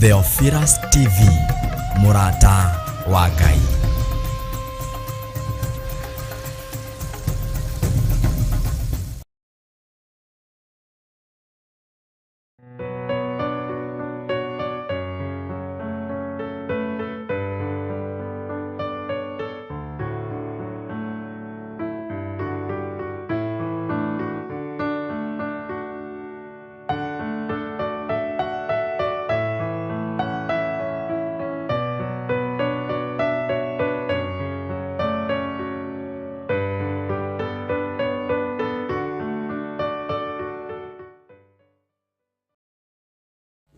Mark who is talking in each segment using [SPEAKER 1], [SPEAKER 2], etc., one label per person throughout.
[SPEAKER 1] Theophilus TV, mũrata wa Ngai.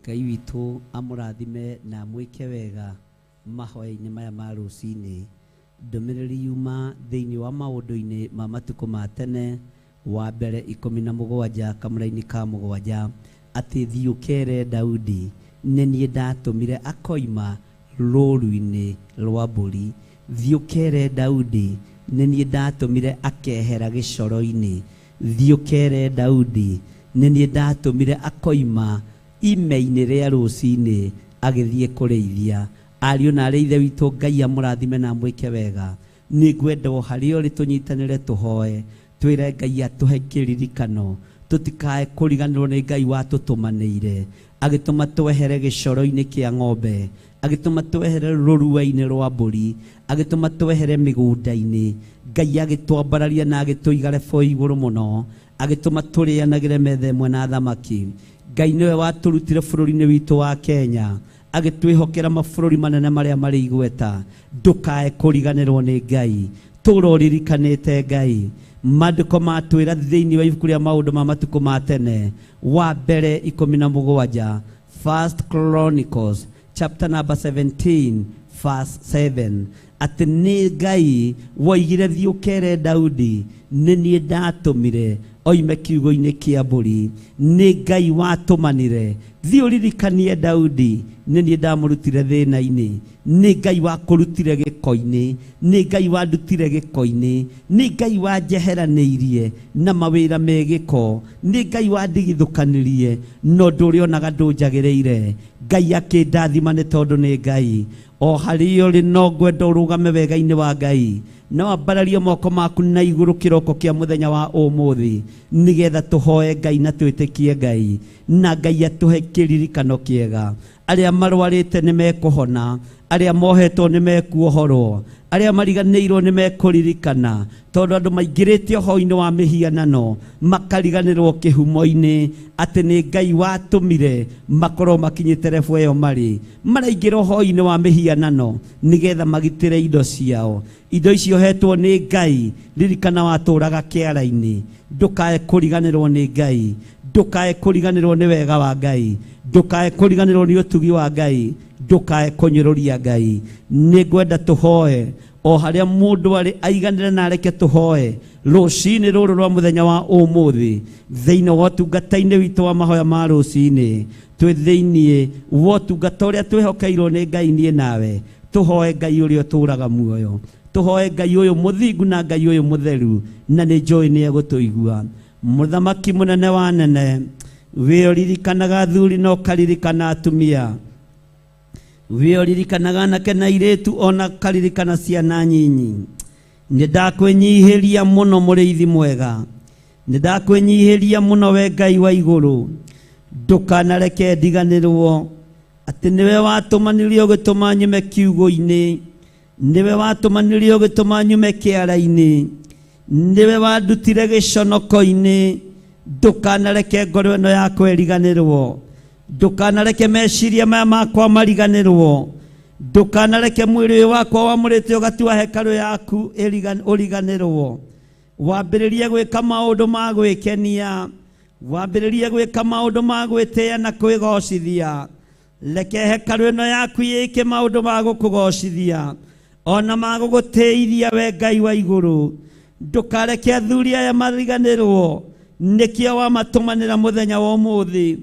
[SPEAKER 2] Ngai witũ amũrathime na amwĩke wega mahoya-inĩ maya ma rũcinĩ. Ndũmĩrĩri yuma thĩinĩ wa maũndũ-inĩ ma matukũ ma tene, wa mbere 17 kamũraini ka 7, atĩ thiĩ ũkere Daudi, nĩ niĩ ndatũmire akoima rũũru-inĩ rwa mbũri. Thiĩ ũkere Daudi, nĩ niĩ ndatũmire akehera gĩcoro-inĩ. Thiĩ ũkere Daudi, nĩ niĩ ndatũmire akoima ime-inĩ rĩa rũcinĩ agĩthiĩ kũrĩithia. Ariũ na aarĩ a Ithe witũ, Ngai amũrathime na amwĩke wega. Nĩ ngwenda o harĩa ũrĩ tũnyitanĩre tũhoe, twĩre Ngai atũhe kĩririkano, tũtikae kũriganĩrwo nĩ Ngai watũtũmanĩire, agĩtũma twehere gĩcoro-inĩ kĩa ng'ombe, agĩtũma twehere rũrua-inĩ rwa mbũri, agĩtũma twehere mĩgũnda-inĩ. Ngai agĩtwambararia na agĩtũiga rebo igũrũ mũno, agĩtũma tũrĩanagĩre metha ĩmwe na athamaki. Ngai nĩwe watũrutire bũrũri-inĩ witũ wa Kenya, agĩtwĩhokera mabũrũri manene marĩa marĩ igweta. Ndũkae kũriganĩrwo nĩ Ngai, tũra ũririkanĩte Ngai. Maandĩko matwĩra thĩinĩ wa ibuku rĩa maũndũ ma matukũ ma tene, wa mbere 17, First Chronicles chapter number 17 verse 7, atĩ nĩ Ngai woigire thiĩ ũkere Daudi, nĩ niĩ ndatũmire oime kiugũ-inĩ kĩa mbũri. Nĩ Ngai watũmanire, thiĩ ũririkanie Daudi, nĩ niĩ ndamũrutire thĩna-inĩ. Nĩ Ngai wakũrutire gĩko-inĩ, nĩ Ngai wandutire gĩko-inĩ, nĩ Ngai wanjeheranĩirie na mawĩra me gĩko, nĩ Ngai wandigithũkanirie na ũndũ ũrĩa onaga ndũnjagĩrĩire. Ngai akĩndathima nĩ tondũ nĩ Ngai. O harĩa ũrĩ no ngwenda ũrũgame wega-inĩ wa Ngai, na wambararie moko maku na igũrũ kĩroko kĩa mũthenya wa ũmũthĩ, nĩgetha tũhoe Ngai na twĩtĩkie Ngai, na Ngai atũhe kĩririkano kĩega. Arĩa marwarĩte nĩ mekũhona, arĩa mohetwo nĩ mekuohorwo, arĩa mariganĩirwo nĩ mekũririkana, tondũ andũ maingĩrĩte ũhoro-inĩ wa mĩhianano makariganĩrwo kĩhumo-inĩ atĩ nĩ Ngai watũmire makorwo makinyĩte rebo ĩyo marĩ. Maraingĩra ũhoro-inĩ wa mĩhianano nĩgetha magitĩre indo ciao. Indo icio ũhetwo nĩ Ngai, ririkana watũraga kĩara-inĩ. Ndũkae kũriganĩrwo nĩ Ngai, ndũkae kũriganĩrwo nĩ wega wa Ngai, ndũkae kũriganĩrwo nĩ ũtugi wa Ngai, ndũkae kũnyũrũria Ngai. Nĩ ngwenda tũhoe o harĩa mũndũ arĩ aiganĩre na areke tũhoe rũcinĩ rũrũ rwa mũthenya wa ũmũthĩ thĩinĩ wa ũtungata-inĩ witũ wa mahoya ma rũcinĩ. Twĩ thĩinĩ wa ũtungata ũrĩa twĩhokeirwo nĩ Ngai niĩ nawe, tũhoe Ngai ũrĩa ũtũraga muoyo, tũhoe Ngai ũyũ mũthingu na Ngai ũyũ mũtheru, na nĩ njũĩ nĩ egũtũigua. Mũthamaki mũnene wa nene, wĩ ũririkanaga athuri na ũkaririkana atumia, wĩ ũririkanaga anake na airĩtu ona ũkaririkana ciana nyinyi. Nĩ ndakwĩnyihĩria mũno mũrĩithi mwega, nĩ ndakwĩnyihĩria mũno we Ngai wa igũrũ, ndũkanareke ndiganĩrwo atĩ nĩwe watũmanirie ũgĩtũma nyume kiugũ-inĩ, nĩwe watũmanirie ũgĩtũma nyume kĩara-inĩ, nĩwe wandutire gĩconoko-inĩ. Ndũkanareke ngoro ĩno yakwa ĩriganĩrwo, ndũkanareke meciria maya makwa mariganĩrwo, ndũkanareke mwĩrĩ ũyũ wakwa wamũrĩte ũgatua hekarũ yaku ũriganĩrwo. Wambĩrĩrie gwĩka maũndũ ma gwĩkenia, wambĩrĩrie gwĩka maũndũ ma gwĩtĩa na kwĩgocithia. Reke hekarũ ĩno yaku ĩke maũndũ ma gũkũgocithia ona ma gũgũtĩithia we Ngai wa igũrũ. Ndũkareke athuri aya mariganĩrwo, nĩkĩo wamatũmanĩra mũthenya wa ũmũthĩ.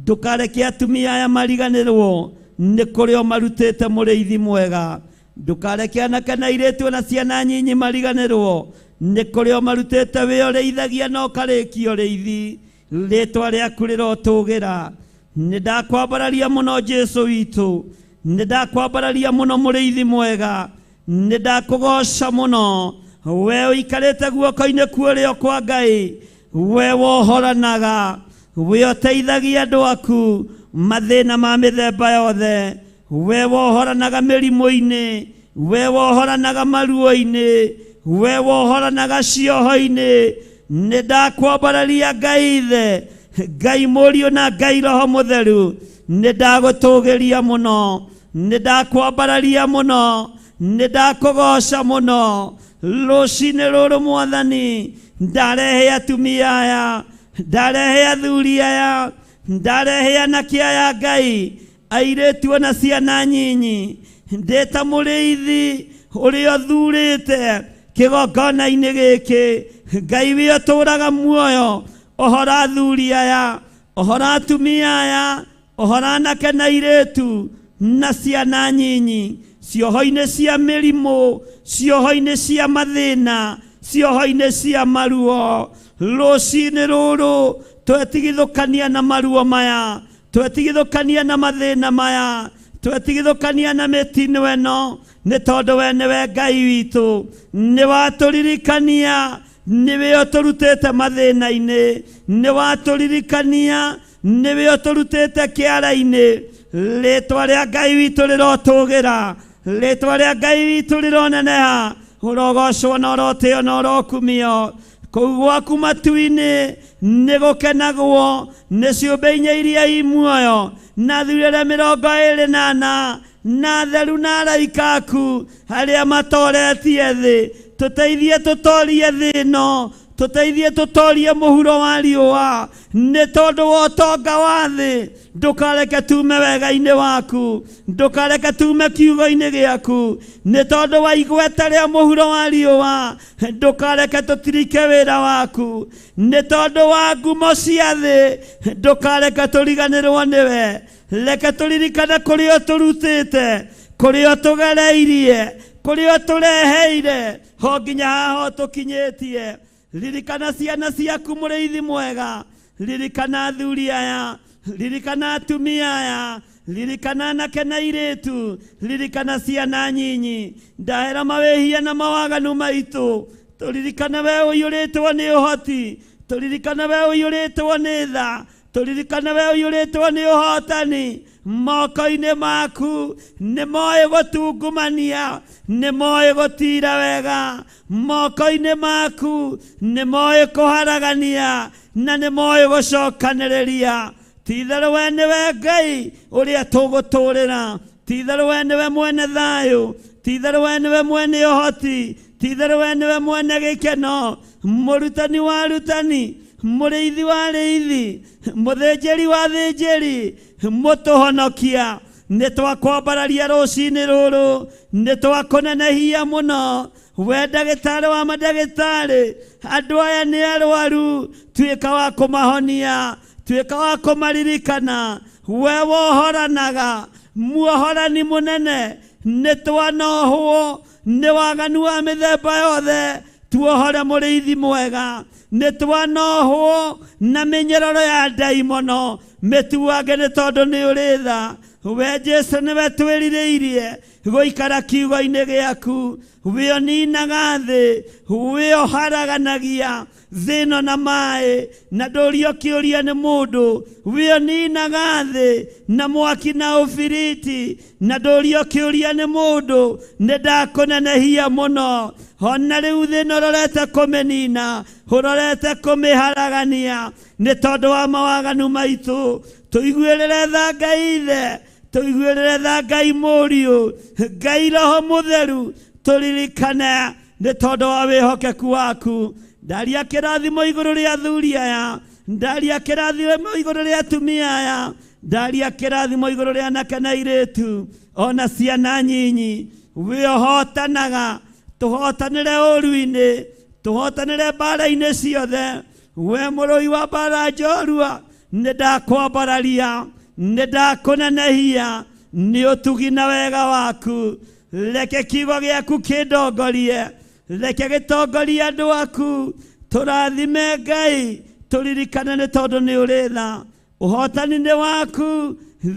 [SPEAKER 2] Ndũkareke atumia aya mariganĩrwo, nĩ kũrĩ ũmarutĩte mũrĩithi mwega. Ndũkareke anake na airĩtu na ciana nyinyi mariganĩrwo, nĩ kũrĩ ũmarutĩte wĩ ũrĩithagia na ũkarĩkia ũrĩithi. Rĩtwa rĩaku rĩrotũgĩra. Nĩ ndakwambararia mũno Jesu witũ, nĩ ndakwambararia mũno mũrĩithi mwega, nĩ ndakũgoca mũno. We ũikarĩte guoko-inĩ kuũrĩo kwa Ngai, we wohoranaga, we ũteithagia andũ aku mathĩna ma mĩthemba yothe, we wohoranaga mĩrimũ-inĩ, we wohoranaga maruo-inĩ, we wohoranaga cioho-inĩ. Nĩ ndakwambararia Ngai Ithe, Ngai Mũriũ na Ngai Roho Mũtheru, nĩ ndagũtũgĩria mũno, nĩ ndakwambararia mũno, nĩ ndakũgoca mũno. Rũcinĩ rũrũ Mwathani, ndarehe atumia aya, ndarehe athuri aya, ndarehe anake aya Ngai, airĩtu ona ciana nyinyi, ndĩ ta mũrĩithi ũrĩa ũthurĩte kĩgongona-inĩ gĩkĩ. Ngai wĩ ũtũũraga muoyo, ũhora athuri aya, ũhora atumia aya, ũhora anake na airĩtu na ciana nyinyi, cioho-inĩ cia mĩrimũ, cioho-inĩ cia mathĩna, cioho-inĩ cia maruo. Rũcinĩ rũrũ twetigithũkania na maruo maya, twetigithũkania na mathĩna maya, twetigithũkania na mĩtino ĩno, nĩ tondũ we nĩwe Ngai witũ, nĩ watũririkania, nĩwe ũtũrutĩte mathĩna-inĩ, nĩ watũririkania, nĩwe ũtũrutĩte kĩara-inĩ. Rĩtwa rĩa Ngai witũ rĩrotũgĩra, rĩtwa rĩa Ngai witũ rĩroneneha, ũrogocwo na ũrotĩo na ũrokumio. Kũu gwaku matu-inĩ nĩ gũkenagwo nĩ ciũmbe inya iria i muoyo, na athuri arĩa 24 na atheru na araika aku arĩa matoretie thĩ. Tũteithie tũtorie thĩ ĩno, tũteithie tũtorie mũhuro wa riũa, nĩ tondũ wa ũtonga wa thĩ. Ndũkareke tume wega-inĩ waku, ndũkareke tume kiugo-inĩ gĩaku, nĩ tondũ wa igweta rĩa mũhuro wa riũa. Ndũkareke tũtirike wĩra waku, nĩ tondũ wa ngumo cia thĩ. Ndũkareke tũriganĩrwo nĩwe, reke tũririkane kũrĩa ũtũrutĩte, kũrĩa ũtũgereirie, kũrĩa ũtũreheire, ho nginya haha ũtũkinyĩtie. Ririkana ciana ciaku mũrĩithi mwega, ririkana athuri aya, ririkana atumia aya, ririkana anake na airĩtu, ririkana ciana nyinyi. Ndahera mawĩhia na mawaganu maitũ, tũririkane we ũiyũrĩtwo nĩ ũhoti, tũririkane we ũiyũrĩtwo nĩ tha, tũririkane we ũiyũrĩtwo nĩ ũhotani. Moko-inĩ maku nĩ moĩ gũtungumania, nĩ moĩ gũtira wega, moko-inĩ maku nĩ moĩ kũharagania, na nĩ moĩ gũcokanĩrĩria. Ti-itherũ we nĩwe Ngai ũrĩa tũgũtũũrĩra, ti-itherũ we nĩwe mwene thayũ, ti-itherũ we nĩwe mwene ũhoti, ti-itherũ we nĩwe mwene gĩkeno, mũrutani wa arutani, mũrĩithi wa arĩithi, mũthĩnjĩri wa athĩnjĩri, mũtũhonokia. Nĩ twakwambararia rũcinĩ rũrũ, nĩ twakũnenehia mũno. We ndagĩtarĩ wa mandagĩtarĩ, andũ aya nĩ arwaru, tuĩka wa kũmahonia, tuĩka wa kũmaririkana. We wohoranaga, muohorani mũnene, nĩ twanohwo nĩ waganu wa mĩthemba yothe, tuohore mũrĩithi mwega. Nĩ twanohwo na mĩnyororo ya ndaimono, mĩtuange nĩ tondũ nĩ ũrĩ tha. We Jesu nĩwe twĩrirĩirie gũikara kiugo-inĩ gĩaku. We ũninaga thĩ, we ũharaganagia thĩ ĩno na maĩ, na ndũrio kĩũria nĩ mũndũ. We ũninaga thĩ na mwaki na ũbiriti, na ndũrio kĩũria nĩ mũndũ. Nĩ ndakũnenehia mũno, ona rĩu thĩ ĩno ũrorete kũmĩnina, ũrorete kũmĩharagania, nĩ tondũ wa mawaganu maitũ. Tũiguĩrĩre tha Ngai Ithe, tũiguĩrĩre tha Ngai Mũriũ, Ngai Roho Mũtheru, tũririkane nĩ tondũ wa wĩhokeku waku. Ndaria kĩrathimo igũrũ rĩa athuri aya, ndaria kĩrathimo igũrũ rĩa atumia aya, ndaria kĩrathimo igũrũ rĩa anake na airĩtu, ona ciana nyinyi. We ũhotanaga, tũhotanĩre ũru-inĩ, tũhotanĩre mbara-inĩ ciothe. We mũrũi wa mbara njorua, nĩ ndakwambararia, nĩ ndakũnenehia nĩ ũtugi na wega waku. Reke kiugo gĩaku kĩndongorie, reke gĩtongorie andũ aku. Tũrathime Ngai, tũririkane nĩ tondũ nĩ ũrĩ tha. Ũhotani nĩ waku,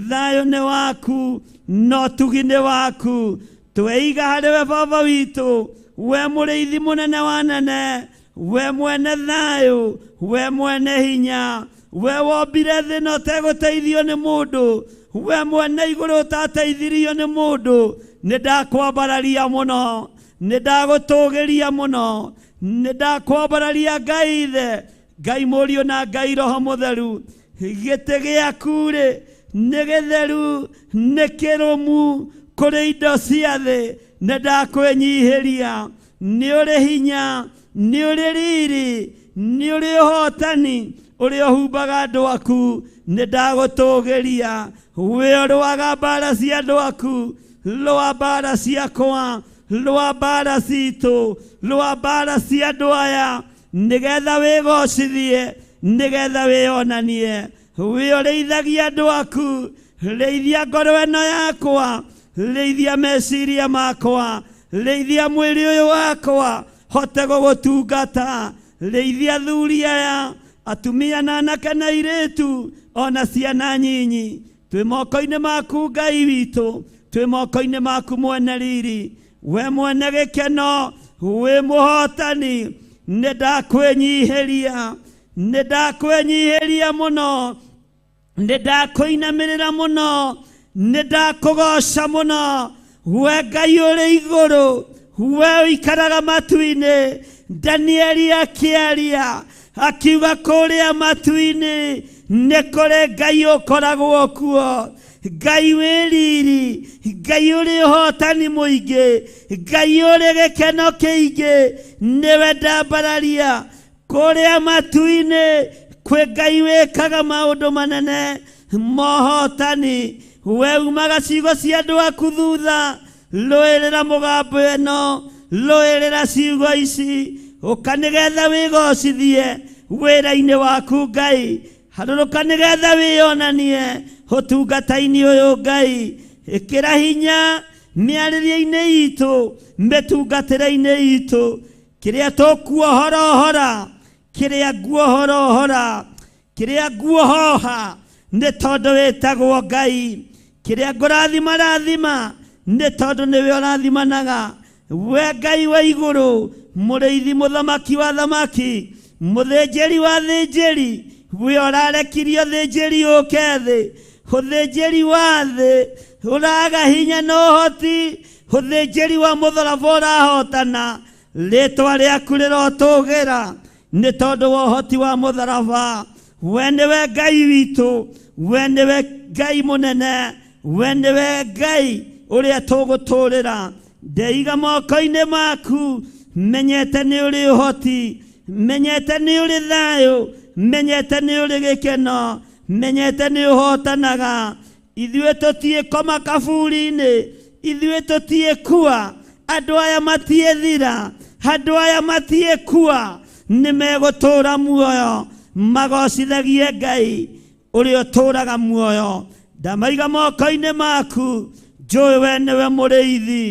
[SPEAKER 2] thayũ nĩ waku, na ũtugi nĩ waku. Tweiga harĩ we Baba witũ, we mũrĩithi mũnene wa nene, we mwene thayũ, we mwene hinya, we wombire thĩ na ũtegũteithio nĩ mũndũ, we mwene igũrũ ũtateithirio nĩ mũndũ. Nĩ ndakwambararia mũno, nĩ ndagũtũgĩria mũno, nĩ ndakwambararia Ngai Ithe, Ngai Mũriũ na Ngai Roho Mũtheru. Gĩtĩ gĩaku rĩ nĩ gĩtheru, nĩ kĩrũmu kũrĩ indo cia thĩ. Nĩ ndakwĩnyihĩria, nĩ ũrĩ hinya, nĩ ũrĩ riri, nĩ ũrĩ ũhotani ũrĩa ũhumbaga andũ aku. Nĩ ndagũtũgĩria, we ũrũaga mbara cia andũ aku, rũa mbara ciakwa, rũa mbara citũ, rũa mbara cia andũ aya, nĩgetha wĩgocithie, nĩgetha wĩonanie. We ũrĩithagia andũ aku, rĩithia ngoro ĩno yakwa, rĩithia meciria makwa, rĩithia mwĩrĩ ũyũ wakwa, hote gũgũtungata. Rĩithia athuri aya, atumia na anake na airĩtu, ona ciana nyinyi. Twĩ moko-inĩ maku Ngai witũ, twĩ moko-inĩ maku mwene riri, we mwene gĩkeno, wĩ mũhotani. Nĩ ndakwĩnyihĩria, nĩ ndakwĩnyihĩria mũno, nĩ ndakũinamĩrĩra mũno, nĩ ndakũgoca mũno. We Ngai ũrĩ igũrũ, we ũikaraga matu-inĩ. Danieli akĩaria akiuga kũrĩa matu-inĩ nĩ kũrĩ Ngai ũkoragwo kuo, Ngai wĩ riri, Ngai ũrĩ ũhotani mũingĩ, Ngai ũrĩ gĩkeno kĩingĩ. Nĩwe ndambararia kũrĩa matu-inĩ, kwĩ Ngai wĩkaga maũndũ manene mohotani. We umaga ciugo cia andũ aku thutha, rũĩrĩra mũgambo ĩno, rũĩrĩra ciugo ici, ũka nĩgetha wĩgocithie wĩra-inĩ waku Ngai, harũrũka nĩgetha wĩonanie ũtungata-inĩ ũyũ Ngai. Ĩkĩra hinya mĩarĩrie-inĩ itũ, mĩtungatĩre-inĩ itũ, kĩrĩa tũkuohorohora, kĩrĩa nguohorohora, kĩrĩa nguohoha, nĩ tondũ wĩtagwo Ngai. Kĩrĩa ngũrathima rathima, nĩ tondũ nĩwe ũrathimanaga. We Ngai wa igũrũ, mũrĩithi mũthamaki wa thamaki, mũthĩnjĩri wa thĩnjĩri, we ũrarekirie ũthĩnjĩri ũke thĩ, ũthĩnjĩri wa thĩ ũraga hinya na ũhoti, ũthĩnjĩri wa mũtharaba ũrahotana. Rĩtwa rĩaku rĩrotũgĩra nĩ tondũ wa ũhoti wa mũtharaba. We nĩwe Ngai witũ, we nĩwe Ngai mũnene, we nĩwe Ngai ũrĩa tũgũtũrĩra. Ndeiga moko-inĩ maku, menyete nĩ ũrĩ ũhoti, menyete nĩ ũrĩ thayũ, menyete nĩ ũrĩ gĩkeno, menyete nĩ ũhotanaga. Ithuĩ tũtiĩkoma kaburi-inĩ, ithuĩ tũtiĩkua, andũ aya matiĩthira, andũ aya matiĩkua, nĩ megũtũũra muoyo, magocithagie Ngai ũrĩa ũtũũraga muoyo. Ndamaiga moko-inĩ maku, njũĩ we nĩwe mũrĩithi,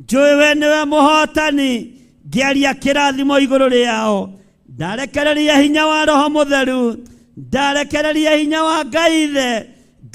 [SPEAKER 2] njũĩ we nĩwe mũhotani. Ngĩaria kĩrathimo igũrũ rĩao, ndarekereria hinya wa Roho Mũtheru, ndarekereria hinya wa Ngai Ithe,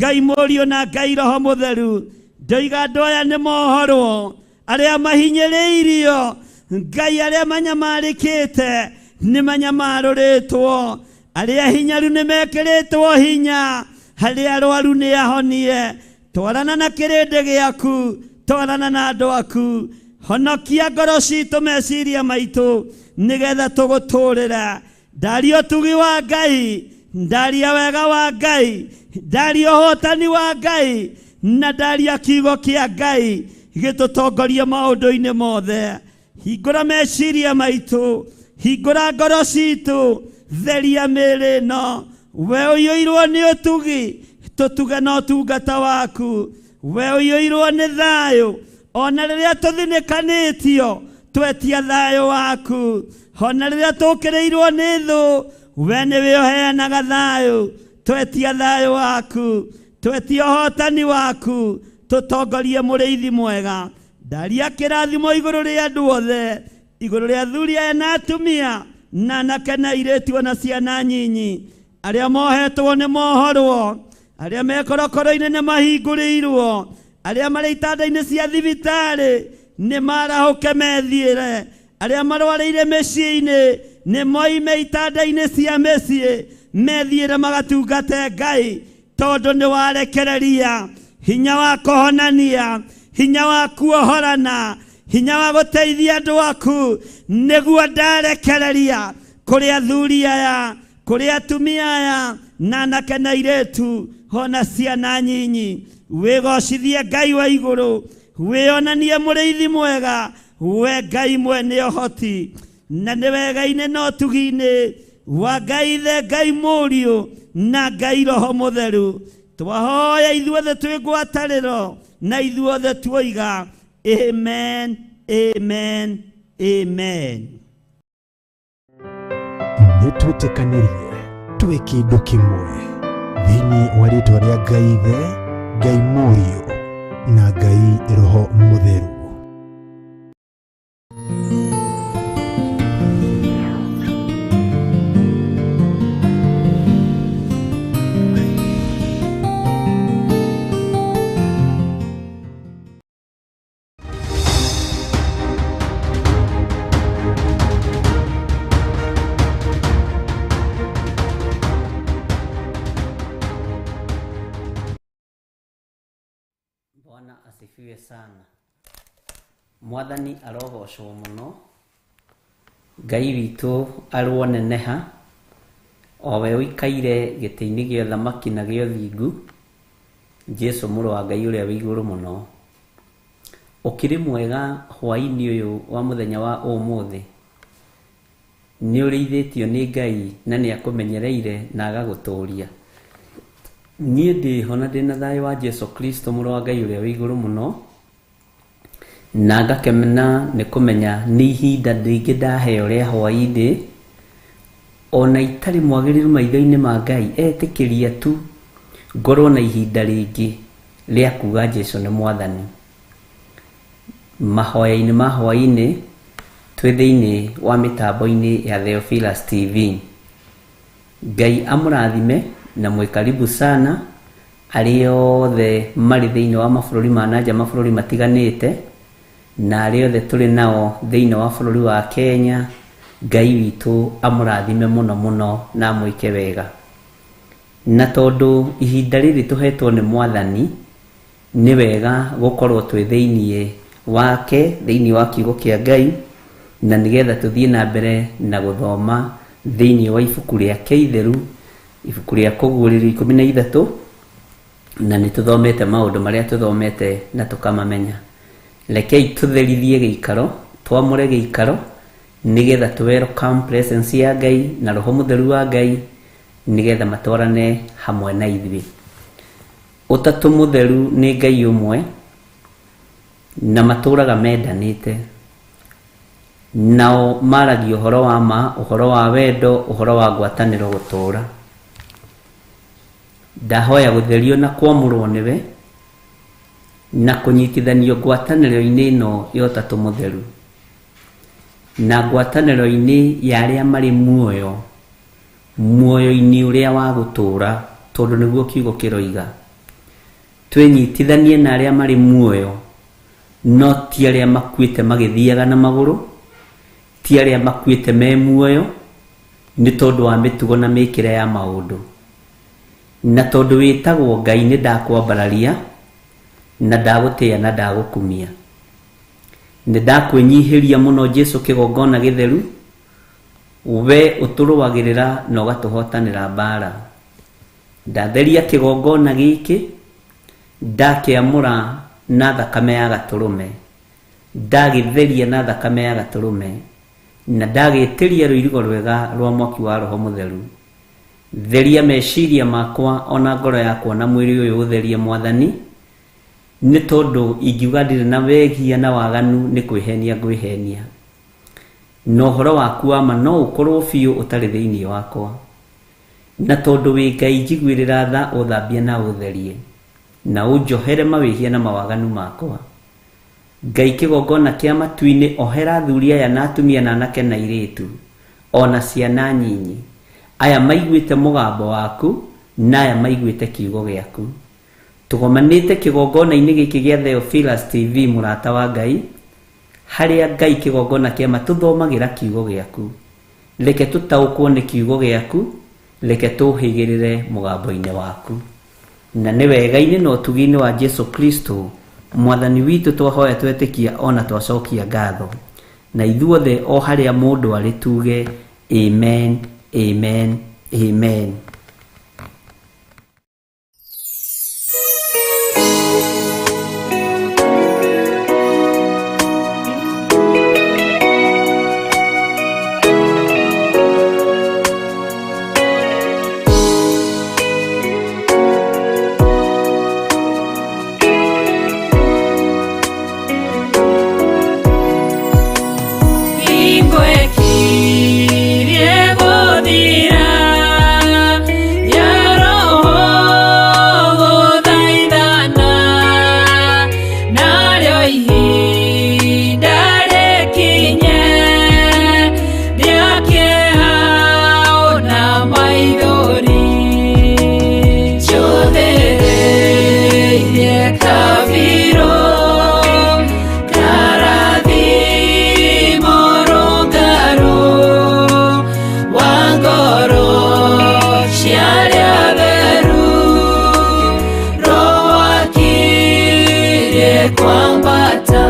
[SPEAKER 2] Ngai Mũriũ na Ngai Roho Mũtheru. Ndoiga andũ aya nĩ mohorwo, arĩa mahinyĩrĩirio, Ngai arĩa manyamarĩkĩte nĩ manyamarũrĩtwo, arĩa hinyaru nĩ mekĩrĩtwo hinya, arĩa arwaru nĩ ahonie. Twarana na kĩrĩndĩ gĩaku, twarana na andũ aku, honokia ngoro citũ, meciria maitũ, nĩgetha tũgũtũrĩra. Ndaria ũtugi wa Ngai, ndaria wega wa Ngai, ndaria ũhotani wa Ngai, na ndaria kiugo kĩa Ngai gĩtũtongorie maũndũ-inĩ mothe. Hingũra meciria maitũ, hingũra ngoro citũ, theria mĩĩrĩ ĩno. We ũiyũirwo nĩ ũtugi, tũtuge na ũtungata waku. We ũiyũirwo nĩ thayũ, ona rĩrĩa tũthinĩkanĩtio, twetia thayũ waku. Ona rĩrĩa tũkĩrĩirwo nĩ thũ, we nĩwe ũheanaga thayũ. Twetia thayũ waku, twetia ũhotani waku, tũtongorie mũrĩithi mwega. Ndaria kĩrathimo igũrũ rĩa andũ othe, igũrũ rĩa athuri aya na atumia, na anake na airĩtu ona ciana nyinyi. Arĩa mohetwo nĩ mohorwo, arĩa me korokoro-inĩ nĩ mahingũrĩirwo, arĩa marĩ itanda-inĩ cia thibitarĩ nĩ marahũke methiĩre, arĩa marwarĩire mĩciĩ-inĩ nĩ moime itanda-inĩ cia mĩciĩ methiĩre magatungate Ngai, tondũ nĩ warekereria hinya wa kũhonania, hinya wa kuohorana, hinya wa gũteithia andũ aku, nĩguo ndarekereria kũrĩ athuri aya, kũrĩ atumia aya, na anake na airĩtu, ona ciana nyinyi. Wĩgocithie Ngai wa igũrũ, wĩonanie mũrĩithi mwega, we Ngai mwene ũhoti, na nĩ wega-inĩ na ũtugi-inĩ wa Ngai Ithe, Ngai Mũriũ, na Ngai Roho Mũtheru. Twahoya ithuothe twĩ ngwatanĩro na ithuothe tuoiga amen, amen, amen.
[SPEAKER 3] Nĩ twĩtĩkanĩrie twĩ kĩndũ kĩmwe thĩinĩ wa rĩtwa rĩa Ngai Ithe, Ngai Mũriũ na Ngai Roho Mũtheru.
[SPEAKER 2] Bwana asifiwe sana. Mwathani arogocwo mũno. Ngai witũ aroneneha, o we ũikaire gĩtĩ-inĩ gĩa ũthamaki na gĩa ũthingu, Jesu mũrũ wa Ngai ũrĩa wĩ igũrũ mũno. Ũkĩrĩ mwega hwaĩ-inĩ ũyũ wa mũthenya wa ũmũthĩ. Nĩ ũrĩithĩtio nĩ Ngai na nĩ akũmenyereire na agagũtũũria. Niĩ ndĩho na ndĩna thayũ wa Jesu Kristo mũrũ wa Ngai ũrĩa wĩ igũrũ mũno, na ngakena nĩ kũmenya nĩ ihinda rĩngĩ ndaheo rĩa hwaĩ-inĩ, ona itarĩ mwagĩrĩru maitho-inĩ ma Ngai, etĩkĩria tu ngorwo na ihinda rĩngĩ rĩa kuga Jesu nĩ Mwathani. Mahoya-inĩ ma hwaĩ-inĩ twĩ thĩinĩ wa mĩtambo-inĩ ya Theophilus TV. Ngai amũrathime na mwĩ karibu sana arĩa othe marĩ thĩinĩ wa mabũrũri ma nanja, mabũrũri matiganĩte, na arĩa othe tũrĩ nao thĩinĩ wa bũrũri wa Kenya. Ngai witũ amũrathime mũno mũno na amwĩke wega. Na tondũ ihinda rĩrĩ tũhetwo nĩ Mwathani, nĩ wega gũkorwo twĩ thĩinĩ wake, thĩinĩ wa kiugo kĩa Ngai, na nĩgetha tũthiĩ na mbere na gũthoma thĩinĩ wa ibuku rĩake itheru, ibuku rĩa Kũguũrĩrio 13, na nĩ tũthomete maũndũ marĩa tũthomete na tũkamamenya. Rekei tũtherithie gĩikaro, twamũre gĩikaro, nĩgetha tũ welcome presence ya Ngai na Roho Mũtheru wa Ngai, nĩgetha matwarane hamwe na ithuĩ. Ũtatũ Mũtheru nĩ Ngai ũmwe, na matũraga mendanĩte. Nao maragia ũhoro wa ma, ũhoro wa wendo, ũhoro wa ngwatanĩro gũtũũra. Ndahoya gũtherio na kwamũrwo nĩwe, na kũnyitithanio ngwatanĩro-inĩ ĩno ya Ũtatũ Mũtheru, na ngwatanĩro-inĩ ya arĩa marĩ muoyo, muoyo-inĩ ũrĩa wa gũtũũra, tondũ nĩguo kiugo kĩroiga. Twĩnyitithanie na arĩa marĩ muoyo, no ti arĩa makuĩte magĩthiaga na magũrũ, ti arĩa makuĩte me muoyo, nĩ tondũ wa mĩtugo na mĩkĩre ya maũndũ. Na tondũ wĩtagwo Ngai nĩ ndakwambararia, na ndagũtĩa na ndagũkumia. Nĩ ndakwĩnyihĩria mũno Jesu kĩgongona gĩtheru, we ũtũrũagĩrĩra na ũgatũhotanĩra mbara. Ndatheria kĩgongona gĩkĩ, ndakĩamũra na thakame ya gatũrũme, ndagĩtheria na thakame ya gatũrũme, na ndagĩtĩria rũirigo rwega rwa mwaki wa Roho Mũtheru. Theria meciria makwa ona ngoro yakwa na mwĩrĩ ũyũ ũtherie Mwathani, nĩ tondũ ingiuga ndirĩ na wehia na waganu nĩ kwĩhenia ngwĩhenia. Na ũhoro waku wa ma no ũkorwo biũ ũtarĩ thĩinĩ wakwa. Na tondũ wĩ Ngai njiguĩrĩra tha ũthambie na ũtherie, na ũnjohere mawĩhia na mawaganu makwa. Ngai kĩgongona kĩa matu-inĩ, ohera athuri aya na atumia na anake na airĩtu, ona ciana nyinyi, Aya maiguĩte mũgambo waku na aya maiguĩte kiugo gĩaku. Tũgomanĩte kĩgongona-inĩ gĩkĩ gĩa Theophilus TV mũrata wa Ngai, harĩa Ngai kĩgongona kĩama tũthomagĩra kiugo gĩaku. Reke tũtaũkwo nĩ kiugo gĩaku, reke tũhĩgĩrĩre mũgambo-inĩ waku. Na nĩ wega-inĩ na ũtugi-inĩ wa Jesu Kristo mwathani witũ twahoya twetĩkia ona twacokia ngatho. Na ithuothe o harĩa mũndũ arĩ tuge amen, amen, amen.
[SPEAKER 4] Hingo ĩkirie gũthira ya roho gũthaithana, narĩo ihinda rĩkinye rĩa kĩeha ona maithori. Njũthĩrĩirie kabirũ karathimo rũngarũ wa ngoro cia arĩa atheru, Roho akirie kwambata.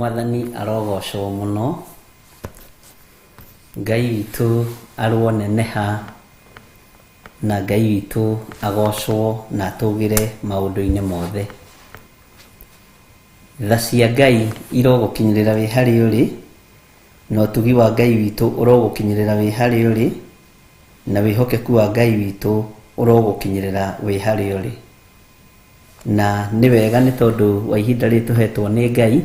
[SPEAKER 2] Mwathani arogocwo mũno. Ngai witũ aroneneha na Ngai witũ agocwo na atũgĩre maũndũ-inĩ mothe. Tha cia Ngai irogũkinyĩrĩra wĩ harĩa ũrĩ, na ũtugi wa Ngai witũ ũrogũkinyĩrĩra wĩ harĩa ũrĩ, na wĩhokeku wa Ngai witũ ũrogũkinyĩrĩra wĩ harĩa ũrĩ. Na nĩ wega nĩ tondũ wa ihinda rĩrĩ tũhetwo nĩ Ngai,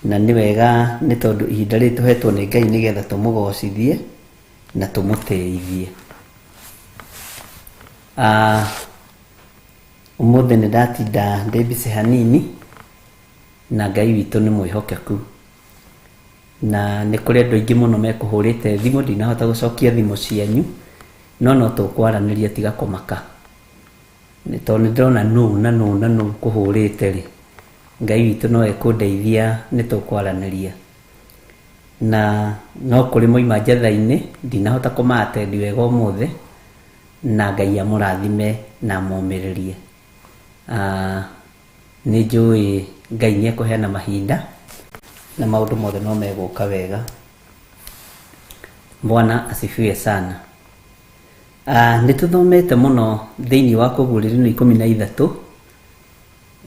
[SPEAKER 2] na nĩ wega nĩ tondũ ihinda rĩrĩ tũhetwo nĩ Ngai nĩgetha tũmũgocithie na tũmũtĩithie. Ũmũthĩ nĩ ndatinda ndĩ busy hanini, na Ngai witũ nĩ mwĩhokeku. Na nĩ kũrĩ andũ aingĩ mũno mekũhũrĩte thimũ, ndinahota gũcokia thimũ cianyu, no no tũkwaranĩria tiga kũmaka. Nĩ tondũ nĩ ndĩrona nũ na nũ na nũ kũhũrĩte rĩ, Ngai witũ no ekũndeithia nĩ tũkwaranĩria. Na no kũrĩ moima njetha-inĩ, ndinahota kũma-attend wega ũmũthĩ, na Ngai amũrathime na amũmĩrĩrie. Nĩ njũĩ Ngai nĩ ekũheana mahinda, na maũndũ mothe no megũka wega. Bwana asifiwe sana. Nĩ tũthomete mũno thĩinĩ wa kũguũrĩrio 13,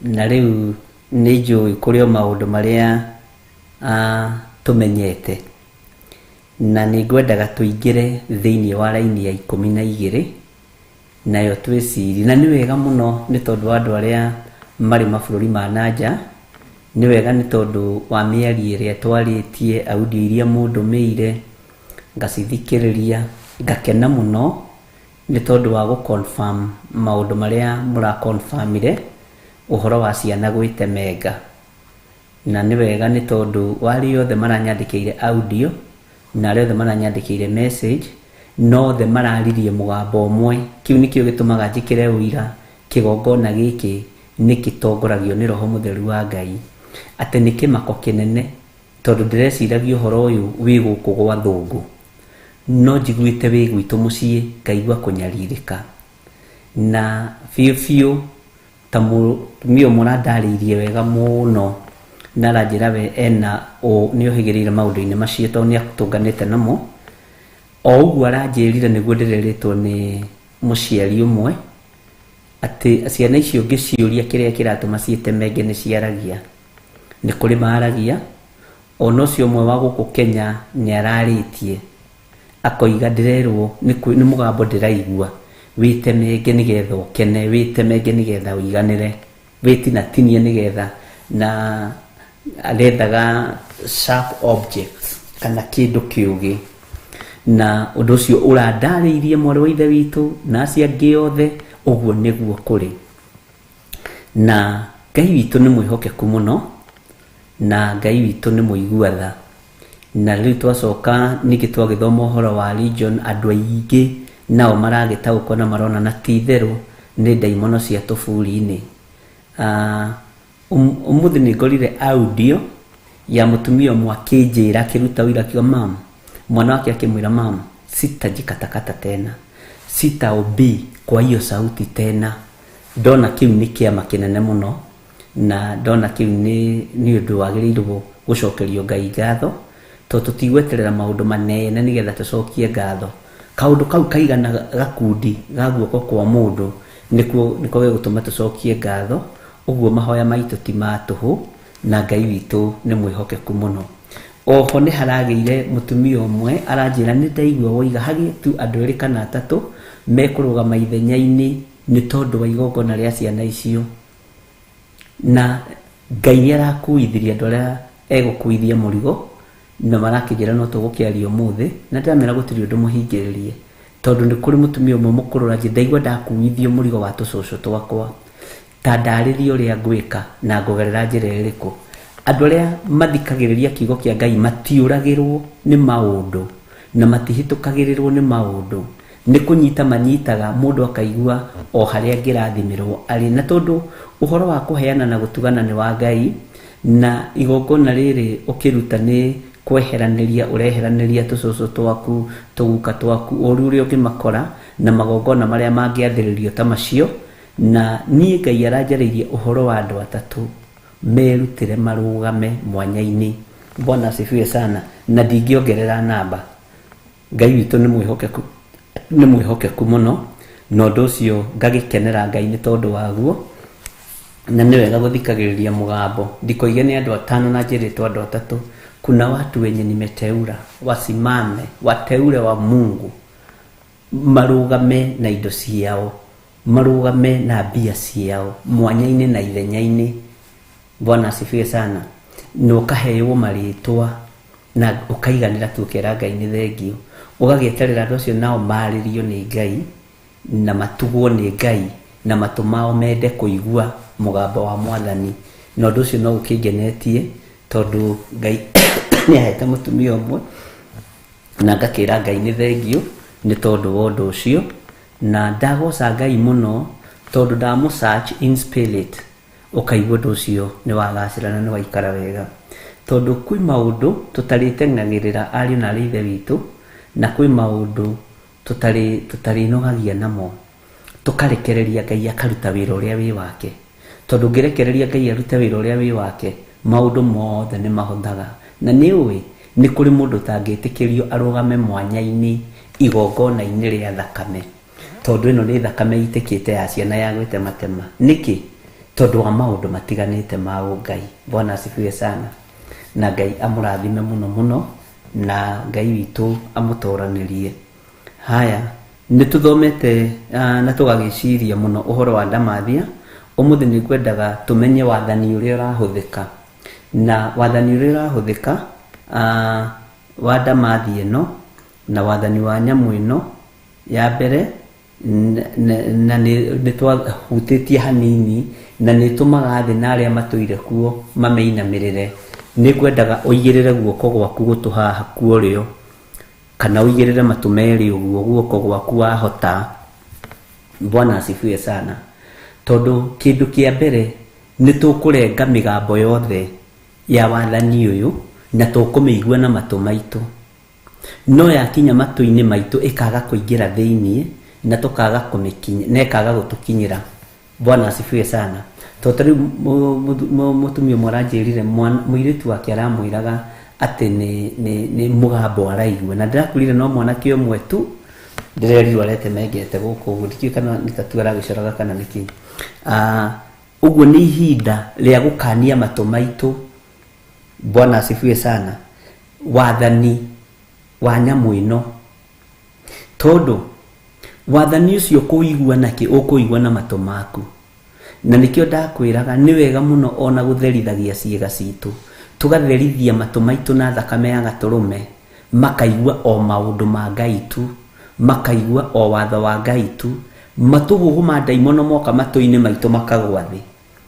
[SPEAKER 2] na rĩu nĩ njũĩ kũrĩ o maũndũ marĩa tũmenyete, na nĩ ngwendaga tũingĩre thĩinĩ wa raini ya 12 nayo twĩcirie. Na nĩ wega mũno nĩ tondũ wa andũ arĩa marĩ mabũrũri ma nanja, nĩ wega nĩ tondũ wa mĩario ĩrĩa twarĩtie, audio iria mũndũmĩire, ngacithikĩrĩria, ngakena mũno nĩ tondũ wa gũ-confirm maũndũ marĩa mũra-confirmire ũhoro wa ciana gwĩtemenga. Na nĩ wega nĩ tondũ wa arĩa othe maranyandĩkĩire audio na arĩa othe maranyandĩkĩire message, na othe mararirie mũgambo ũmwe. Kĩu nĩkĩo gĩtũmaga njĩkĩre ũira kĩgongona gĩkĩ nĩ kĩtongoragio nĩ Roho Mũtheru wa Ngai, atĩ nĩ kĩmako kĩnene tondũ ndĩreciragia ũhoro ũyũ wĩ gũkũ gwa thũngũ, no njiguĩte wĩ gwitũ mũciĩ ngaigua kũnyarirĩka. Na biũ biũ ta mũtumia ũmwe ũrandarĩirie wega mũno, na aranjĩra we ena nĩ ohĩgĩrĩire maũndũ-inĩ macio tondũ nĩ atũnganĩte namo. O ũguo aranjĩrire nĩguo ndĩrerĩtwo nĩ mũciari ũmwe, atĩ ciana icio ngĩciũria kĩrĩa kĩratũma ciĩtemenge nĩ ciaragia. Nĩ kũrĩ maragia, ona ũcio ũmwe wa gũkũ Kenya nĩ ararĩtie, akoiga ndĩrerwo nĩ mũgambo ndĩraigua, wĩtemenge nĩgetha ũkene, wĩtemenge nĩgetha ũiganĩre, wĩtinatinie nĩgetha, na arethaga sharp objects kana kĩndũ kĩũgĩ. Na ũndũ ũcio ũrandarĩirie mwarĩ wa ithe witũ na acio angĩ othe, ũguo nĩguo kũrĩ. Na Ngai witũ nĩ mwĩhokeku mũno, na Ngai witũ nĩ mũigua tha. Na rĩu twacoka ningĩ twagĩthoma ũhoro wa region, andũ aingĩ nao maragĩtaũkwo na marona na ti itherũ nĩ ndaimono cia tũburi-inĩ. Ũmũthĩ nĩ ngorire audio ya mũtumia ũmwe akĩnjĩra, akĩruta ũira akiuga mam, mwana wake akĩmwĩra mam, sitajikatakata tena, sitaobi kwa hiyo sauti tena. Ndona kĩu nĩ kĩama kĩnene mũno, na ndona kĩu nĩ ũndũ wagĩrĩirwo gũcokerio Ngai ngatho, tondũ tũtigweterera maũndũ manene nĩgetha tũcokie ngatho. Kaũndũ kau kaigana gakundi ga guoko kwa mũndũ nĩkuo gĩgũtũma tũcokie ngatho. Ũguo mahoya maitũ ti ma tũhũ, na Ngai witũ nĩ mwĩhokeku mũno. Oho nĩ haragĩire mũtumia ũmwe aranjĩra nĩ ndaigua woiga hagĩe tu andũ erĩ kana atatũ mekũrũgama ithenya-inĩ nĩ tondũ wa igongona rĩa ciana icio. Na Ngai nĩ arakuithirie andũ arĩa egũkuithia mũrigo, na marakĩnjĩra no tũgũkĩaria ũmũthĩ, na ndĩramera gũtirĩ ũndũ mũhingĩrĩrie, tondũ nĩ kũrĩ mũtumia ũmwe mũkũrũ ũranjĩra ndaigua ndakuithio mũrigo wa tũcũcũ twakwa, ta ndarĩrie ũrĩa ngwĩka na ngũgerera njĩra ĩrĩkũ. Andũ arĩa mathikagĩrĩria kiugo kĩa Ngai matiũragĩrwo nĩ maũndũ na matihĩtũkagĩrĩrwo nĩ maũndũ, nĩ kũnyita manyitaga mũndũ akaigua o harĩa angĩrathimĩrwo arĩ. Na tondũ ũhoro wa kũheana na gũtugana nĩ wa Ngai, na igongona rĩrĩ ũkĩruta nĩ kweheranĩria, ũreheranĩria tũcũcũ twaku, tũguka twaku, ũru ũrĩa ũngĩmakora, na magongona marĩa mangĩathĩrĩrio ta macio. Na niĩ Ngai aranjarĩirie ũhoro wa andũ atatũ Merutĩre marũgame mwanya-inĩ. Bwana asifiwe sana. Na ndingĩongerera namba. Ngai witũ nĩ mwĩhokeku, nĩ mwĩhokeku mũno, na ũndũ ũcio ngagĩkenera Ngai nĩ tondũ waguo. Na nĩ wega gũthikagĩrĩria mũgambo. Ndikoige nĩ andũ atano na njĩrĩtwo andũ atatũ. Kuna watu wenye nimeteura wasimame, wateure wa Mungu, marũgame na indo ciao, marũgame na mbia ciao mwanya-inĩ na ithenya-inĩ. Bwana asifiwe sana. Na ũkaheo marĩtwa na ũkaiganĩra tu, ũkera Ngai nĩ thengio, ũgagĩeterera andũ acio nao marĩrio nĩ Ngai na matugwo nĩ Ngai na matũ mao mende kũigua mũgambo wa Mwathani. Na ũndũ ũcio no ũkĩngenetie tondũ Ngai nĩ ahete mũtumia ũmwe, na ngakĩra Ngai nĩ thengio nĩ tondũ wa ũndũ ũcio. Na ndagoca Ngai mũno tondũ ndamũ search in spirit, ũkaigua ũndũ ũcio nĩ wagacĩra na nĩ waikara wega, tondũ kwĩ maũndũ tũtarĩteng'agĩrĩra ariũ na arĩ ithe witũ, na kwĩ maũndũ tũtarĩnogagia namo, tũkarekereria Ngai akaruta wĩra ũrĩa wĩ wake. Tondũ ũngĩrekereria Ngai arute wĩra ũrĩa wĩ wake, maũndũ mothe nĩ mahũthaga. Na nĩ ũĩ nĩ kũrĩ mũndũ ũtangĩtĩkĩrio arũgame mwanya-inĩ igongona-inĩ rĩa thakame, tondũ ĩno nĩ thakame itĩkĩte ya ciana ya gwĩtematema. Nĩkĩ? Tondũ wa maũndũ matiganĩte ma ũngai. Bwana asifiwe sana. Na Ngai amũrathime mũno mũno, na Ngai witũ amũtoranĩrie. Haya, nĩ tũthomete na tũgagĩciria mũno ũhoro wa ndamathia. Ũmũthĩ nĩ ngwendaga tũmenye wathani ũrĩa ũrahũthĩka, na wathani ũrĩa ũrahũthĩka wa ndamathia ĩno na wathani wa nyamũ ĩno ya mbere, na nĩ twahutĩtie hanini, na nĩ ĩtũmaga thĩ na arĩa matũire kuo mamĩinamĩrĩre. Nĩ ngwendaga ũigĩrĩre guoko gwaku gũtũ haha kuorĩo, kana ũigĩrĩre matũ merĩ ũguo guoko gwaku wahota. Bwana asifiwe sana. Tondũ kĩndũ kĩa mbere nĩ tũkũrenga mĩgambo yothe ya wathani ũyũ, na tũkũmĩigua na matũ maitũ, no yakinya matũ-inĩ maitũ ĩkaga kũingĩra thĩiniĩ, na tũkaga kũmĩkinya, na ĩkaga gũtũkinyĩra. Bwana asifiwe sana. Tondũ ta rĩu mũtumia ũmwe aranjĩrire mũirĩtu wake aramwĩraga atĩ nĩ mũgambo araigua, na ndĩrakwĩrire no mwanake ũmwe tu ndĩrerirwo aretemengete gũkũ ũguo, ndikĩũĩ kana nĩ tatu aragĩcoraga kana nĩkĩ. Ũguo nĩ ihinda rĩa gũkania matũ maitũ. Bwana asifiwe sana. Wathani wa nyamũ ĩno, tondũ wathani ũcio kũigua nakĩ, ũkũigua na matũ maku. Na nĩkĩo ndakwĩraga nĩ wega mũno ona gũtherithagia ciĩga citũ, tũgatherithia matũ maitũ na thakame ya gatũrũme, makaigua o maũndũ ma Ngai tu, makaigua o watho wa Ngai tu. Matũhũhũ ma ndaimono moka matũ-inĩ maitũ makagwa thĩ.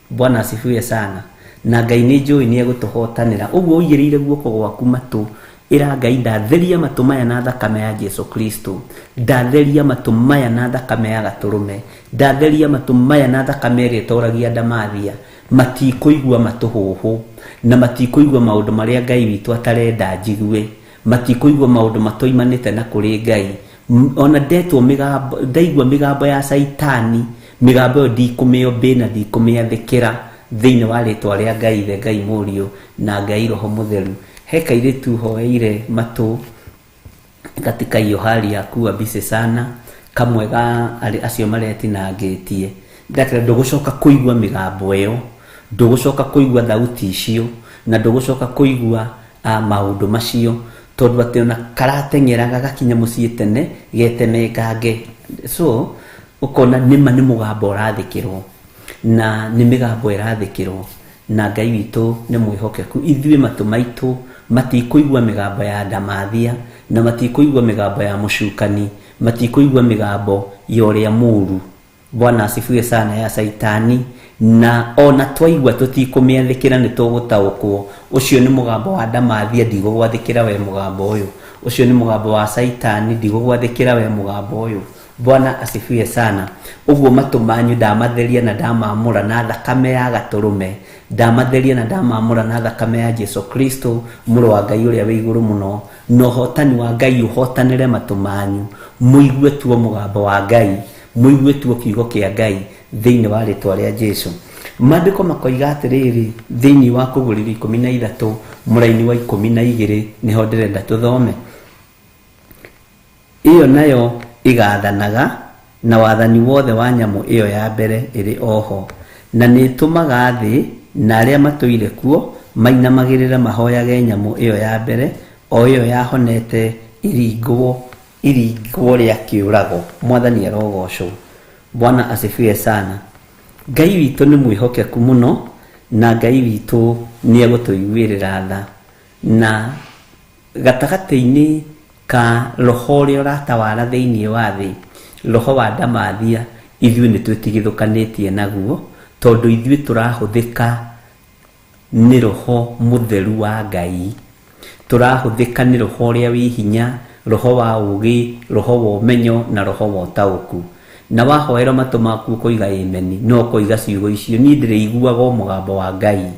[SPEAKER 2] Bwana asifiwe sana. Na Ngai nĩ njũĩ nĩ egũtũhotanĩra. Ũguo ũigĩrĩire guoko gwaku matũ, ĩra Ngai ndatheria matũ maya na thakame ya Jesu Kristo, ndatheria matũ maya na thakame ya gatũrũme, ndatheria matũ maya na thakame ĩrĩa ĩtoragia ndamathia. Matikũigua matũhũhũ, na matikũigua maũndũ marĩa Ngai witũ atarenda njigue, matikũigua maũndũ matoimanĩte na kũrĩ Ngai. Ona ndetwo mĩgambo, ndaigua mĩgambo ya Caitani, mĩgambo ĩyo ndikũmĩombĩ na ndikũmĩathĩkĩra thĩinĩ wa rĩtwa rĩa Ngai Ithe, Ngai Mũriũ na Ngai Roho Mũtheru. He kairĩtu hoeire matũ katika hiyo hali ya kuwa busy sana, kamwe ga arĩ acio maretinangĩtie. Ndakĩra ndũgũcoka kũigua mĩgambo ĩyo, ndũgũcoka kũigua thauti icio, na ndũgũcoka kũigua maũndũ macio, tondũ atĩ ona karateng'eraga gakinya mũciĩ tene getemengange. So ũkona nĩma nĩ mũgambo ũrathĩkĩrwo, na nĩ mĩgambo ĩrathĩkĩrwo, na Ngai witũ nĩ mwĩhokeku. Ithuĩ matũ maitũ matikũigua mĩgambo ya ndamathia, na matikũigua mĩgambo ya mũcukani, matikũigua mĩgambo ya ũrĩa mũũru. Bwana asifiwe sana, ya Caitani. Na ona twaigua tũtikũmĩathĩkĩra nĩ tũgũtaũkwo ũcio nĩ mũgambo wa ndamathia, ndigũgwathĩkĩra we mũgambo ũyũ, ũcio nĩ mũgambo wa Caitani, ndigũgwathĩkĩra we mũgambo ũyũ. Bwana asifiwe sana. Ũguo matũ manyu ndamatheria na ndamamũra na thakame ya gatũrũme, ndamatheria na ndamamũra na thakame ya Jesu Kristo mũrũ wa Ngai ũrĩa wĩ igũrũ mũno. Na ũhotani wa Ngai ũhotanĩre matũ manyu, mũigue tuo mũgambo wa Ngai, mũigue tuo kiugo kĩa Ngai thĩinĩ wa rĩtwa rĩa Jesu. Maandĩko makoiga atĩrĩrĩ thĩinĩ wa Kũgũrĩrio 13 mũraini wa 12 nĩho ndĩrenda tũthome. Ĩyo nayo ĩgathanaga na wathani wothe wa nyamũ ĩyo ya mbere ĩrĩ oho, na nĩ ĩtũmaga thĩ na arĩa matũire kuo mainamagĩrĩre mahoyage nyamũ ĩyo ya mbere, o ĩyo yahonete iringwo rĩa kĩũrago. Mwathani arogocwo. Bwana asifiwe sana. Ngai witũ nĩ mwĩhokeku mũno, na Ngai witũ nĩ egũtũiguĩrĩra tha. Na gatagatĩ-inĩ ka roho ũrĩa ũratawara thĩinĩ wa thĩ, roho wa ndamathia, ithuĩ nĩ twĩtigithũkanĩtie naguo, tondũ ithuĩ tũrahũthĩka nĩ roho mũtheru wa Ngai. Tũrahũthĩka nĩ roho ũrĩa wĩ hinya, roho wa ũũgĩ, roho wa ũmenyo na roho wa ũtaũku. Na wahoera matũ maku ũkoiga amen, no ũkoiga ciugo icio, niĩ ndĩrĩiguaga o mũgambo wa Ngai.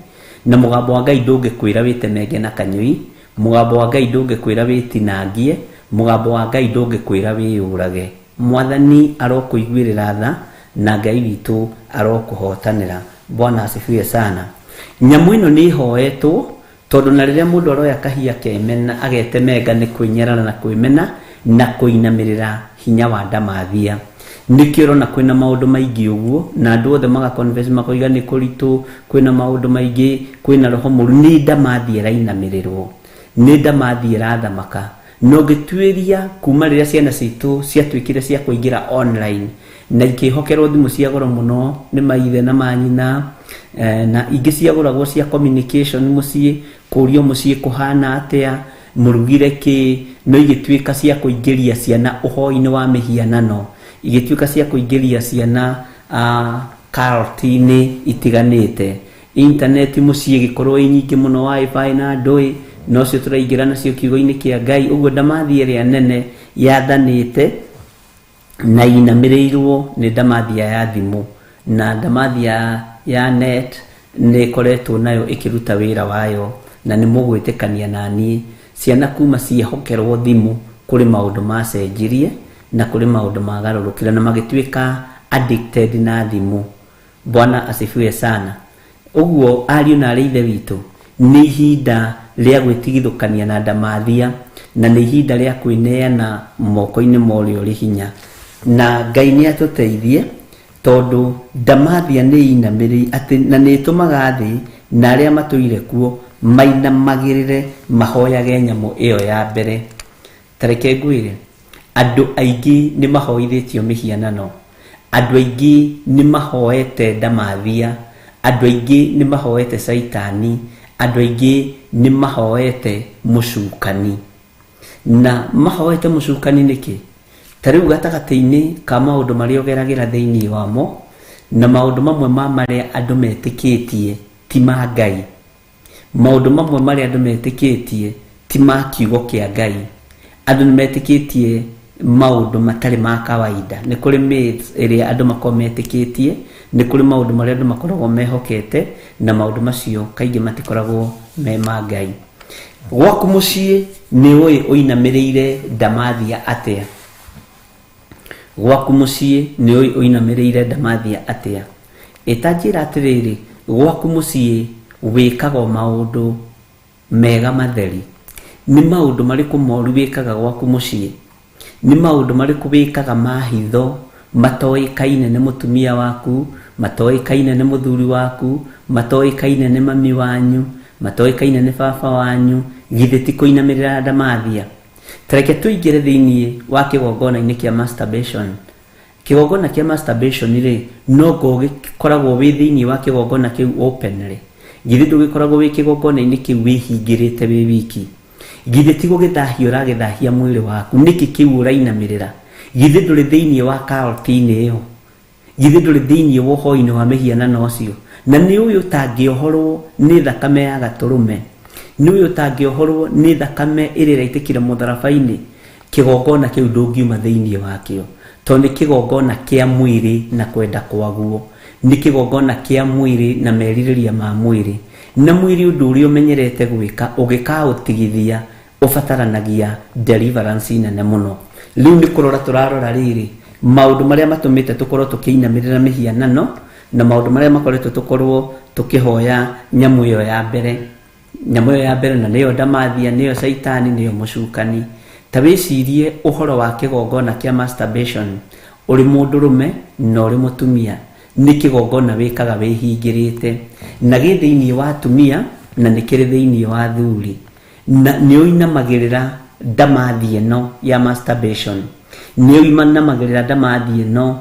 [SPEAKER 2] Na mũgambo wa Ngai ndũngĩkwĩra wĩtemenge na kanyũi, mũgambo wa Ngai ndũngĩkwĩra wĩtinangie, mũgambo wa Ngai ndũngĩkwĩra wĩyũrage. Mwathani arokũiguĩrĩra tha na Ngai witũ arokũhotanĩra. Bwana asifiwe sana. Nyamũ ĩno nĩ ĩhoetwo, tondũ na rĩrĩa mũndũ aroya kahia kemena agetemenga nĩ kwĩnyarara na kwĩmena na kũinamĩrĩra hinya wa ndamathia. Nĩkĩo ũrona kwĩna maũndũ maingĩ ũguo, na andũ othe maga confess makoiga nĩ kũritũ, kwĩna maũndũ maingĩ, kwĩna roho mũru. Nĩ ndamathia ĩrainamĩrĩrwo, nĩ ndamathia ĩrathamaka. Na ũngĩtuĩria kuma rĩrĩa ciana citũ ciatuĩkire cia kũingĩra online na ikĩhokerwo thimũ cia goro mũno nĩ maithe na manyina, na ingĩ ciagũragwo cia communication mũciĩ, kũrio mũciĩ kũhana atĩa, mũrugire kĩ, no igĩtuĩka cia kũingĩria ciana ũhoi-inĩ wa mĩhianano, igĩtuĩka cia kũingĩria ciana cult-inĩ itiganĩte. Internet mũciĩ ĩgĩkorwo ĩ nyingĩ mũno, wifi na ndũĩ, nocio tũraingĩra nacio kiugo-inĩ kĩa Ngai. Ũguo ndamathia ĩrĩa nene yathanĩte na inamĩrĩirwo nĩ ndamathia ya thimũ, na ndamathia ya net nĩ ĩkoretwo nayo ĩkĩruta wĩra wayo, na nĩ mũgwĩtĩkania na niĩ. Ciana kuma ciehokerwo thimũ kũrĩ maũndũ macenjirie na kũrĩ maũndũ magarũrũkire na magĩtuĩka addicted na thimũ. Bwana asifiwe sana. Ũguo ariũ na arĩ ithe witũ, nĩ ihinda rĩa gwĩtigithũkania na ndamathia, na nĩ ihinda rĩa kwĩneana moko-inĩ ma ũrĩa ũrĩ hinya. Na Ngai nĩ atũteithie, tondũ ndamathia nĩ inamĩrĩ atĩ na nĩ ĩtũmaga thĩ na arĩa matũire kuo mainamagĩrĩre mahoyage nyamũ ĩyo ya mbere. Ta reke ngwĩre, andũ aingĩ nĩ mahoithĩtio mĩhianano, andũ aingĩ nĩ mahoete ndamathia, andũ aingĩ nĩ mahoete caitani, andũ aingĩ nĩ mahoete mũcukani. Na mahoete mũcukani nĩkĩ? Ta rĩu gatagatĩ-inĩ ka maũndũ marĩa ũgeragĩra thĩinĩ wamo, na maũndũ mamwe ma marĩa andũ metĩkĩtie ti ma Ngai, maũndũ mamwe marĩa andũ metĩkĩtie ti ma kiugo kĩa Ngai, andũ nĩ metĩkĩtie maũndũ matarĩ ma kawaida. Nĩ kũrĩ myths ĩrĩa andũ makoragwo metĩkĩtie, nĩ kũrĩ maũndũ marĩa andũ makoragwo mehokete, na maũndũ macio kaingĩ matikoragwo me ma Ngai. Gwaku mũciĩ nĩ ũĩ ũinamĩrĩire ndamathia atĩa? Gwaku mũciĩ nĩ ũĩ ũinamĩrĩire ndamathia atĩa? Ĩtanjĩra atĩrĩrĩ, gwaku mũciĩ wĩkaga maũndũ mega matheri. Nĩ maũndũ marĩkũ moru wĩkaga gwaku mũciĩ? Nĩ maũndũ marĩkũ wĩkaga ma hitho matoĩkaine nĩ mũtumia waku, matoĩkaine nĩ mũthuri waku, matoĩkaine nĩ mami wanyu, matoĩkaine nĩ baba wanyu? Githĩ ti kũinamĩrĩra ndamathia? Ta reke tũingĩre thĩinĩ wa kĩgongona-inĩ kĩa masturbation. Kĩgongona kĩa masturbation rĩ, no ngo gĩkoragwo wĩ thĩinĩ wa kĩgongona kĩu openly. Githĩ ndũgĩkoragwo wĩ kĩgongona-inĩ kĩu wĩhingĩrĩte wĩ wiki? Githĩ ti gũgĩthahia ũragĩthahia mwĩrĩ waku? Nĩkĩ kĩu ũrainamĩrĩra? Githĩ ndũrĩ thĩinĩ wa cult-inĩ ĩyo? Githĩ ndũrĩ thĩinĩ wa ũhoi-inĩ wa mĩhianano ũcio? Na nĩ ũyũ ũtangĩohorwo nĩ thakame ya gatũrũme, nĩ ũyũ ũtangĩohorwo nĩ thakame ĩrĩa ĩraitĩkire mũtharaba-inĩ, kĩgongona kĩu ndũngiuma thĩinĩ wakĩo, tondũ nĩ kĩgongona kĩa mwĩrĩ na kwenda kwaguo, nĩ kĩgongona kĩa mwĩrĩ na merirĩria ma mwĩrĩ. Na mwĩrĩ ũndũ ũrĩa ũmenyerete gwĩka ũgĩkaũtigithia ũbataranagia deliverance nene mũno. Rĩu nĩ kũrora tũrarora rĩrĩ maũndũ marĩa matũmĩte tũkorwo tũkĩinamĩrĩra mĩhianano, Na maũndũ marĩa makoretwo tũkorwo tũkĩhoya nyamũ ĩyo ya mbere, nyamũ ĩyo ya mbere, na nĩyo ndamathia, nĩyo caitani, nĩyo mũcukani. Ta wĩcirie ũhoro wa kĩgongona kĩa masturbation. Ũrĩ mũndũrũme na ũrĩ mũtumia, nĩ kĩgongona wĩkaga wĩhingĩrĩte, na gĩ thĩinĩ wa atumia na nĩ kĩrĩ thĩinĩ wa athuri, na nĩ ũinamagĩrĩra ndamathi ĩno ya masturbation, nĩ ũinamagĩrĩra ndamathi ĩno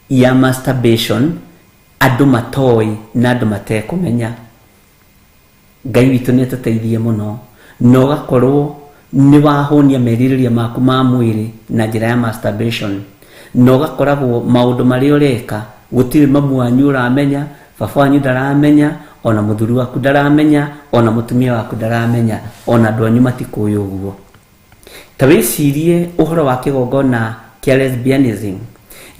[SPEAKER 2] ya masturbation andũ matoĩ na andũ matekũmenya. Ngai witũ nĩ atũteithie mũno, na ũgakorwo nĩ wahũnia merirĩria maku ma mwĩrĩ na njĩra ya masturbation, na ũgakoragwo maũndũ marĩa ũreka gũtirĩ mamu wanyu ũramenya, baba wanyu ndaramenya, ona mũthuri waku ndaramenya, ona mũtumia waku ndaramenya, ona andũ anyu matikũĩ ũguo. Ta wĩcirie ũhoro wa kĩgongona kĩa lesbianism.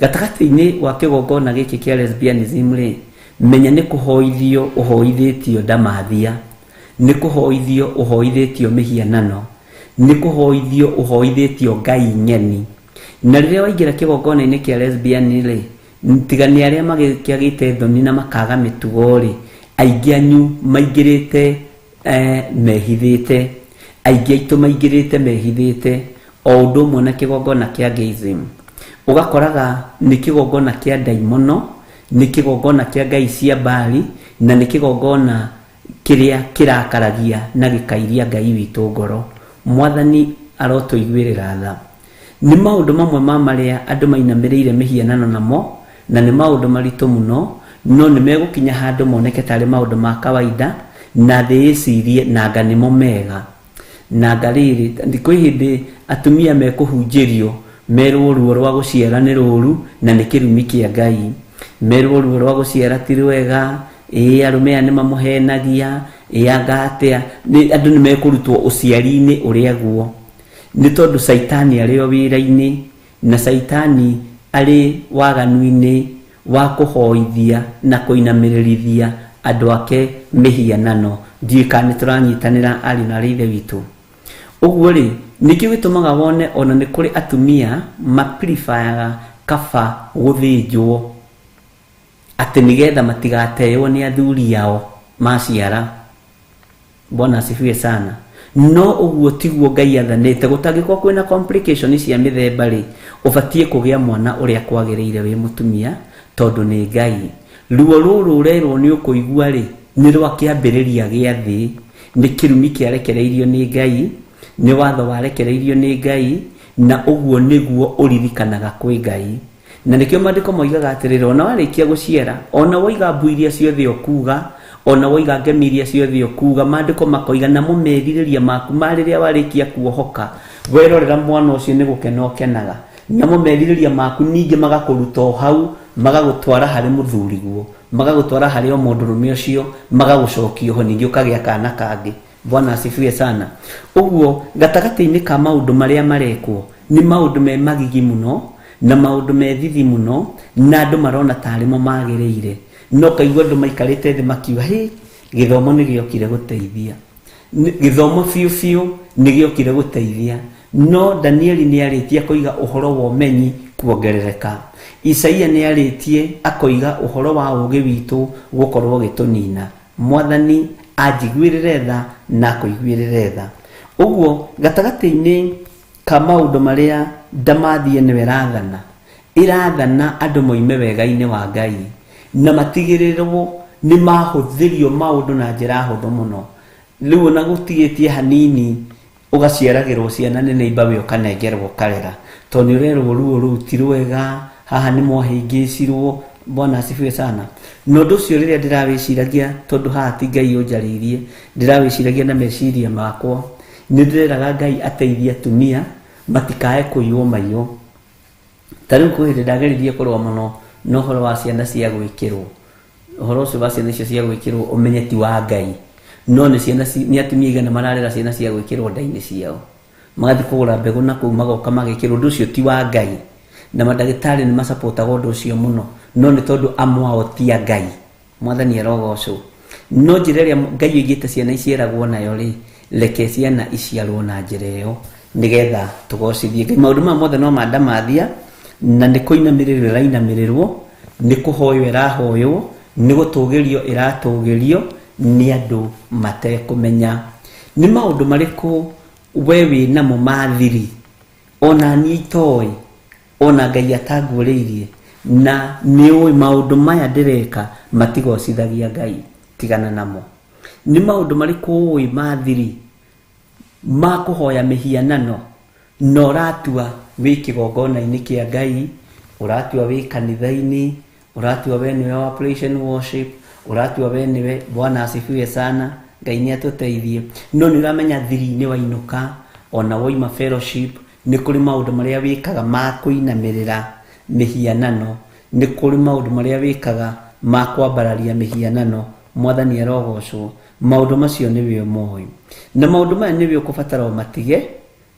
[SPEAKER 2] Gatagatĩ-inĩ wa kĩgongona gĩkĩ kĩa lesbianism rĩ, menya nĩ kũhoithio ũhoithĩtio ndamathia, nĩ kũhoithio ũhoithĩtio mĩhianano, nĩ kũhoithio ũhoithĩtio ngai ng'eni. Na rĩrĩa waingĩra kĩgongona-inĩ kĩa lesbian rĩ, tiga nĩ arĩa magĩkĩagĩte thoni na makaga mĩtugo rĩ, aingĩ anyu maingĩrĩte mehithĩte, aingĩ aitũ maingĩrĩte mehithĩte, o ũndũ ũmwe na kĩgongona kĩa gayism. Ũgakoraga nĩ kĩgongona kĩa ndaimono, nĩ kĩgongona kĩa ngai cia Baali, na nĩ kĩgongona kĩrĩa kĩrakaragia na gĩkairia Ngai witũ ngoro. Mwathani arotũiguĩrĩra tha. Nĩ maũndũ mamwe ma marĩa andũ mainamĩrĩire mĩhianano namo, na nĩ maũndũ maritũ mũno, no nĩ megũkinya handũ moneke tarĩ maũndũ ma kawaida, na thĩ ĩcirie nanga nĩmo mega. Nanga rĩrĩ, kwĩ hĩndĩ atumia mekũhunjĩrio merwo ruo rwa gũciara nĩ rũru na nĩ kĩrumi kĩa Ngai, merwo ruo rwa gũciara ti rwega, ĩĩ arũme aya nĩ mamũhenagia, ĩĩ anga atĩa. Andũ nĩ mekũrutwo ũciari-inĩ ũrĩa guo, nĩ tondũ caitani arĩ o wĩra-inĩ, na caitani arĩ waganu-inĩ wa kũhoithia na kũinamĩrĩrithia andũ ake mĩhianano. Ndiũĩ kana nĩ tũranyitanĩra ariũ na arĩ ithe witũ. Ũguo rĩ, nĩkĩo gĩtũmaga wone ona nĩ kũrĩ atumia mapreferga kaba gũthĩnjwo atĩ nĩgetha matigateywo nĩ athuri ao maciara. Bwana asifiwe sana. No ũguo tiguo Ngai athanĩte. Gũtangĩkorwo kwĩna complication cia mĩthemba rĩ, ũbatiĩ kũgĩa mwana ũrĩa kwagĩrĩire wĩ mũtumia, tondũ nĩ Ngai. Ruo rũrũ ũrerwo nĩ ũkũigua rĩ, nĩ rwa kĩambĩrĩria gĩa thĩ, nĩ kĩrumi kĩarekereirio nĩ Ngai, nĩ watho warekereirio nĩ Ngai, na ũguo nĩguo ũririkanaga kwĩ Ngai. Na nĩkĩo maandĩko moigaga atĩrĩrĩ, ona warĩkia gũciara, ona woiga mbu iria ciothe ũkuga, ona woiga ngemi iria ciothe ũkuga, maandĩko makoiga namo merirĩria maku ma rĩrĩa warĩkia kuohoka, werorera mwana ũcio nĩ gũkena ũkenaga, namo merirĩria maku ningĩ magakũruta o hau, magagũtwara harĩ mũthuriguo, magagũtwara harĩ o mũndũrũme ũcio, magagũcokia ho ningĩ ũkagĩa kana kangĩ. Bwana asifiwe sana. Ũguo gatagatĩ-inĩ ka maũndũ marĩa marekwo nĩ maũndũ me magigi mũno na maũndũ me thithi mũno, na andũ marona tarĩ mo magĩrĩire, no kaigua andũ maikarĩte thĩ makiuga hĩ, gĩthomo nĩ gĩokire gũteithia, gĩthomo biũ biũ nĩ gĩokire gũteithia. No Danieli nĩ arĩtie akoiga ũhoro wa ũmenyi kuongerereka, Isaia nĩ arĩtie akoiga ũhoro wa ũũgĩ witũ gũkorwo ũgĩtũnina. Mwathani anjiguĩrĩre tha na akũiguĩrĩre tha. Ũguo gatagatĩ-inĩ ka maũndũ marĩa ndamathie nĩwe ĩrathana, ĩrathana andũ moime wega-inĩ wa Ngai na matigĩrĩrwo nĩ mahũthĩrio maũndũ na njĩra hũthũ mũno. Rĩu ona gũtigĩtie hanini ũgaciaragĩrwo ciana nĩ neighbor we ũkanengerwo ũkarera, tondũ nĩ ũrerwo ruo rũu ti rwega, haha nĩ mwahĩngĩcirwo. Bwana asifiwe sana. Na ũndũ ũcio rĩrĩa ndĩrawĩciragia, tondũ haha ti Ngai ũnjarĩirie, ndĩrawĩciragia na meciria makwa, nĩ ndĩreraga Ngai ateithie atumia matikae kũiywo maiyo. Ta rĩu kwĩ hĩndĩ ndageririe kũrũa mũno na ũhoro wa ciana cia gwĩkĩrwo. Ũhoro ũcio wa ciana icio cia gwĩkĩrwo ũmenye ti wa Ngai, no nĩ ciana nĩ atumia igana mararera ciana cia gwĩkĩrwo nda-inĩ ciao, magathiĩ kũgũra mbegũ na kũu magoka magekĩrwo. Ũndũ ũcio ti wa Ngai, na mandagĩtarĩ nĩ macapotaga ũndũ ũcio mũno, no nĩ tondũ amwe ao ti a Ngai. Mwathani arogocwo. No njĩra ĩrĩa Ngai oigĩte ciana iciaragwo nayo rĩ, reke ciana iciarwo na njĩra ĩyo nĩgetha tũgocithie Ngai. Maũndũ maya mothe no ma ndamathia, na nĩ kũinamĩrĩrwo ĩrainamĩrĩrwo, Nĩ kũhoywo ĩrahoywo, nĩ gũtũgĩrio ĩratũgĩrio nĩ andũ matekũmenya. Nĩ maũndũ marĩkũ we wĩ namo ma thiri ona niĩ itoĩ, ona Ngai atanguũrĩirie, na nĩ ũĩ maũndũ maya ndĩreka matigocithagia Ngai, tigana namo. Nĩ maũndũ marĩkũ ũĩ ma thiri ma kũhoya mĩhianano na ũratua wĩ kĩgongona-inĩ kĩa Ngai, ũratua wĩ kanitha-inĩ, ũratua we nĩwe wa praise and worship, ũratua we nĩwe Bwana asifiwe sana, Ngai nĩ atũteithie. No nĩ ũramenya thiri-inĩ wainũka, ona woima fellowship, nĩ kũrĩ maũndũ marĩa wĩkaga ma kũinamĩrĩra mĩhianano, nĩ kũrĩ maũndũ marĩa wĩkaga ma kwambararia mĩhianano. Mwathani arogocwo. Maũndũ macio nĩwe ũmoĩ, na maũndũ maya nĩwe ũkũbatara ũmatige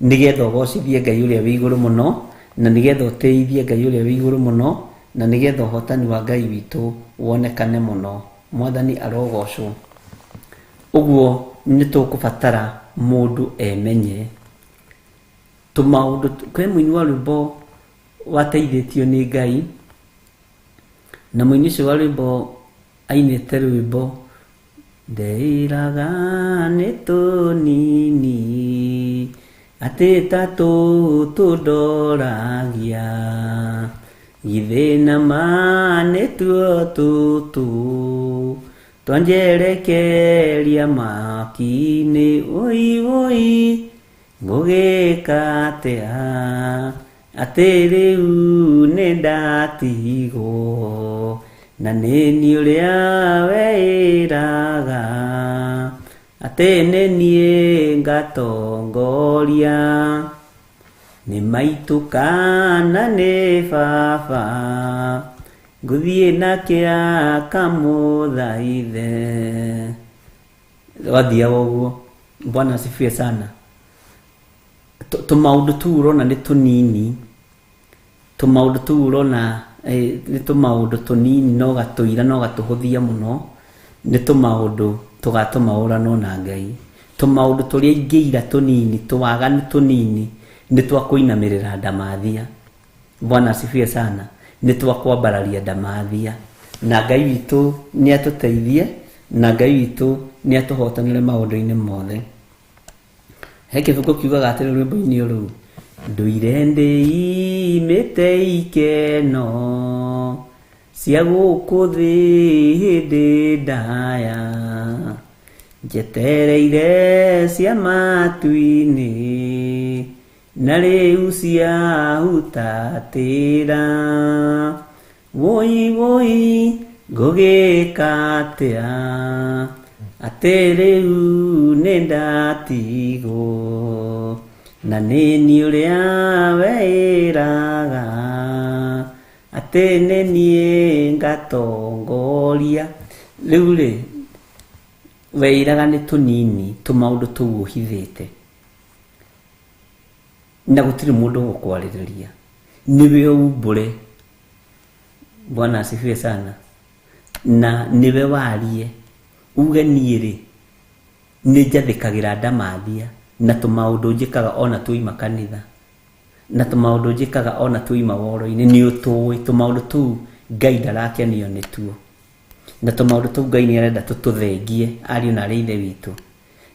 [SPEAKER 2] nĩgetha ũgocithie Ngai ũrĩa wĩ igũrũ mũno, na nĩgetha ũtĩithie Ngai ũrĩa wĩ igũrũ mũno, na nĩgetha ũhotani wa Ngai witũ wonekane mũno. Mwathani arogocwo. Ũguo nĩ tũkũbatara mũndũ emenye tũmaũndũ. Kwĩ mũini wa rwĩmbo wateithĩtio nĩ Ngai, na mũini ũcio wa rwĩmbo ainĩte rwĩmbo ndeiraga nĩ tũnini atĩ ta tũtũ ndoragia, githĩ na ma nĩtuo tũtũ twanjerekeria maki-inĩ. Oi oi ngũgĩka atĩa atĩ rĩu nĩ ndatigwo, na nĩ niĩ ũrĩa weĩraga atĩ nĩ niĩ ngatongoria, nĩ maitũ kana nĩ baba, ngũthiĩ nake akamũthaithe. Wathiaga ũguo. Bwana asifiwe sana. Tũmaũndũ tũu ũrona nĩ tũnini, tũmaũndũ tũu ũrona nĩ tũmaũndũ tũnini no gatũira no gatũhũthia mũno, nĩ tũmaũndũ tũgatũma ũranwo na Ngai. Tũmaũndũ tũrĩa ingĩira tũnini, tũwaganu tũnini, nĩ twa kũinamĩrĩra ndamathia. Bwana asifiwe sana. Nĩ twa kwambararia ndamathia, na Ngai witũ nĩ atũteithie, na Ngai witũ nĩ atũhotanĩre maũndũ-inĩ mothe. He kĩbungo kiugaga atĩrĩ rwĩmbo-inĩ rũu, ndũire ndĩimĩte ikeno cia gũkũ thĩ hĩndĩ ndaya, njetereire cia matu-inĩ na rĩu ciahutatĩra. Woi woi ngũgĩka atĩa atĩ rĩu nĩ ndatigwo, na nĩ niĩ ũrĩa weĩraga atĩ nĩ niĩ ngatongoria. Rĩu rĩ, weĩraga nĩ tũnini tũmaũndũ tũu ũhithĩte, na gũtirĩ mũndũ ũgũkwarĩrĩria, nĩwe umbũre. Bwana asifiwe sana. Na nĩwe warie uge niĩ rĩ nĩ njathĩkagĩra ndamathia, na tũmaũndũ njĩkaga ona tuoima kanitha, na tũmaũndũ njĩkaga ona tuoima woro-inĩ, nĩ ũtũĩ tũmaũndũ tũu Ngai ndarakenio nĩtuo, na tũmaũndũ tũu Ngai nĩ arenda tũtũthengie ariũ na arĩ ithe witũ,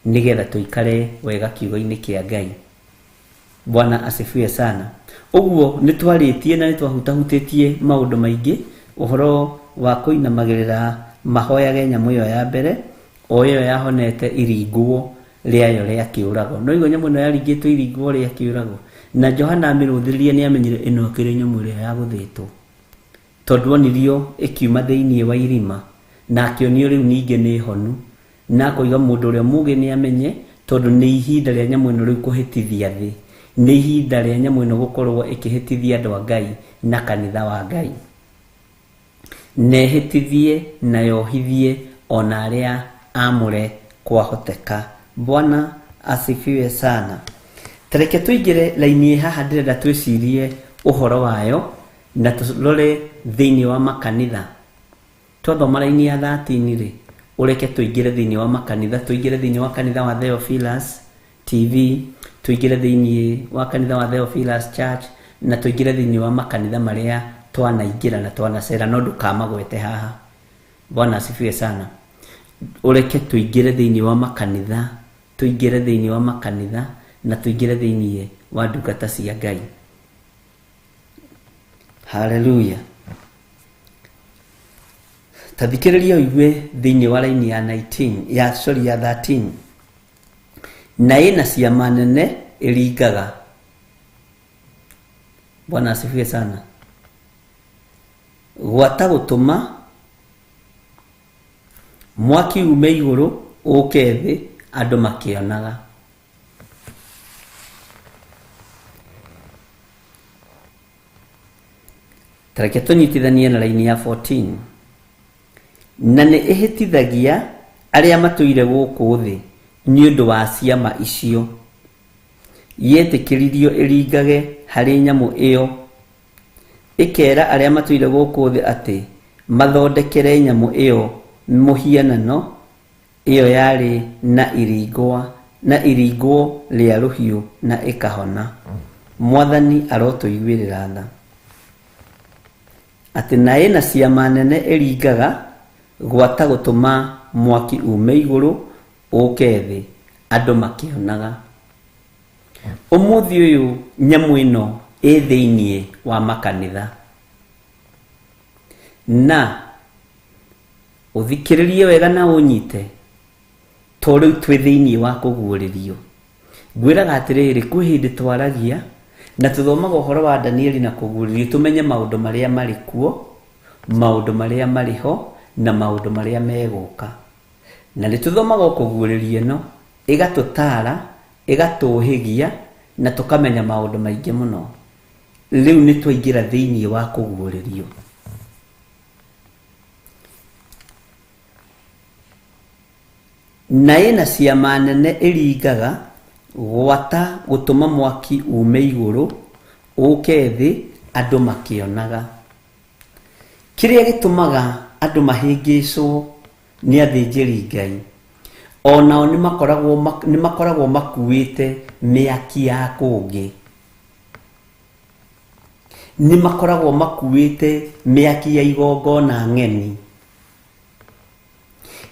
[SPEAKER 2] nĩgetha tũikare wega kiugo-inĩ kĩa Ngai. Bwana asifiwe sana. Ũguo nĩ twarĩtie na nĩ twahutahutĩtie maũndũ maingĩ, ũhoro wa kũinamagĩrĩra mahoyage nyamũ ĩyo ya mbere, o ĩyo yahonete iringwo rĩayo rĩa kĩũrago. No igua nyamũ ĩno yaringĩtwo iringwo rĩa kĩũrago, na Johana amĩrũthĩrĩria nĩ amenyire ĩno ĩkĩrĩ nyamũ ĩrĩa ya gũthĩtwo, tondũ onirio ĩkiuma thĩinĩ wa irima, na akĩonio rĩu ningĩ nĩ honu, na akoiga mũndũ ũrĩa mũũgĩ nĩ amenye, tondũ nĩ ihinda rĩa nyamũ ĩno rĩu kũhĩtithia thĩ, nĩ ihinda rĩa nyamũ ĩno gũkorwo ĩkĩhĩtithia andũ a Ngai na kanitha wa Ngai, na ĩhĩtithie na yohithie ona arĩa amũre kwahoteka. Bwana asifiwe sana. Tareke tũingĩre raini haha, ndĩrenda twĩcirie ũhoro wayo na tũrore thĩinĩ wa makanitha. Twathoma raini ya 13 rĩ, ũreke tũingĩre thĩinĩ wa makanitha, tũingĩre thĩinĩ wa kanitha wa Theophilus TV, tũingĩre thĩinĩ wa kanitha wa Theophilus Church, na tũingĩre thĩinĩ wa makanitha marĩa Twanaingĩra na twanacera, no ndũkamagwete haha. Bwana asifiwe sana. Ũreke tũingĩre thĩinĩ wa makanitha, tũingĩre thĩinĩ wa makanitha na tũingĩre thĩinĩ wa ndungata cia Ngai. Haleluya. Ta thikĩrĩria ũigue thĩinĩ wa raini ya 19, ya sorry, ya 13. Na ĩna ciama nene ĩringaga. Bwana asifiwe sana. Gwata gũtũma mwaki ume igũrũ ũke thĩ andũ makĩonaga. Tareke tũnyitithanie na raini ya 14. Na nĩ ĩhĩtithagia arĩa matũire gũkũ thĩ nĩ ũndũ wa ciama icio. Yetĩkĩririo ĩringage harĩ nyamũ ĩyo, ĩkera arĩa matũire gũkũ thĩ atĩ mathondekere nyamũ ĩyo mũhianano ĩyo yarĩ na iringwa na iringwo rĩa rũhiũ na ĩkahona. Mwathani arotũiguĩrĩra tha. Atĩ na ĩna ciama nene ĩringaga gwata gũtũma mwaki ume igũrũ ũke thĩ andũ makĩonaga. Ũmũthĩ ũyũ nyamũ ĩno ĩ thĩinĩ wa makanitha. Na ũthikĩrĩrie wega na ũnyite, to rĩu twĩ thĩinĩ wa kũguũrĩrio. Ngwĩraga atĩrĩrĩ, kwĩ hĩndĩ twaragia na tũthomaga ũhoro wa Danieli na kũguũrĩrio, tũmenye maũndũ marĩa marĩ kuo, maũndũ marĩa marĩ ho na maũndũ marĩa megũka. Na nĩ tũthomaga kũguũrĩrio ĩno, ĩgatũtaara, ĩgatũhĩgia na tũkamenya maũndũ maingĩ mũno. Rĩu nĩ twaingĩra thĩinĩ wa kũguũrĩrio. Na ĩna ciama nene ĩringaga gwata gũtũma mwaki ume igũrũ ũke thĩ andũ makĩonaga. Kĩrĩa gĩtũmaga andũ mahĩngĩcwo nĩ athĩnjĩri Ngai, onao nĩ makoragwo makuĩte mĩaki ya kũngĩ, nĩ makoragwo makuĩte mĩaki ya igongona ng'eni.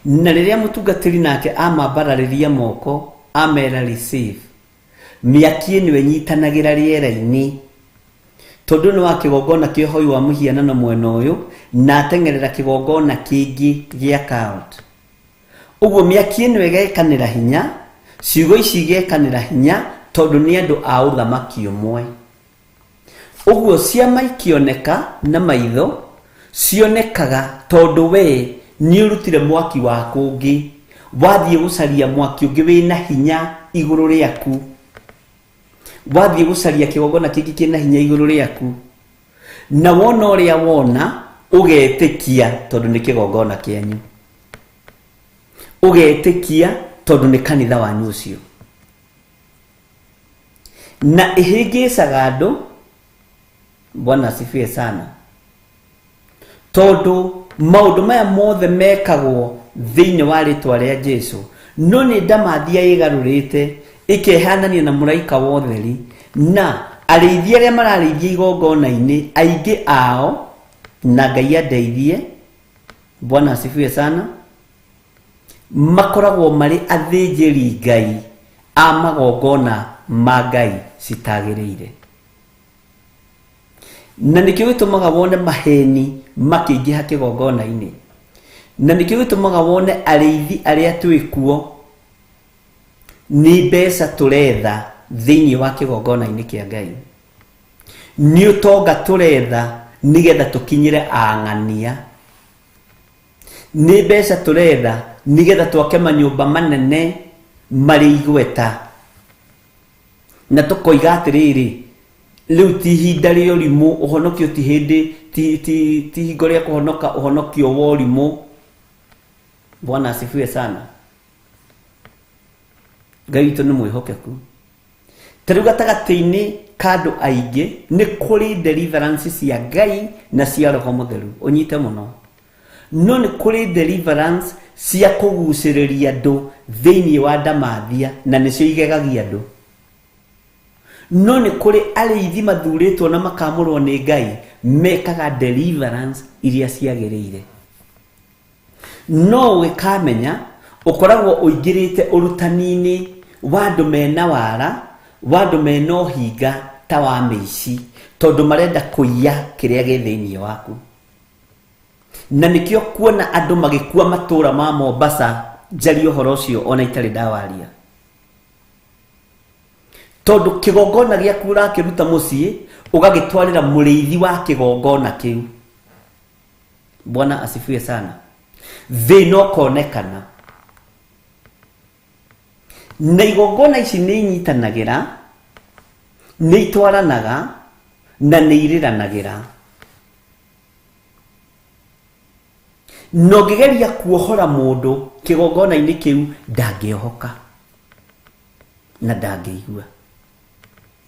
[SPEAKER 2] Na rĩrĩa mũtungatĩri nake amambararĩria moko amera receive, mĩaki ĩno ĩnyitanagĩra rĩera-inĩ, tondũ nĩ wa kĩgongona kĩa ũhoi wa mũhianano mwena ũyũ na ateng'erera kĩgongona kĩngĩ gĩa cult. Ũguo mĩaki ĩno ĩgekanĩra hinya, ciugo ici igekanĩra hinya, tondũ nĩ andũ a ũthamaki ũmwe. Ũguo ciama ikĩoneka na maitho cionekaga tondũ we nĩ ũrutire mwaki wa kũngĩ, wathiĩ gũcaria mwaki ũngĩ wĩna hinya igũrũ rĩaku, wathiĩ gũcaria kĩgongona kĩngĩ kĩna hinya igũrũ rĩaku, na wona ũrĩa wona ũgetĩkia tondũ nĩ kĩgongona kĩanyu, ũgetĩkia tondũ nĩ kanitha wanyu ũcio. Na ĩhĩngĩcaga andũ. Bwana asifiwe sana. Tondũ maũndũ maya mothe mekagwo thĩinĩ wa rĩtwa rĩa Jesu, no nĩ ndamathia ĩgarũrĩte ĩkehanania na mũraika wa ũtheri, na arĩithi arĩa mararĩithia igongona-inĩ aingĩ ao, na Ngai andeithie, Bwana asifiwe sana, makoragwo marĩ athĩnjĩri Ngai a magongona ma Ngai citagĩrĩire. Na nĩkĩo gĩtũmaga wone maheni makĩingĩha kĩgongona-inĩ, na nĩkĩo gĩtũmaga wone arĩithi arĩa twĩ kuo nĩ mbeca tũretha thĩinĩ wa kĩgongona-inĩ kĩa Ngai, nĩ ũtonga tũretha nĩgetha tũkinyĩre ang'ania, nĩ mbeca tũretha nĩgetha twake manyũmba manene marĩ igweta, na tũkoiga atĩrĩrĩ, rĩu ti ihinda rĩa ũrimũ, ũhonokio ti hĩndĩ, ti hingo rĩa kũhonoka ũhonokio wa ũrimũ. Bwana asifiwe sana. Ngai witũ nĩ mwĩhokeku. Ta rĩu gatagatĩ-inĩ ka andũ aingĩ nĩ kũrĩ deliverance cia Ngai na cia Roho Mũtheru, ũnyite mũno. No nĩ kũrĩ deliverance cia kũgucĩrĩria andũ thĩinĩ wa ndamathia, na nĩcio igegagia andũ. No nĩ kũrĩ arĩithi mathurĩtwo na makamũrwo nĩ Ngai mekaga deliverance iria ciagĩrĩire. No ũgĩkamenya ũkoragwo ũingĩrĩte ũrutani-inĩ wa andũ mena wara, wa andũ mena ũhinga ta wa mĩici, tondũ marenda kũiya kĩrĩa gĩ thĩinĩ waku. Na nĩkĩo kuona andũ magĩkua matũra ma Mombasa njarie ũhoro ũcio ona itarĩ ndawaria. Tondũ kĩgongona gĩaku ũrakĩruta mũciĩ ũgagĩtwarĩra mũrĩithi wa kĩgongona kĩu. Bwana asifiwe sana. Thĩna ũkonekana. Na igongona ici nĩ inyitanagĩra, nĩ itwaranaga na nĩ irĩranagĩra. Na ũngĩgeria kuohora mũndũ kĩgongona-inĩ kĩu ndangĩohoka na ndangĩigua.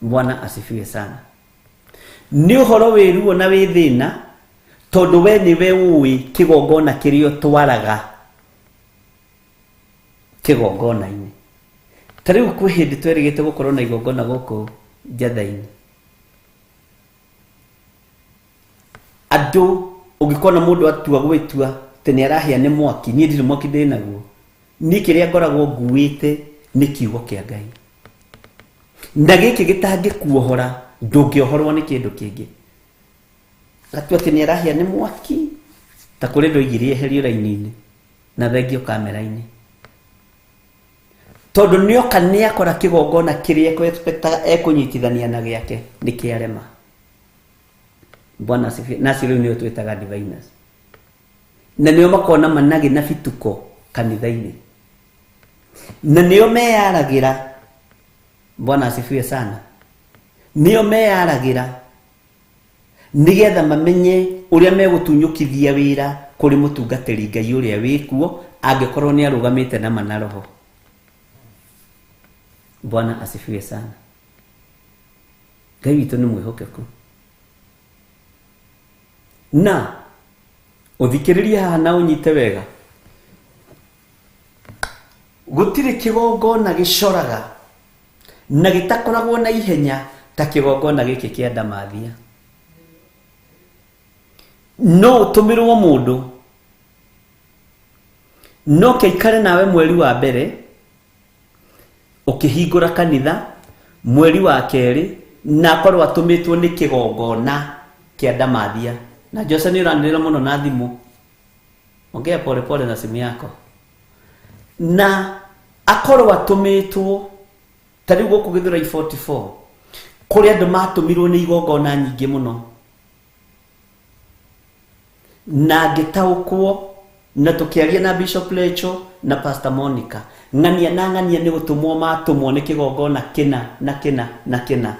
[SPEAKER 2] Bwana asifiwe sana. Nĩ ũhoro wĩ ruo na wĩ thĩna, tondũ we nĩwe ũĩ kĩgongona kĩrĩa ũtwaraga kĩgongona-inĩ. Ta rĩu kwĩ hĩndĩ twerĩgĩte gũkorwo na igongona gũkũ Njatha-inĩ. Andũ ũngĩkona mũndũ atua gwĩtua atĩ nĩ arahĩa nĩ mwaki, niĩ ndirĩ mwaki ndĩ naguo. Niĩ kĩrĩa ngoragwo nguĩte nĩ kiugo kĩa Ngai. Na gĩkĩ gĩtangĩkuohora, ndũngĩohorwo nĩ kĩndũ kĩngĩ. Gatua atĩ nĩ arahĩa nĩ mwaki, ta kũrĩ ndoigire eherio raini-inĩ na thengio kamera-inĩ. Tondũ nĩoka nĩakora kĩgongona kĩrĩa ekũ-expectaga ekũnyitithania na gĩake nĩ kĩarema. Bwana asifiwe. Na acio rĩu nĩo twĩtaga diviners. Na nĩo makona managĩ na bituko kanitha-inĩ. Na nĩo meyaragĩra. Bwana asifiwe sana. Nĩo meyaragĩra nĩgetha mamenye ũrĩa megũtunyũkithia wĩra kũrĩ mũtungatĩri Ngai ũrĩa wĩkuo angĩkorwo nĩ arũgamĩte na mana roho. Bwana asifiwe sana. Ngai witũ nĩ mwĩhokeku. Na ũthikĩrĩrie haha na ũnyite wega. Gũtirĩ kĩgongona gĩcoraga na gĩtakoragwo na ihenya ta kĩgongona gĩkĩ kĩa Ndamathia. No ũtũmĩrwo mũndũ, no kĩikare nawe mweri wa mbere ũkĩhingũra kanitha, mweri wa kerĩ na akorwo atũmĩtwo nĩ kĩgongona kĩa Ndamathia. Na Jose nĩ ũranĩrĩra mũno na thimũ, ongea pole pole na simu yako. Na akorwo atũmĩtwo ta rĩu gũkũ Gĩthũrai 44 kũrĩ andũ matũmirwo nĩ igongona nyingĩ mũno, na ngĩtaũkwo na tũkĩaria na Bishop Lecho na Pastor Monica, ng'ania na ng'ania nĩ gũtũmwo matũmwo nĩ kĩgongona kĩna na kĩna na kĩna.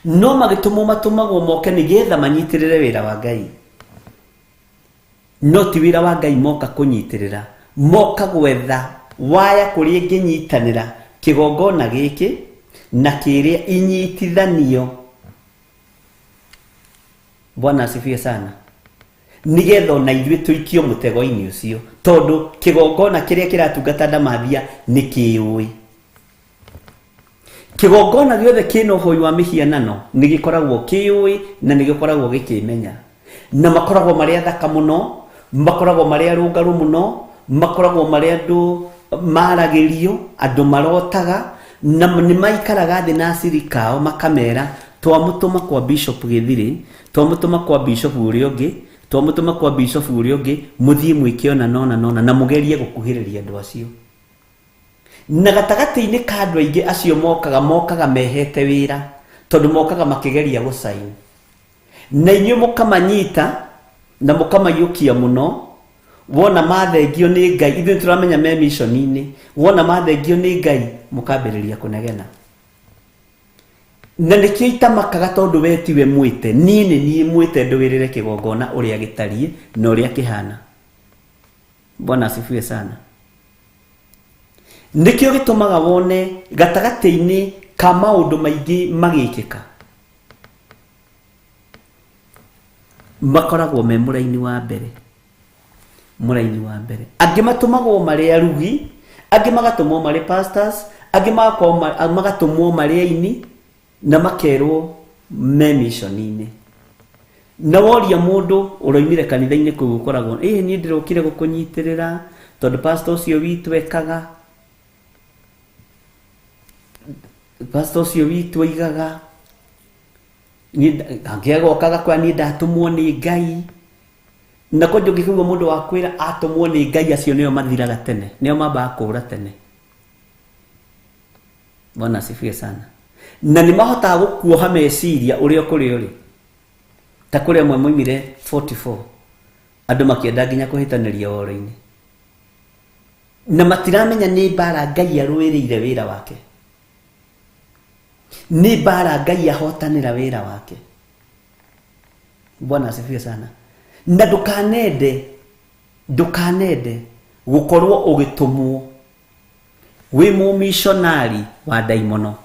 [SPEAKER 2] No magĩtũmwo matũmagwo moke nĩgetha manyitĩrĩre wĩra wa Ngai. No ti wĩra wa Ngai moka kũnyitĩrĩra, moka gwetha waya kũrĩa ĩngĩnyitanĩra kĩgongona gĩkĩ na kĩrĩa inyitithanio. Bwana asifiwe sana. Nĩgetha ona ithuĩ tũikio mũtego-inĩ ũcio, tondũ kĩgongona kĩrĩa kĩratungata Ndamathia nĩ kĩũĩ. Kĩgongona gĩothe kĩna ũhoi wa mĩhianano nĩ gĩkoragwo kĩũĩ na nĩ gĩkoragwo gĩkĩmenya. Na makoragwo marĩ athaka mũno, makoragwo marĩ arũngarũ mũno, makoragwo marĩ andũ maragĩrio, andũ marotaga, na nĩ maikaraga thĩ na acirika ao makamera twamũtũma kwa Bishop Gĩthirĩ, twamũtũma kwa Bishop ũrĩa ũngĩ, twamũtũma kwa Bishop ũrĩa ũngĩ, mũthiĩ mwĩke ona nona nona na mũgerie gũkuhĩrĩria andũ acio. Na gatagatĩ-inĩ ka andũ aingĩ acio mokaga mehete wĩra, tondũ mokaga makĩgeria gũcain. Na inyuĩ mũkamanyita na mũkamaiyũkia mũno, wona mathengio nĩ Ngai, ithuĩ tũramenya me mission-inĩ, wona mathengio nĩ Ngai mũkambĩrĩria kũnegena. Na nĩkĩo itamakaga tondũ we tiwe mwĩte, niĩ nĩ niĩ mwĩte ndũĩrĩre kĩgongona ũrĩa gĩtariĩ na ũrĩa kĩhana. Bwana asifiwe sana. Nĩkĩo gĩtũmaga wone gatagatĩ-inĩ ka maũndũ maingĩ magĩkĩka, makoragwo me mũraini wa mbere. Mũraini wa mbere. Angĩ matũmagwo marĩ arugi, angĩ magatũmwo marĩ pastors, angĩ magatũmwo marĩ aini. Na makerwo me mission-inĩ. Na woria mũndũ ũroimire kanitha-inĩ kũu ũkoragwo, ĩĩ niĩ ndĩrokire gũkũnyitĩrĩra tondũ pastor ũcio witũ ekaga, pastor ũcio witũ oigaga, niĩ angĩagokaga kwa niĩ ndatũmwo nĩ Ngai. Na kwanja ũngĩkĩigua mũndũ wa kwĩra atũmwo nĩ Ngai, acio nĩo mathiraga tene, nĩo mambaga kũũra tene. Bwana asifiwe sana. Na nĩ mahotaga gũkuoha meciria ũrĩa kũrĩ ũrĩ. Ta kũrĩa amwe moimire 44 andũ makĩenda nginya kũhĩtanĩria ũhoro-inĩ. Na matiramenya nĩ mbara Ngai arũĩrĩire wĩra wake. Nĩ mbara Ngai ahotanĩra wĩra wake. Bwana asifiwe sana. Na ndũkanende gũkorwo ũgĩtũmwo wĩ mũmishonari wa ndaimono.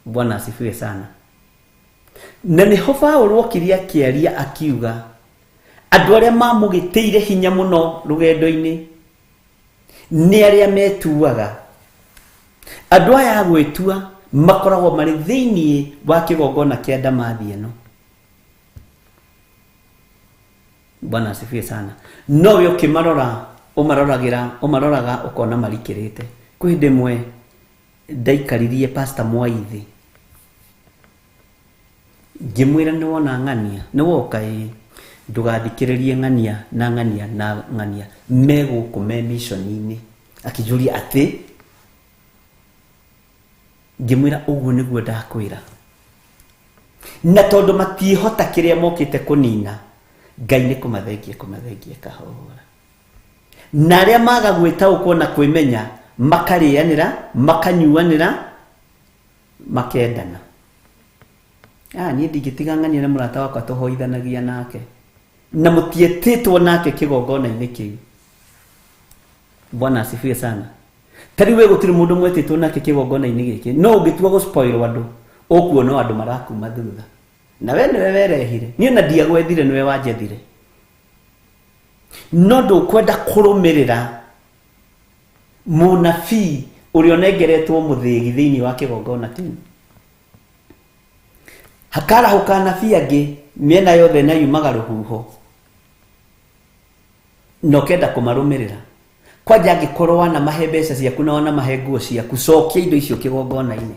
[SPEAKER 2] Bwana asifiwe sana. Na nĩho Paũlũ okire akĩaria akiuga andũ arĩa mamũgĩtĩire hinya mũno rũgendo-inĩ nĩ arĩa metuaga. Andũ aya a gwĩtua makoragwo marĩ thĩinĩ wa kĩgongona kĩa ndamathi ĩno. Bwana asifiwe sana. No we ũkĩmarora, ũmaroraga ũkona marikĩrĩte. Kwĩ hĩndĩ ĩmwe ndaikaririe Pastor Mwaithi, ngĩmwĩra nĩ wona ng'ania, nĩ woka ĩ, ndũgathikĩrĩrie ng'ania na ng'ania na ng'ania, me gũkũ me mission-inĩ. Akĩnjũria atĩ, ngĩmwĩra ũguo nĩguo ndakwĩra. Na tondũ matiĩhota kĩrĩa mokĩte kũnina, Ngai nĩ kũmathengia kahora. Na arĩa maga gwĩtaũkwo na kwĩmenya, makarĩanĩra, makanyuanĩra, makendana. Niĩ ndingĩtiga ng'ania na mũrata wakwa tũhoithanagia nake. Na mũtiĩtĩtwo nake kĩgongona-inĩ kĩu. Bwana asifiwe sana. Ta rĩu we gũtirĩ mũndũ mwetĩtwo nake kĩgongona-inĩ gĩkĩ. No ũngĩtua gũspoil andũ, ũkuona andũ marakuma thutha. Na we nĩwe werehire. Niĩ na ndiagwethire, nĩwe wanjethire. No ndũkwenda kũrũmĩrĩra mũnabii ũrĩa ũnengeretwo mũthĩgi thĩinĩ wa kĩgongona kĩu. Hakarahũka anabii angĩ mĩena yothe na yumaga rũhuho, na ũkenda kũmarũmĩrĩra. Kwanja angĩkorwo wanamahe mbeca ciaku na wanamahe nguo ciaku, cokia indo icio kĩgongona-inĩ.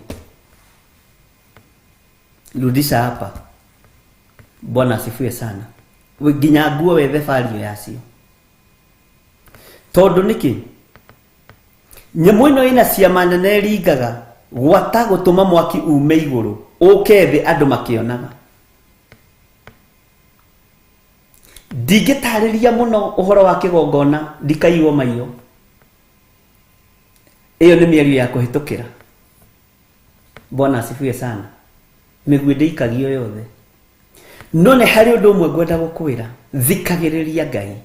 [SPEAKER 2] Rudisha hapa. Bwana asifiwe sana. Nginya nguo wethe value yacio. Tondũ nĩkĩ? Nyamũ ĩno ĩna ciama nene ĩringaga gwata gũtũma mwaki ume igũrũ ũke thĩ andũ makĩonaga. Ndingĩtarĩria mũno ũhoro wa kĩgongona, ndikaiywo maiyo. Ĩyo nĩ mĩario ya kũhĩtũkĩra. Bwana asifiwe sana. Mĩguĩ ndĩikagio yothe. No nĩ harĩ ũndũ ũmwe ngwenda gũkwĩra, thikagĩrĩria Ngai.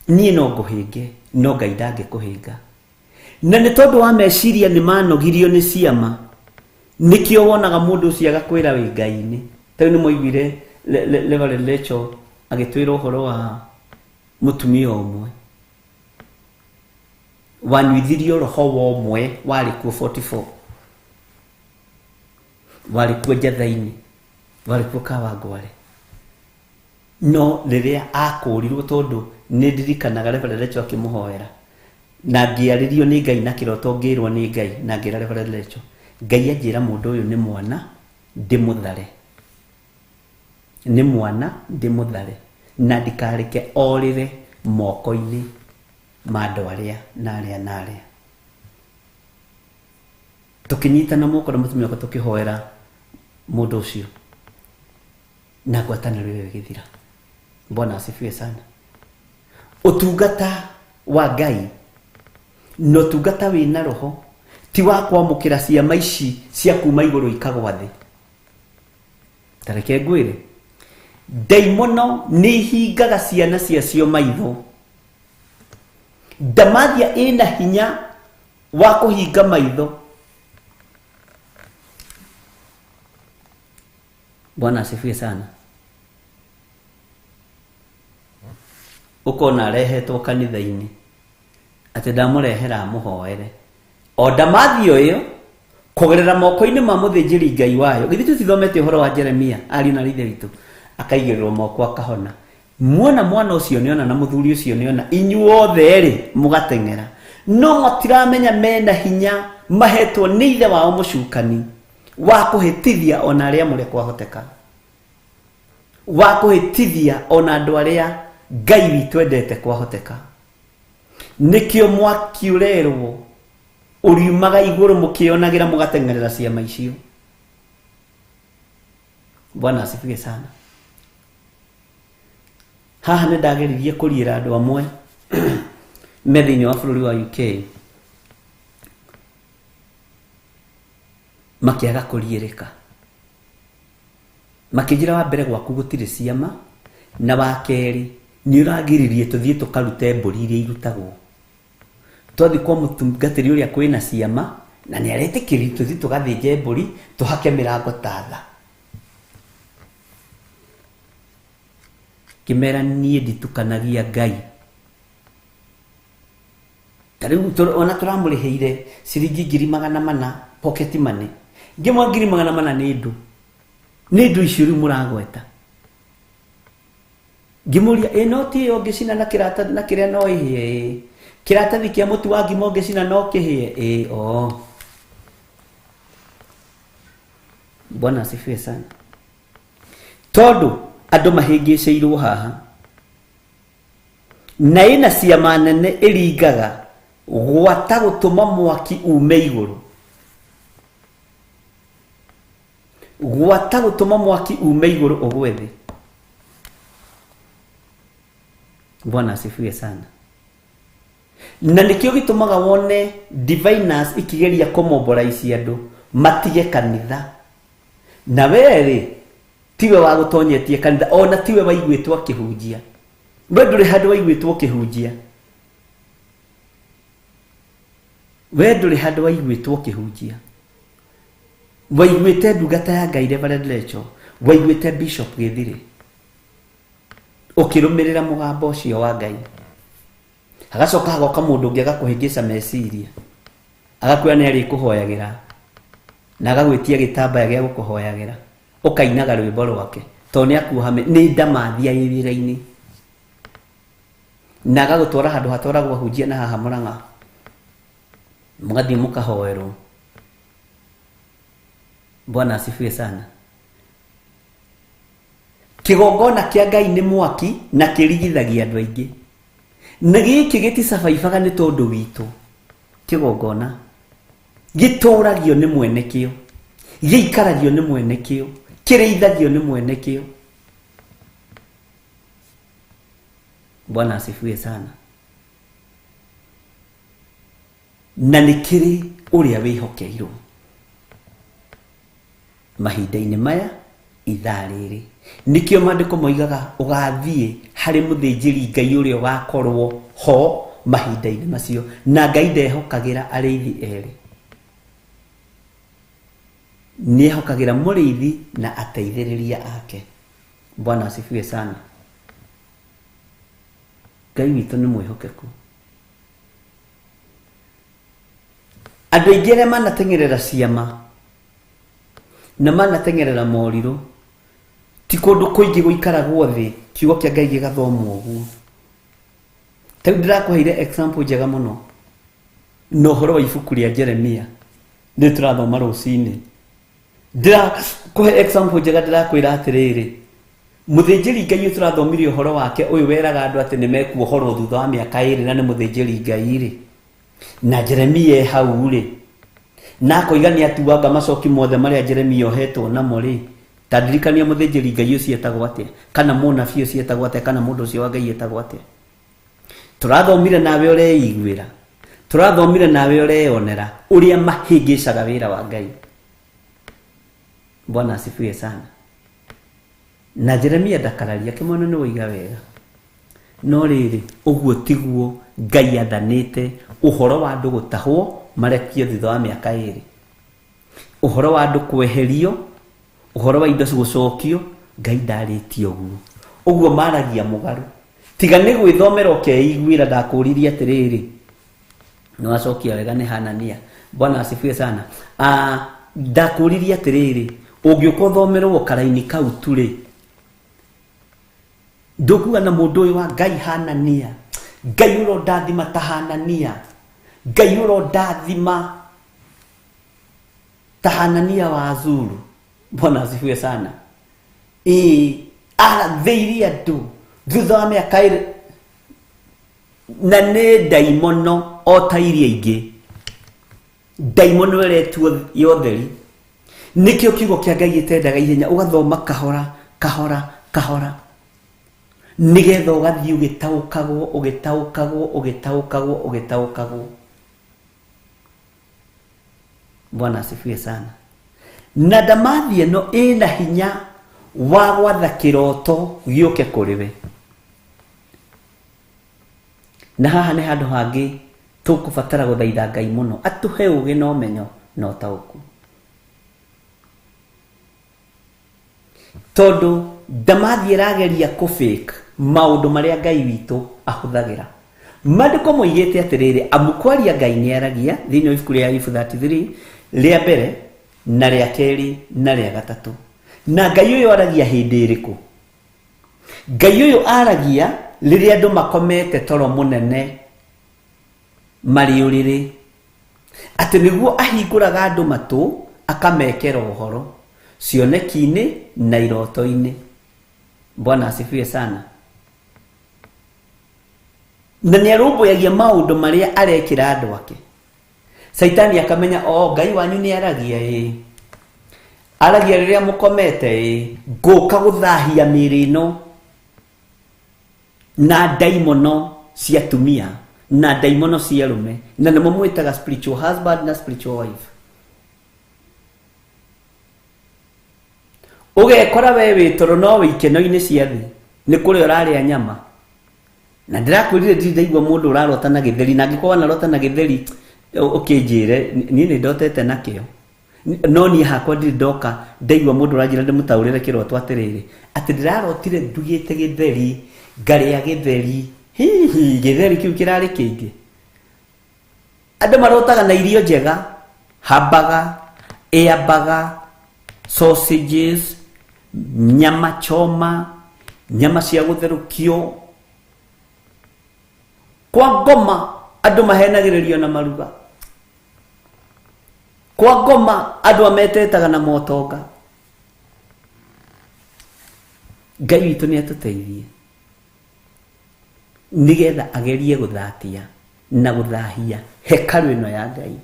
[SPEAKER 2] Niĩ no ngũhĩnge, no Ngai ndangĩkũhĩnga. Na nĩ tondũ wa meciria nĩ manogirio nĩ ciama, nĩkĩo wonaga mũndũ ũcio agakwĩra wĩ Ngai-inĩ. Ta rĩu nĩ mwaiguire Reverend Rachel agĩtwĩra ũhoro wa mũtumia ũmwe wanyuithirio roho wa ũmwe warĩ kuo 44, warĩ kuo Njatha-inĩ, warĩ kuo Kawangware. No rĩrĩa akũrirwo, tondũ nĩ ndirikanaga Reverend Rachel akĩmũhoera, na ngĩarĩrio nĩ Ngai na kĩroto ngĩrwo nĩ Ngai, na ngĩra Reverend Rachel, Ngai anjĩra mũndũ ũyũ nĩ mwana ndĩmũthare, nĩ mwana ndĩmũthare, na ndikareke orĩre moko-inĩ ma andũ arĩa na arĩa na arĩa. Tũkĩnyitana moko na mũtumia wakwa tũkĩhoera mũndũ ũcio, na ngwatanĩro ĩyo ĩgĩthira. Bwana asifiwe sana. Ũtungata wa Ngai na ũtungata wĩna roho ti wa kwamũkĩra ciama ici cia kuma igũrũ ikagwa thĩ. Ta reke ngwĩre, ndaimono nĩ ihingaga ciana ciacio maitho. Ndamathia ĩna hinya wa kũhinga maitho. Bwana asifiwe sana. Ũkona arehetwo kanitha-inĩ atĩ ndamũrehera amũhoere. O ndamathio ĩyo Kũgerera moko-inĩ ma mũthĩnjĩri Ngai wayo. Githĩ tũtithomete ũhoro wa Jeremia, ariũ na ithe witũ, akaigĩrĩrwo moko akahona. Muona mwana ũcio nĩona na mũthuri ũcio nĩona, inyuothe rĩ mũgateng'era. No matiramenya mena hinya mahetwo nĩ ithe wao mũcukani wa kũhĩtithia ona arĩa mũrĩ kwahoteka. Wa kũhĩtithia ona andũ arĩa Ngai witũ endete kwahoteka. Nĩkĩo mwaki ũrerwo ũriumaga igũrũ mũkĩonagĩra mũgateng'erera ciama icio. Bwana asifiwe sana. Haha nĩ ndageririe kũriĩra andũ amwe me thĩinĩ wa bũrũri wa UK makĩaga kũriĩrĩka. Makĩnjĩra wa mbere gwaku gũtirĩ ciama, na wa kerĩ nĩ ũragiririe tũthiĩ tũkarute mbũri iria irutagwo. Twathiĩ kwa mũtungatĩri ũrĩa kwĩna ciama na nĩ aretĩkĩria tũthiĩ tũgathĩnje mbũri tũhake mĩrango ta tha. Ngĩmera niĩ nditukanagia Ngai. Ta rĩu ona tũramũrĩhĩire ciringi 400,000 pocket money. Ngĩmwa 400,000 nĩ ndũ. Nĩ ndũ icio rĩu mũragweta. Ngĩmũria ĩ no ti ĩyo ũngĩcina na kĩratathi na kĩrĩa no ĩhĩe ĩ. Kĩratathi kĩa mũtu wa ngima ũngĩcina no kĩhĩe ĩ o. Bwana asifiwe sana. Tondũ andũ mahĩngĩcĩirwo haha. Na ĩna ciama nene ĩringaga gwata gũtũma mwaki ume igũrũ. Gwata gũtũma mwaki ume igũrũ ũgwe thĩ. Bwana asifiwe sana. Na nĩkĩo gĩtũmaga wone diviners ikigeria kũmombora ici andũ matige kanitha. Na werĩ tiwe wa gũtonyetie kanitha, ona tiwe waiguĩtwo akĩhunjia. We ndũrĩ handũ waiguĩtwo ũkĩhunjia. We ndũrĩ handũ waiguĩtwo ũkĩhunjia. Waiguĩte ndungata ya Ngai Reverend Lecho, waiguĩte Bishop Gĩthirĩ, ũkĩrũmĩrĩra mũgambo ũcio wa Ngai. Hagacoka hagoka mũndũ ũngĩ agakũhĩngĩca meciria, agakwĩra nĩ arĩkũhoyagĩra na agagwĩtia gĩtambaya gĩa gũkũhoyagĩra, ũkainaga rwĩmbo rwake tondũ nĩ akuoha nĩ ndamathia ĩ wĩra-inĩ, na agagũtwara handũ hatwaragwo ahunjia na haha Mũrang'a, mũgathiĩ mũkahoerwo. Bwana asifiwe sana. Kĩgongona kĩa Ngai nĩ mwaki na kĩrigithagia andũ aingĩ. Na gĩkĩ gĩticabaibaga nĩ tondũ witũ. Kĩgongona gĩtũragio nĩ mwene kĩo, gĩikaragio nĩ mwene kĩo, kĩrĩithagio nĩ mwene kĩo. Bwana asifiwe sana. Na nĩ kĩrĩ ũrĩa wĩhokeirwo. Mahinda-inĩ maya ithaa rĩrĩ nĩkĩo maandĩko moigaga ũgathiĩ harĩ mũthĩnjĩri Ngai ũrĩa ũgakorwo ho mahinda-inĩ macio, na Ngai ndehokagĩra arĩithi erĩ, nĩehokagĩra mũrĩithi na ateithĩrĩria ake. Bwana asifiwe sana. Ngai witũ nĩ mwĩhokeku. Andũ aingĩ arĩa manateng'erera ciama na manateng'erera morirũ, ti kũndũ kũingĩ gũikaragwo thĩ kiugo kĩa Ngai gĩgathomwo ũguo. Ta rĩu ndĩrakũheire example njega mũno na ũhoro wa ibuku rĩa Jeremia nĩ tũrathoma rũcinĩ. Ndĩrakũhe example njega, ndĩrakwĩra atĩrĩrĩ, mũthĩnjĩri Ngai ũyũ tũrathomire ũhoro wake ũyũ weraga andũ atĩ nĩ mekuohorwo thutha wa mĩaka ĩrĩ na nĩ mũthĩnjĩri Ngai rĩ, na Jeremia e hau rĩ, na akoiga nĩ atuanga macoki mothe marĩa Jeremia ohetwo namo rĩ, ta ndirikania mũthĩnjĩri Ngai ũcio etagwo atĩa, kana mũnabii ũcio etagwo atĩa, kana mũndũ ũcio wa Ngai etagwo atĩa. Tũrathomire nawe ũreiguĩra, tũrathomire nawe ũreyonera ũrĩa mahĩngĩcaga wĩra wa Ngai. Bwana asifiwe sana. Na Jeremia ndakararia, kĩmwana nĩ woiga wega. No rĩrĩ, ũguo tiguo Ngai athanĩte ũhoro wa andũ gũtahwo marekio thutha wa mĩaka ĩrĩ, ũhoro wa andũ kweherio, ũhoro wa indo gũcokio, Ngai ndarĩtie ũguo. Ũguo maragia mũgarũ. Tiga nĩ gwĩthomera ũkeiguĩra, ndakũririe atĩrĩrĩ, nĩ wacokia wega nĩ Hanania. Bwana asifiwe sana. Ndakũririe atĩrĩrĩ, ũngĩũka ũthomerwo karaini kau tu-rĩ, ndũkuga na mũndũ ũyũ wa Ngai Hanania, Ngai ũrondathima ta Hanania, Ngai ũrondathima ta Hanania wa Azuru. Bwana asifiwe sana. Arathĩirie andũ thutha wa mĩaka ĩrĩ, na nĩ ndaimono o ta iria ingĩ, ndaimono ĩretuo ya ũtheri. Nĩkĩo kiugo kĩa Ngai gĩtendaga ihenya, ũgathoma kahora kahora kahora, nĩgetha ũgathiĩ ũgĩtaũkagwo ũgĩtaũkagwo ũgĩtaũkagwo ũgĩtaũkagwo. Bwana asifiwe sana. Na ndamathi ĩno ĩna hinya wa gwatha kĩroto gĩũke kũrĩ we. Na haha nĩ handũ hangĩ tũkũbatara gũthaitha Ngai mũno atũhe ũũgĩ na ũmenyo na ũtaũku, tondũ ndamathi ĩrageria kũ fake maũndũ marĩa Ngai witũ ahũthagĩra. Maandĩko moigĩte atĩrĩrĩ, amu kwaria Ngai nĩaragia thĩinĩ wa ibuku rĩa Ayubu 33 rĩa mbere na rĩa kerĩ na rĩa gatatũ. Na Ngai ũyũ aragia hĩndĩ ĩrĩkũ? Ngai ũyũ aragia rĩrĩa andũ makomete toro mũnene marĩ ũrĩrĩ, atĩ nĩguo ahingũraga andũ matũ akamekera ũhoro cioneki-inĩ na iroto-inĩ. Bwana asifiwe sana. Na nĩarũmbũyagia maũndũ marĩa arekĩra andũ ake. Caitani akamenya, o Ngai wanyu nĩaragia, ĩ aragia rĩrĩa mũkomete, ĩ ngũka gũthahia mĩĩrĩ ĩno na ndaimono cia atumia na ndaimono cia arũme, na nĩmo mwĩtaga spiritual husband na spiritual wife. Ũgekora we wĩ toro no wĩ ikeno-inĩ cia thĩ, nĩ kũrĩa ũrarĩa nyama. Na ndĩrakwĩrire ndirĩ ndaigua mũndũ ũrarota na gĩtheri, na angĩkorwo wanarota na gĩtheri ũkĩnjĩre, niĩ nĩ ndotete nakĩo. No niĩ hakwa ndirĩ ndoka ndaigua mũndũ ũranjĩra ndĩmũtaũrĩre kĩroto atĩrĩrĩ, atĩ ndĩrarotire ndugĩte gĩtheri, ngarĩa gĩtheri. Hihi gĩtheri kĩu kĩrarĩ kĩingĩ. Andũ marotaga na irio njega, hamburger, airburger, sausages, nyama choma, nyama cia gũtherũkio. Kwa ngoma andũ mahenagĩrĩrio na maruga. Kwa ngoma andũ ametetaga na motonga. Ngai witũ nĩ atũteithie nĩgetha agerie gũthatia na gũthahia hekarũ ĩno ya Ngai.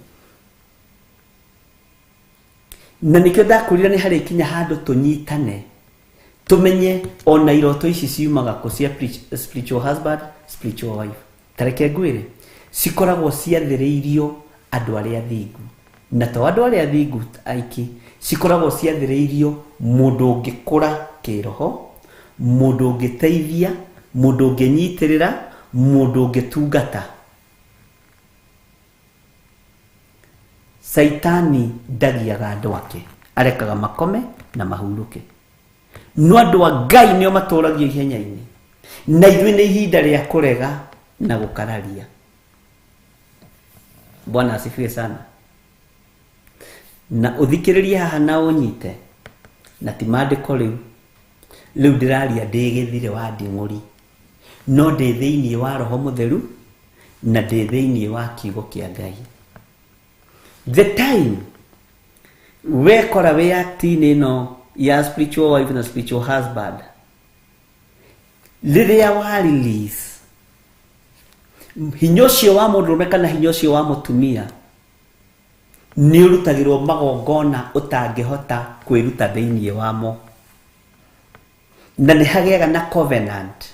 [SPEAKER 2] Na nĩkĩo ndakwĩrire nĩ harĩ kinya handũ tũnyitane, tũmenye ona iroto ici ciumaga kũ cia spiritual husband, spiritual wife. Ta reke ngwĩre, cikoragwo ciathĩrĩirio andũ arĩa athingu, na to andũ arĩa athingu aiki, cikoragwo ciathĩrĩirio mũndũ ũngĩkũra kĩroho, mũndũ ũngĩteithia, mũndũ ũngĩnyitĩrĩra, mũndũ ũngĩtungata. Caitani ndagiaga andũ ake, arekaga makome na mahurũke. No andũ a Ngai nĩo matũragio ihenya-inĩ, na ithuĩ nĩ ihinda rĩa kũrega na gũkararia. Bwana asifiwe sana. Na ũthikĩrĩrie haha na ũnyite, na ti maandĩko rĩu, rĩu ndĩraria ndĩ gĩthire wa nding'ũri, no ndĩ thĩinĩ wa Roho Mũtheru na ndĩ thĩinĩ wa kiugo kĩa Ngai. The time wekora wĩ act-inĩ ĩno ya spiritual wife na spiritual husband, rĩrĩa wa release hinya ũcio wa mũndũrũme kana hinya ũcio wa mũtumia, nĩ ũrutagĩrwo magongona ũtangĩhota kwĩruta thĩinĩ wamo, na nĩ hagĩaga na covenant.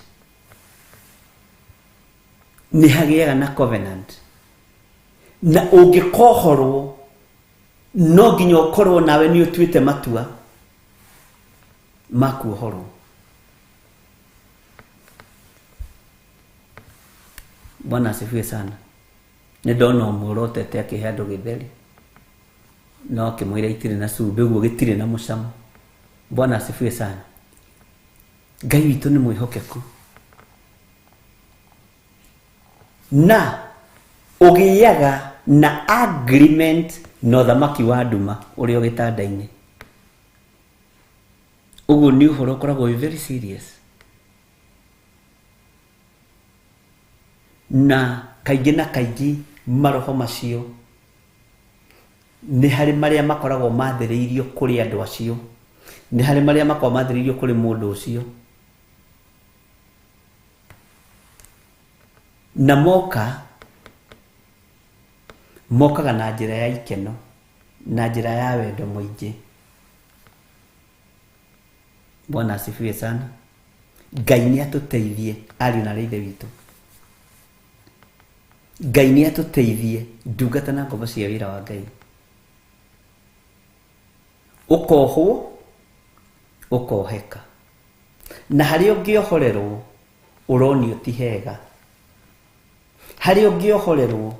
[SPEAKER 2] Nĩ hagĩaga na covenant, na ũngĩkohorwo no nginya ũkorwo nawe nĩ ũtuĩte matua ma kuohorwo. Bwana asifiwe sana. Nĩ ndona ũmwe ũrotete akĩhe andũ gĩtheri, no akĩmwĩra itirĩ na cumbĩ, ũguo gĩtirĩ na mũcamo. Bwana asifiwe sana. Ngai witũ nĩ mwĩhokeku, na ũgĩaga na agreement na ũthamaki wa nduma ũrĩa gĩtanda-inĩ. Ũguo nĩ ũhoro ũkoragwo wĩ very serious. Na kaingĩ na kaingĩ maroho macio nĩ harĩ marĩa makoragwo mathĩrĩirio kũrĩ andũ acio, nĩ harĩ marĩa makoragwo mathĩrĩirio kũrĩ mũndũ ũcio, na moka mokaga na njĩra ya ikeno na njĩra ya wendo mũingĩ. Bwana asifiwe sana. Ngai nĩ atũteithie ariũ na ithe witũ. Ngai nĩ atũteithie ndungata na ngombo cia wĩra wa Ngai. Ũkohwo ũkoheka, na harĩa ũngĩohorerwo ũronio ti hega, harĩa ũngĩohorerwo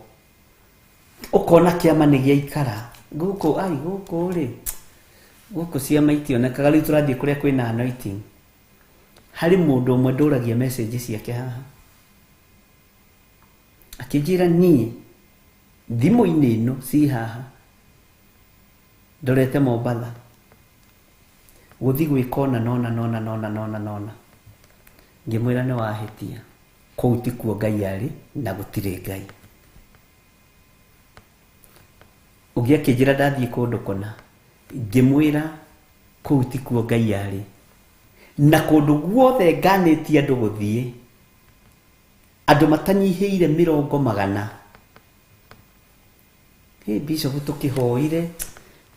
[SPEAKER 2] ũkona kĩama nĩ gĩaikara gũkũ, ai gũkũ rĩ, gũkũ ciama itionekaga, rĩu tũrathiĩ kũrĩa kwĩna anointing. Harĩ mũndũ ũmwe ndũragia message ciake haha akĩnjĩra niĩ thimũ-inĩ ĩno ci haha ndorete Mombatha gũthiĩ gwĩka ũna nona nona nona nona nona. Ngĩmwĩra nĩ wahĩtia, kũu tikuo Ngai arĩ na gũtirĩ Ngai. Ũngĩ akĩnjĩra ndathiĩ kũndũ kũna, ngĩmwĩra kũu tikuo Ngai arĩ na kũndũ guothe nganĩtie andũ gũthiĩ, andũ matanyihĩire 200. Hey, Bishop tũkĩhoire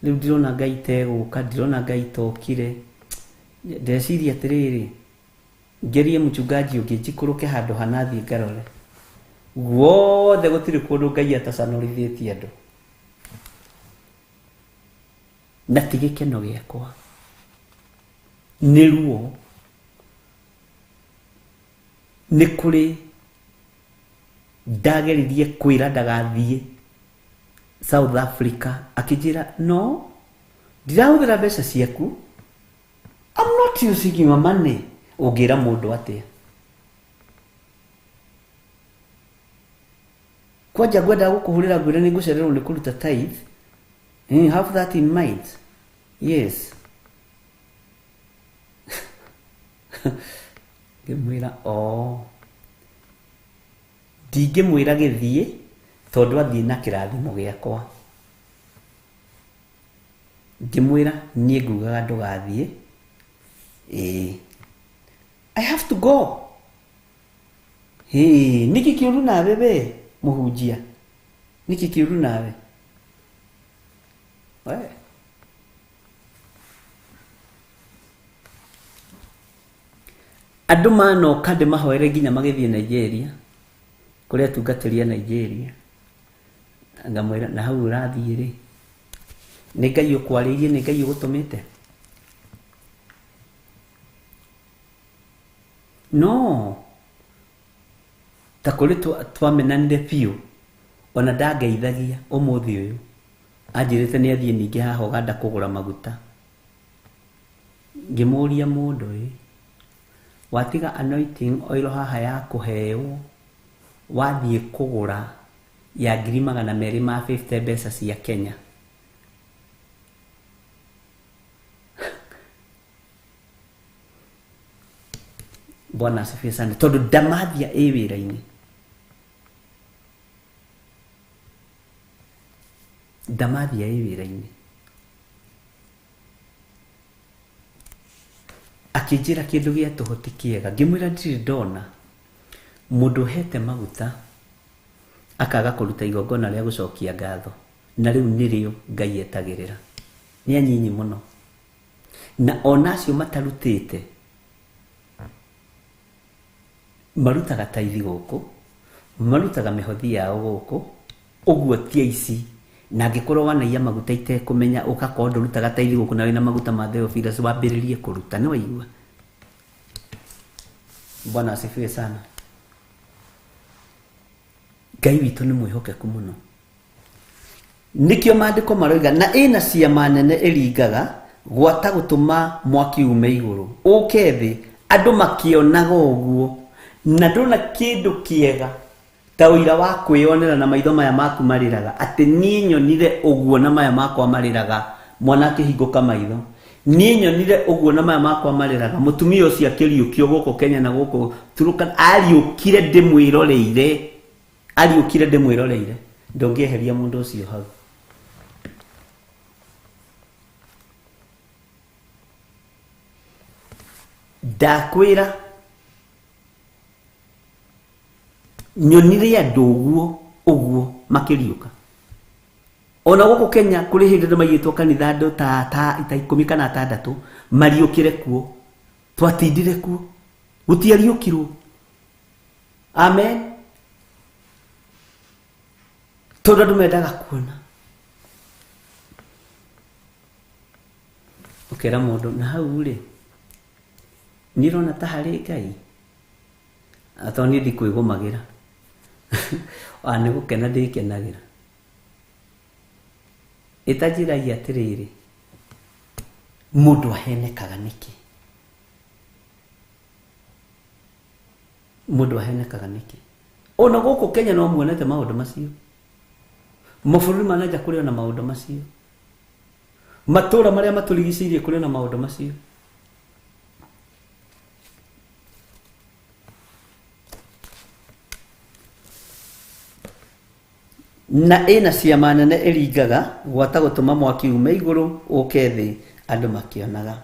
[SPEAKER 2] rĩu ndirona Ngai tegũka, ndirona Ngai tokire. Ndeciria atĩrĩrĩ, ngerie mchungaji ũngĩ njikũrũke handũ hanathiĩ ngarore guothe, gũtirĩ kũndũ Ngai atacanorithĩtie andũ. Na ti gĩkeno gĩakwa, nĩ ruo, nĩ kũrĩ ndageririe kwĩra ndagathiĩ South Africa, akĩnjĩra no ndirahũthĩra mbeca ciaku, I'm not using your money. Ũngĩra mũndũ atĩa? Kwanja ngwendaga gũkũhũrĩra ngwĩre nĩ ngũcererwo nĩ kũruta tithe. Have that in mind. Yes. Ngĩmwĩra o ndingĩmwĩra gĩthiĩ tondũ athiĩ na kĩrathimo gĩakwa. Ngĩmwĩra niĩ ngugaga ndũgathiĩ, ĩĩ I have to go. Hĩ, nĩkĩ kĩũru nawe we mũhunjia? Nĩkĩ kĩũru nawe? We. Andũ manoka ndĩmahoere nginya magĩthiĩ Nigeria, kũrĩa atungatĩri a Nigeria. Ngamwĩra na hau ũrathiĩ rĩ, nĩ Ngai ũkwarĩirie, nĩ Ngai ũgũtũmĩte? No ta kũrĩ twamenanire biũ, ona ndangeithagia ũmũthĩ ũyũ anjĩrĩte nĩ athiĩ ningĩ haha Ũganda kũgũra maguta. Ngĩmũria mũndũ ĩ, watiga anointing oil haha ya kũheo, wathiĩ kũgũra ya 250,000 mbeca cia Kenya. Bwana asifiwe sana. Tondũ ndamathia ĩ wĩra-inĩ, ndamathia ĩ wĩra-inĩ. Akĩnjĩra kĩndũ gĩa tũhũ ti kĩega. Ngĩmwĩra ndirĩ ndona mũndũ ũhete maguta akaga kũruta igongona rĩa gũcokia ngatho, na rĩu nĩrĩo Ngai etagĩrĩra. Nĩ anyinyi mũno, na ona acio matarutĩte marutaga taithi gũkũ, marutaga mĩhothi yao gũkũ, ũguo ti aici. Na angĩkorwo wanaiya maguta itekũmenya, ũgakorwo ndũrutaga taithi gũkũ na wĩna maguta ma Theophilus, wambĩrĩrie kũruta. Nĩ waigua? Bwana asifiwe sana. Ngai witũ nĩ mwĩhokeku mũno. Nĩkĩo maandĩko maroiga na ĩna ciama nene ĩringaga gwata gũtũma mwaki ume igũrũ ũke thĩ, andũ makĩonaga ũguo, na ndona kĩndũ kĩega ta Ta ũira wa kwĩyonera na maitho maya maku marĩraga atĩ niĩ nyonire ũguo na maya makwa marĩraga, mwana akĩhingũka maitho. Niĩ nyonire ũguo na maya makwa marĩraga, mũtumia ũcio akĩriũkio gũkũ Kenya na gũkũ Turkana, ariũkire ndĩmwĩroreire, ariũkire ndĩmwĩroreire. Ndũngĩeheria mũndũ ũcio hau. Ndakwĩra nyonire andũ ũguo ũguo makĩriũka. Ona gũkũ Kenya kũrĩ hĩndĩ andũ maigĩtwo kanitha andũ ta ta ta ikũmi kana atandatũ mariũkĩre kuo, twatindire kuo, gũtiariũkirwo. Amen. Tondũ andũ mendaga kuona. Ũkera mũndũ na hau rĩ, niĩ ndĩrona ta harĩ Ngai, tondũ niĩ ndikwĩgũmagĩra, ona nĩ gũkena ndĩkenagĩra. Ĩtanjĩragia atĩrĩrĩ, mũndũ ahenekaga nĩkĩ? Mũndũ ahenekaga nĩkĩ? Ona gũkũ Kenya no muonete maũndũ macio. Mabũrũri ma nanja kũrĩ ona maũndũ macio. Matũra marĩa matũrigicĩirie kũrĩ ona maũndũ macio. Na ĩna ciama nene ĩringaga gwata gũtũma mwaki ume igũrũ ũke thĩ andũ makĩonaga.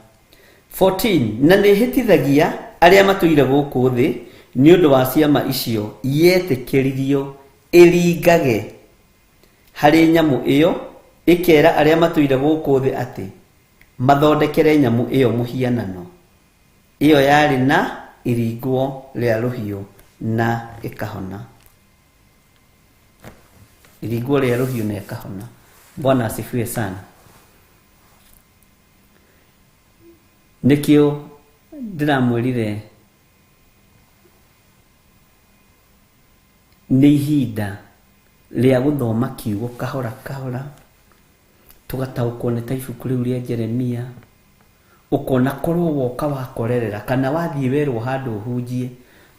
[SPEAKER 2] 14 na nĩ ĩhĩtithagia arĩa matũire gũkũ thĩ nĩ ũndũ wa ciama icio yetĩkĩririo ĩringage harĩ nyamũ ĩyo, ĩkera arĩa matũire gũkũ thĩ atĩ mathondekere nyamũ ĩyo mũhianano. Ĩyo yarĩ na iringwo rĩa rũhiũ na ĩkahona. Iringwo rĩa rũhiũ na ĩkahona. Bwana asifiwe sana. Nĩkĩo ndĩramwĩrire nĩ ihinda rĩa gũthoma kiugo kahora kahora, tũgataũkwo nĩ ta ibuku rĩu rĩa Jeremia, ũkona korwo woka wakorerera kana wathiĩ werwo handũ ũhunjie,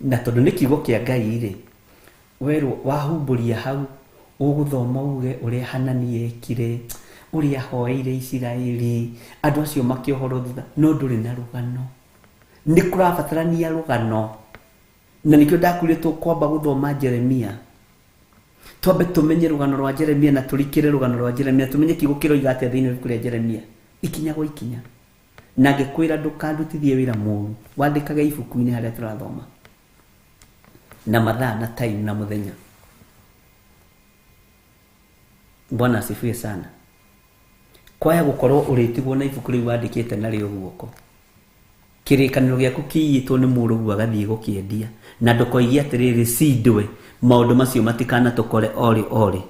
[SPEAKER 2] na tondũ nĩ kiugo kĩa Ngai rĩ, werwo wahumbũria hau, ũgũthoma uge ũrĩa Hanani ekire, ũrĩa ahoeire Isiraeli, andũ acio makĩohorwo thutha, no ndũrĩ na rũgano. Nĩ kũrabatarania rũgano. Na nĩkĩo ndakwĩrire tũkwamba gũthoma Jeremia. Twambe tũmenye rũgano rwa Jeremia na tũrikĩre rũgano rwa Jeremia, tũmenye kiugo kĩroiga atĩa thĩinĩ wa ibuku rĩa Jeremia, ikinya gwa ikinya. Na ngĩkwĩra ndũkandutithie wĩra mũru, wandĩkage ibuku-inĩ harĩa tũrathoma, na mathaa na time na mũthenya. Bwana asifiwe sana. Kwaya gũkorwo ũrĩtigwo na ibuku rĩu wandĩkĩte narĩo guoko, kĩrĩkanĩro gĩaku kĩiyĩtwo nĩ mũrũguo agathiĩ gũkĩendia, na ndũkoigie atĩrĩrĩ cindwe, maũndũ macio matikanatũkore orĩ orĩ.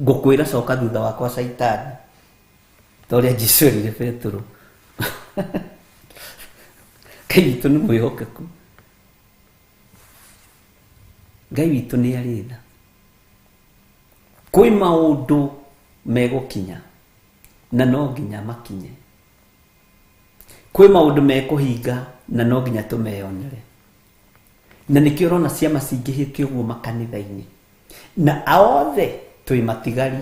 [SPEAKER 2] Ngũkwĩra coka thutha wakwa caitani, ta ũrĩa Jesũ erire Petero. Ngai witũ nĩ mwĩhokeku, Ngai witũ nĩ arĩ tha. Kwĩ maũndũ megũkinya na no nginya makinye, kwĩ maũndũ mekũhinga na no nginya tũmeyonere. Na nĩkĩo ũrona ciama cingĩhĩte ũguo makanitha-inĩ, na othe twĩ matigari,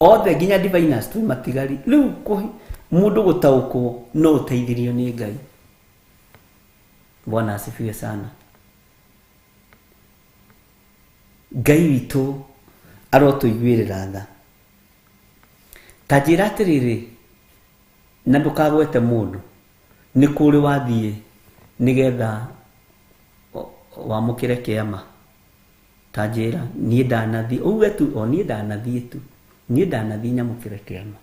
[SPEAKER 2] othe nginya diviners twĩ matigari. Rĩu mũndũ gũtaũkwo no ũteithirio nĩ Ngai. Bwana asifiwe sana. Ngai witũ arotũiguĩrĩra tha. Ta njĩra atĩrĩrĩ, na ndũkagwete mũndũ, nĩ kũrĩ wathiĩ nĩgetha wamũkĩre kĩama? Ta njĩra, niĩ ndanathiĩ, uge tu, o niĩ ndanathiĩ tu, niĩ ndanathiĩ nyamũkĩre kĩama.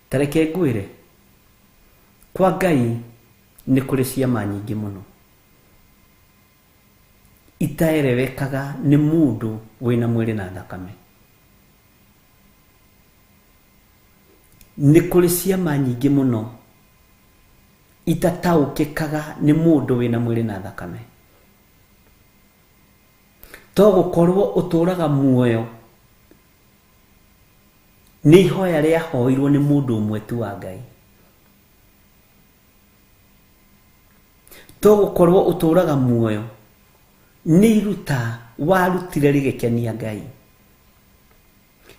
[SPEAKER 2] Ta reke ngwĩre, kwa Ngai nĩ kũrĩ ciama nyingĩ mũno itaerewekaga nĩ mũndũ wĩna mwĩrĩ na thakame. Nĩ kũrĩ ciama nyingĩ mũno itataũkĩkaga nĩ mũndũ wĩna mwĩrĩ na thakame. To gũkorwo ũtũraga muoyo nĩ ihoya rĩahoirwo nĩ mũndũ ũmwe tu wa Ngai. To gũkorwo ũtũraga muoyo nĩ iruta warutire rĩgĩkenia Ngai.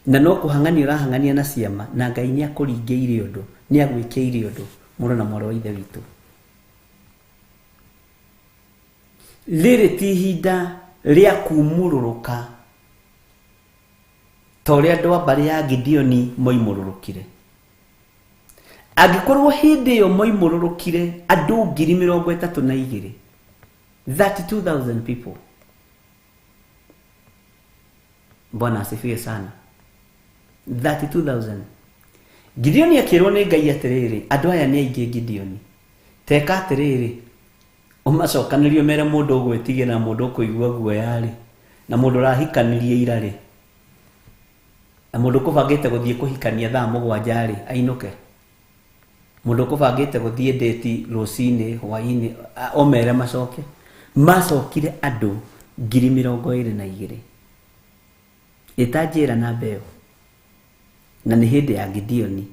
[SPEAKER 2] Na no kũhang'ania ũrahang'ania na ciama na Ngai nĩ akũringĩire ũndũ, nĩ agwĩkĩire ũndũ, mũrũ na mwarĩ wa Ithe witũ. Rĩrĩ ti ihinda rĩa kumũrũrũka ta ũrĩa andũ a mbarĩ ya Gideoni moimũrũrũkire. Angĩkorwo hĩndĩ ĩyo moimũrũrũkire andũ 32,000, 32,000 people. Bwana asifiwe sana. 32,000. Gideoni akĩrwo nĩ Ngai atĩrĩrĩ, andũ aya nĩ aingĩ Gideoni. Teka atĩrĩrĩ, ũmacokanĩrie mere mũndũ ũgwĩtigĩra na mũndũ ũkũigua guoya rĩ, na mũndũ ũrahikanirie ira rĩ, na mũndũ ũkũbangĩte gũthiĩ kũhikania thaa 7 rĩ, ainũke. Mũndũ ũkũbangĩte gũthiĩ ndĩti rũcinĩ, hwaĩ-inĩ, ũmere macoke. Macokire andũ 22,000. Ĩta njĩra namba ĩyo. Na nĩ hĩndĩ ya Gideoni.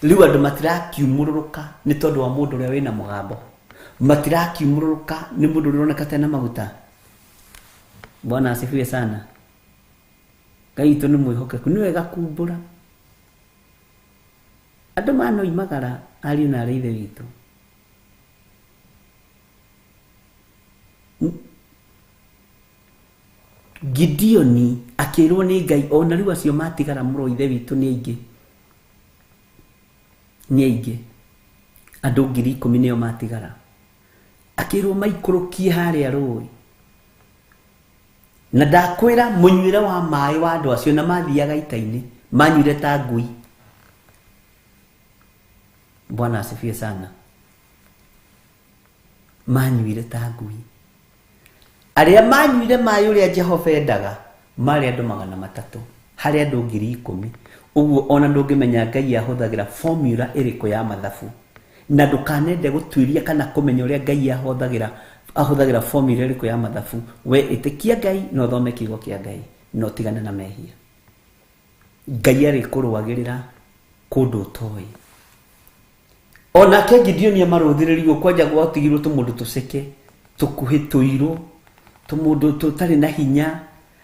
[SPEAKER 2] Rĩu andũ matirakiumũrũrũka nĩ tondũ wa mũndũ ũrĩa wĩna mũgambo. Matirakiumũrũrũka nĩ mũndũ ũrĩa ũroneka tena maguta. Bwana asifiwe sana. Ngai witũ nĩ mwĩhokeku, nĩ wega kumbũra. Andũ manoimagara ariũ na aarĩ a Ithe witũ. Gideoni akĩrwo nĩ Ngai ona rĩu acio matigara mũrũ wa Ithe witũ nĩ aingĩ. Nĩ aingĩ. Andũ 10,000 nĩo matigara. Akĩrwo maikũrũkie harĩa rũĩ. Na ndakwĩra mũnyuĩre wa maĩ wa andũ acio na mathiaga ita-inĩ, manyuire ta ngui. Bwana asifiwe sana. Manyuire ta ngui. Arĩa manyuire maĩ ũrĩa Jehova endaga marĩ andũ 300 harĩ andũ 10,000. Ũguo ona ndũngĩmenya Ngai ahũthagĩra formula ĩrĩkũ ya mathabu. Na ndũkanende gũtuĩria kana kũmenya ũrĩa Ngai ahũthagĩra formula ĩrĩkũ ya mathabu. We ĩtĩkia Ngai na ũthome kiugo kĩa Ngai na ũtigane na mehia. Ngai arĩkũrũagĩrĩra kũndũ ũtoĩ. Onake Gideoni amarũthĩrĩrio kwanja gwatigirwo tũmũndũ tũceke, tũkuhĩ tũirũ, tũmũndũ tũtarĩ na hinya,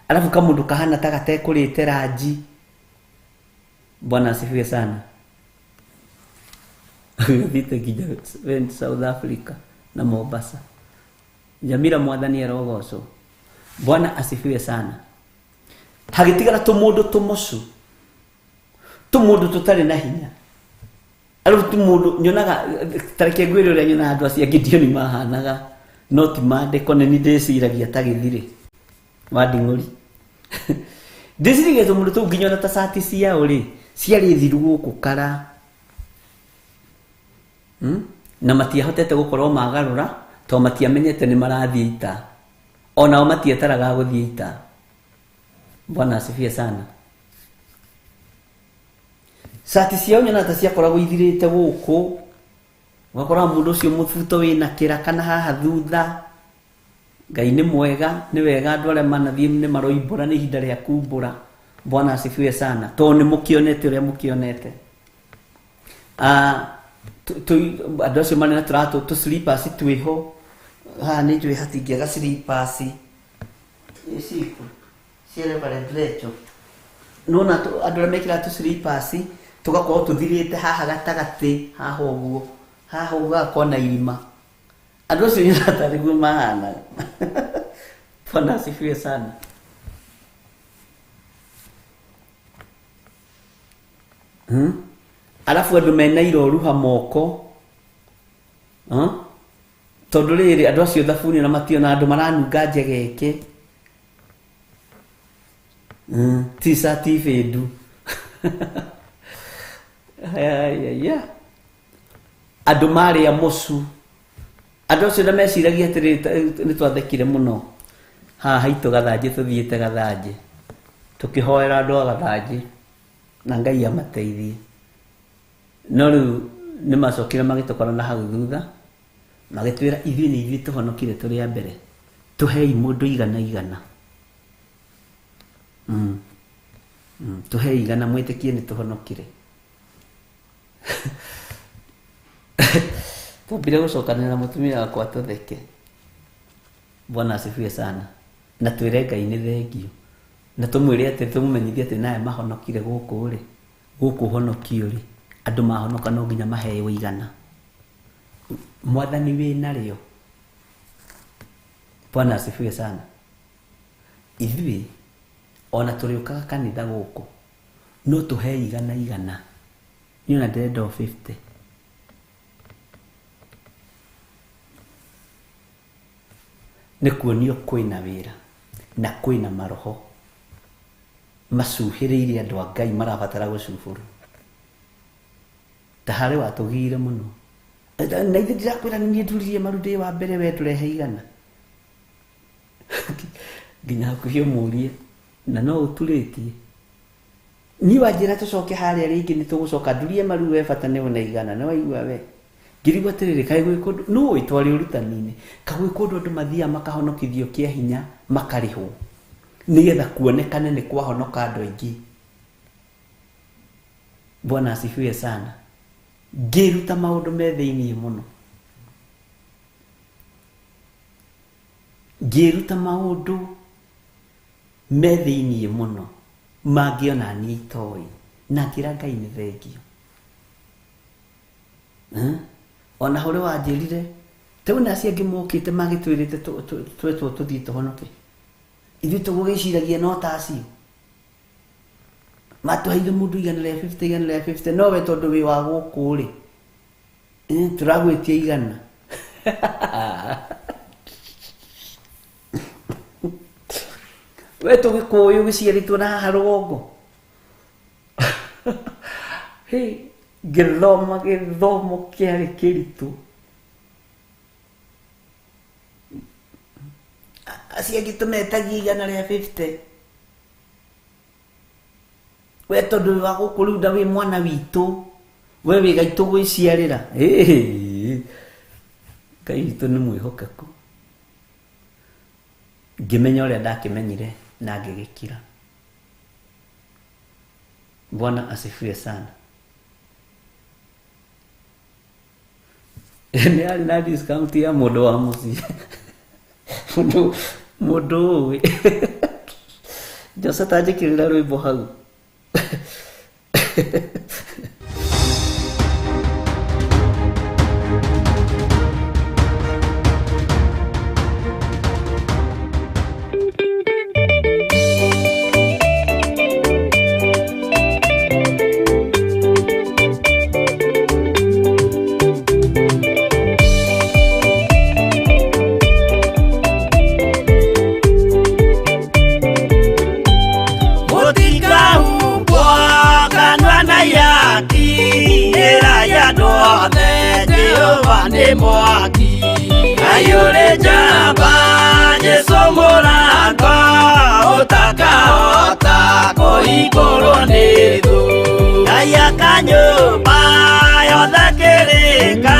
[SPEAKER 2] alafu kamũndũ kahana ta gatekũrĩte ranji. Bwana asifiwe sana. Gĩthiĩte nginya South Africa na Mombasa. Jamila mwathani arogocwo. Bwana asifiwe sana. Hagĩtigara tũmũndũ tũmocu, tũmũndũ tũtarĩ na hinya. Alafu tũmũndũ nyonaga tareke ngwĩre ũrĩa nyonaga andũ acio a Gideoni mahanaga, no ti maandĩko nĩ niĩ ndĩciragia ta gĩthirĩ wa nding'ũri. Ndĩciragia tũmũndũ tũu nginya ona ta cati ciao rĩ, ciarĩ thiru gũkũ kara. Na matiahotete gũkorwo magarũra tondũ matiamenyete nĩ marathiĩ ita. Onao matietaraga gũthiĩ ita. Bwana asifiwe sana. Cati ciao nyonaga ta ciakoragwo ithirĩte gũkũ. Ũgakora mũndũ ũcio mũbuto wĩna kĩraka na haha thutha. Ngai nĩ mwega, nĩ wega andũ arĩa manathiĩ nĩ maroimbũra, nĩ ihinda rĩa kumbũra. Bwana asifiwe sana. Tondũ nĩ mũkĩonete ũrĩa mũkĩonete. Andũ acio marĩ na tũratũ tũ slippers twĩho. Haha nĩ njũĩ hatingĩaga slippers. Ĩ ciku cia Reverend Rachel. Nĩwona andũ arĩa mekĩraga tũ slippers tũgakorwo tũthirĩte haha gatagatĩ, haha ũguo. Haha ũguo gagakorwo na irima. Andũ acio nyonaga ta nĩguo mahanaga. Bwana asifiwe sana. Alafu andũ mena iroruha moko. Tondũ rĩrĩ andũ acio thabuni na mationa andũ maranunga njegeke. T-shirt ibĩndu. Aya. Andũ marĩa mũcu. Andũ acio na meciragia atĩrĩrĩ, nĩ twathekire mũno. Haha haitũ Gathanjĩ tũthiĩte Gathanjĩ. Tũkĩhoera andũ a Gathanjĩ na Ngai amateithie. No rĩu nĩ macokire magĩtũkora na hau thutha, magĩtwĩra ithuĩ nĩ ithuĩ tũhonokire tũrĩ a mbere. Tũhei mũndũ igana igana. Tũhei igana mwĩtĩkie nĩ tũhonokire. Twambire gũcokanĩrĩra mũtumia wakwa tũtheke. Bwana asifiwe sana. Na twĩre Ngai nĩ thengio. Na tũmwĩre atĩ tũmũmenyithie atĩ naye mahonokire gũkũ rĩ, gũkũ honokio rĩ, andũ mahonoka no nginya maheo igana. Mwathani wĩ narĩo. Bwana asifiwe sana. Ithuĩ ona tũrĩũkaga kanitha gũkũ no tũhe igana igana. Niĩ ona ndĩrenda o 50. Nĩ kuonio kwĩna wĩra na kwĩna maroho macuhĩrĩirie andũ a Ngai marabatara gũcubũrwo. Ta harĩ watũgiire mũno. Na ithe ndirakwĩra nĩ niĩ nduririe maru ndĩ wa mbere we ndũrehe igana. Nginya hakuhĩ ũmũrie na no ũturĩtie. Niĩ wanjĩra tũcoke harĩa rĩngĩ nĩ tũgũcoka ndurie maru we bata nĩ wone igana nĩ waigua we. Ngĩrigwo atĩrĩrĩ kaĩ gwĩ kũndũ nũ ũĩ twarĩ ũrutani-inĩ kaĩ gwĩ kũndũ andũ mathiaga makahonokithio kĩa hinya makarĩhwo nĩgetha kuonekane nĩ kwahonoka andũ aingĩ. Bwana asifiwe sana. Ngĩruta maũndũ me thĩiniĩ mũno. Ngĩruta maũndũ me thĩiniĩ mũno mangĩona niĩ itoĩ na ngĩra Ngai nĩ thengio. Ona hũrĩ wanjĩrire rĩu na acio angĩ mokĩte magĩtwĩrĩte twetwo tũthiĩ tũhonoke. Ithuĩ tũgũgĩciragia no ta acio. Matũheire mũndũ igana rĩa 50 igana rĩa 50 no we tondũ wĩ wa gũkũ rĩ tũragwĩtia igana. We tũgĩkũyũ gĩciarĩtwo na haha rũgongo. Hĩ, ngĩthoma gĩthomo kĩarĩ kĩritũ. Acio angĩ tũmetagia igana rĩa 50. We tondũ wĩ wa gũkũ rĩu na wĩ mwana witũ, we wĩ gaitũ gwĩciarĩra. Ngai witũ nĩ mwĩhokeku. Ngĩmenya ũrĩa ndakĩmenyire na ngĩgĩkira. Bwana asifiwe sana. Nĩ arĩ na discount ya mũndũ wa mũciĩ. Mũndũ ũĩ. Jose tanjĩkĩrĩra rwĩmbo hau.
[SPEAKER 4] Ayure jamba Jesu mũrango ũtakahota kũhingũrwo nĩ thũ. Ngai akanyũmba yothe kĩrĩka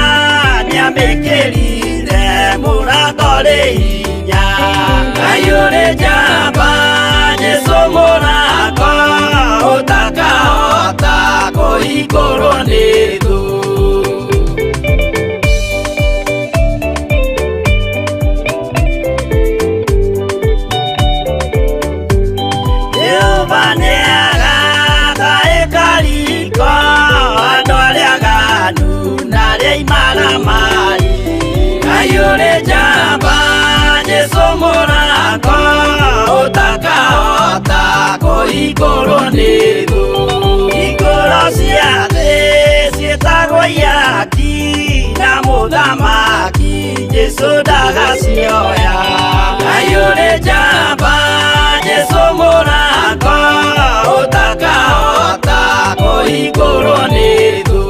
[SPEAKER 4] nĩamĩkĩrire mũrango rĩ hinya. Ayure jamba Jesu mũrango ũtakahota kũhingũrwo nĩ thũ. Ayure jamba Jesu mũrango ũtakahota kũhingũrwo nĩ thũ. Hingũro cia thĩ ciĩtagwo ihaki na mũthamaki Jesu ndagacioya. Ayure jamba Jesu mũrango ũtakahota kũhingũrwo nĩ thũ.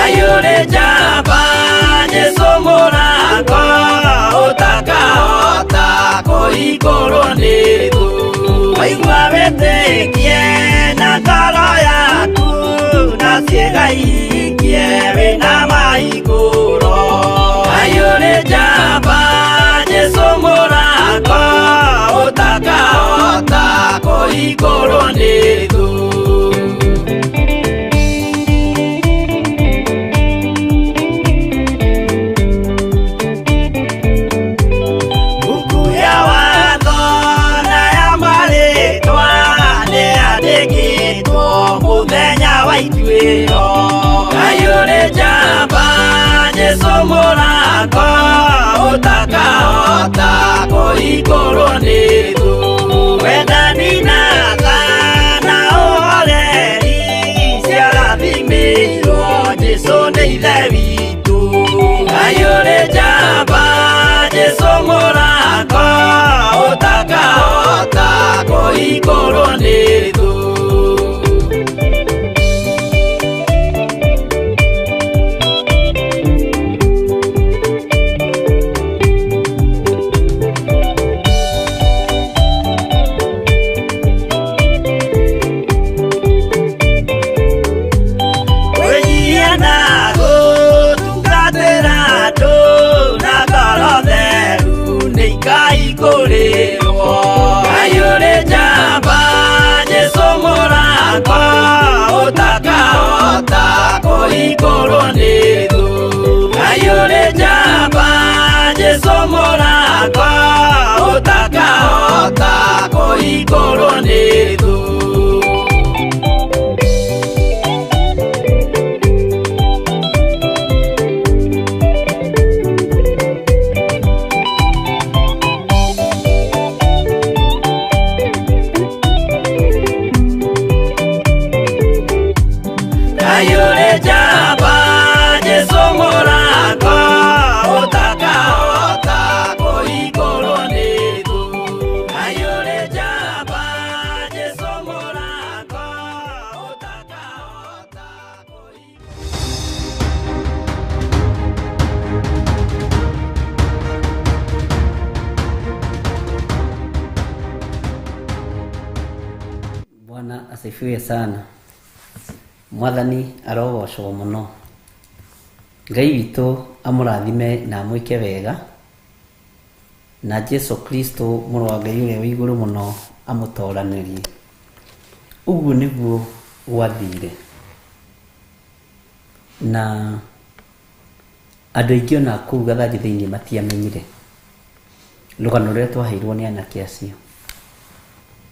[SPEAKER 4] Ayure jamba Jesu mũrango ũtakahota kũhingũrwo nĩ thũ. Waigua wĩtĩkie na ngoro yaku na ciĩga ikie wĩna mahingũro. Ngai ũrĩ njamba Jesũ mũrango ũtakahota kũhingũrwo nĩ thũ. Buku ya watho na ya marĩtwa nĩyandĩkĩtwo mũthenya wa ituĩro. Ngai ũrĩ njamba Jesũ mũrango ũtakahota kũhingũrwo nĩ thũ. Wendani na tha na ũhoreri ciarathimĩirwo Jesũ nĩ Ithe witũ. Ngai ũrĩ njamba Jesũ mũrango ũtakahota kũhingũrwo nĩ thũ. Kwĩnyihia na gũtungatĩra andũ na ngoro theru nĩ ikahingũrĩrwo. Ngai ũrĩ njamba Jesũ mũrango ũtakahota kũhingũrwo nĩ thũ. Ngai ũrĩ njamba Jesũ mũrango ũtakahota kũhingũrwo nĩ thũ. Ngai ũrĩ njamba Jesũ mũrango ũtakahota kũhingũrwo nĩ thũ. Ngai ũrĩ njamba Jesũ mũrango ũtakahota kũhingũrwo.
[SPEAKER 2] Bwana asifiwe sana. Mwathani arogocwo mũno. Ngai witũ amũrathime na amwĩke wega, na Jesu Kristo mũrũ wa Ngai ũrĩa wĩ igũrũ mũno amũtoranĩrie. Ũguo nĩguo gwathire, na andũ aingĩ ona kũu Gathanji thĩinĩ matiamenyire rũgano rũrĩa twaheirwo nĩ anake acio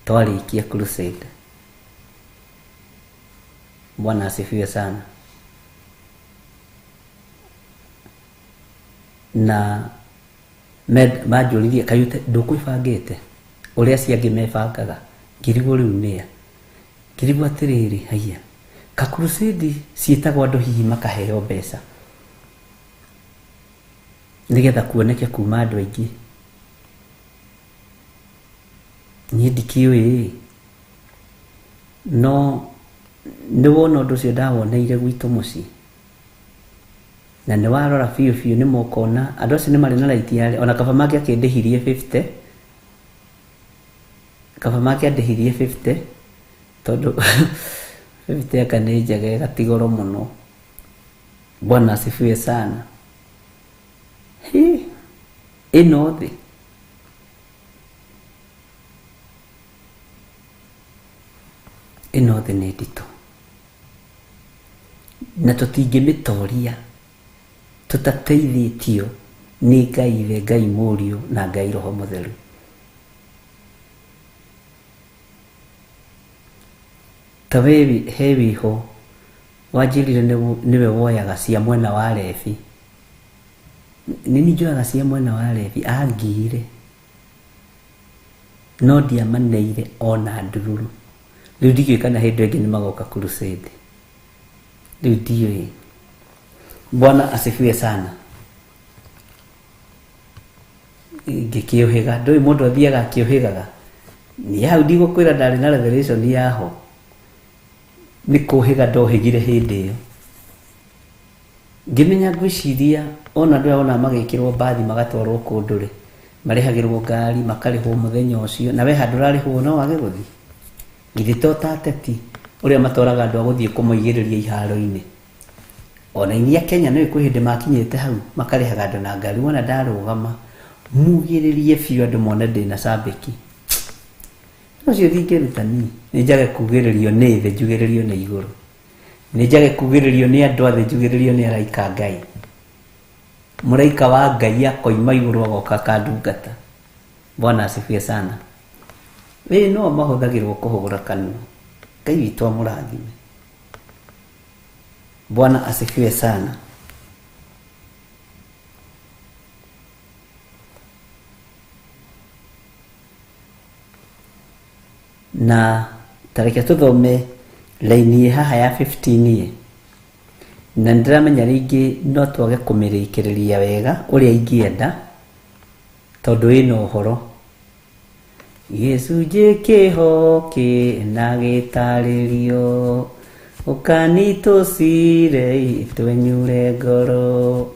[SPEAKER 2] twarĩkia crusade. Bwana asifiwe sana. Na manjũririe kaĩ ndũkwĩbangĩte ũrĩa acio angĩ mebangaga, ngĩrigwo rĩu nĩa, ngĩrigwo atĩrĩrĩ, haiya ka crusade ciĩtagwo andũ hihi makaheo mbeca nĩgetha kuoneke kuma andũ aingĩ. Niĩ ndikĩũĩ, no nĩ wona ũndũ ũcio ndawoneire gwitũ mũciĩ, na nĩ warora biũ biũ nĩ mokona andũ acio nĩ marĩ na right ya ona kaba mangĩakĩndĩhirie 50, kaba mangĩandĩhirie 50 tondũ 50 aka nĩ njega ĩgatigoro mũno. Bwana asifiwe sana. Hi, ĩno thĩ ĩno thĩ nĩ nditũ na tũtingĩmĩtoria tũtateithĩtio nĩ Ngai Ithe, Ngai Mũriũ na Ngai Roho Mũtheru. Ta we he wĩho wanjĩrire nĩwe woyaga cia mwena wa Levi. Nĩ niĩ njoyaga cia mwena wa Levi, angiire no ndiamaneire ona ndururu. Rĩu ndikĩũĩ kana hĩndĩ ĩngĩ nĩ magoka crusade, rĩu ndiũĩ. Bwana asifiwe sana. Ngĩkĩũhĩga, ndũĩ mũndũ athiaga akĩũhĩgaga. Niĩ hau ndigũkwĩra ndarĩ na revelation yaho, nĩ kũhĩga ndohĩgire hĩndĩ ĩyo. Ngĩmenya ngwĩciria ona andũ aya ona magĩkĩrwo mbathi magatwarwo kũndũ rĩ, Marĩhagĩrwo ngari, makarĩhwo mũthenya ũcio, na we handũ ũrarĩhwo no wage gũthiĩ. Githĩ to ta ateti ũrĩa matwaraga andũ a gũthiĩ kũmoigĩrĩria iharo-inĩ. Ona inyuĩ a Kenya nĩũĩ kwĩ hĩndĩ makinyĩte hau makarĩhaga andũ na ngari, wona ndarũgama mugĩrĩrie biũ andũ mone ndĩna cambĩki. Ũcio ndingĩruta niĩ, nĩ njage kugĩrĩrio nĩ thĩ njugĩrĩrio nĩ igũrũ. Nĩ njage kugĩrĩrio nĩ andũ a thĩ njugĩrĩrio nĩ araika a Ngai. Mũraika wa Ngai akoima igũrũ agoka akandungata. Bwana asifiwe sana. Ĩĩ no mahũthagĩrwo kũhũgũra kanua. Ngai witũ amũrathime. Bwana asifiwe sana. Na tareke tũthome raini ĩ haha ya 15 ĩ na nĩndĩramenya rĩngĩ no twage kũmĩrĩkĩrĩria wega ũrĩa ingĩenda tondũ ĩna ũhoro. Gĩcunjĩ kĩho kĩna gĩtarĩrio, ũkani tũcire twenyure ngoro,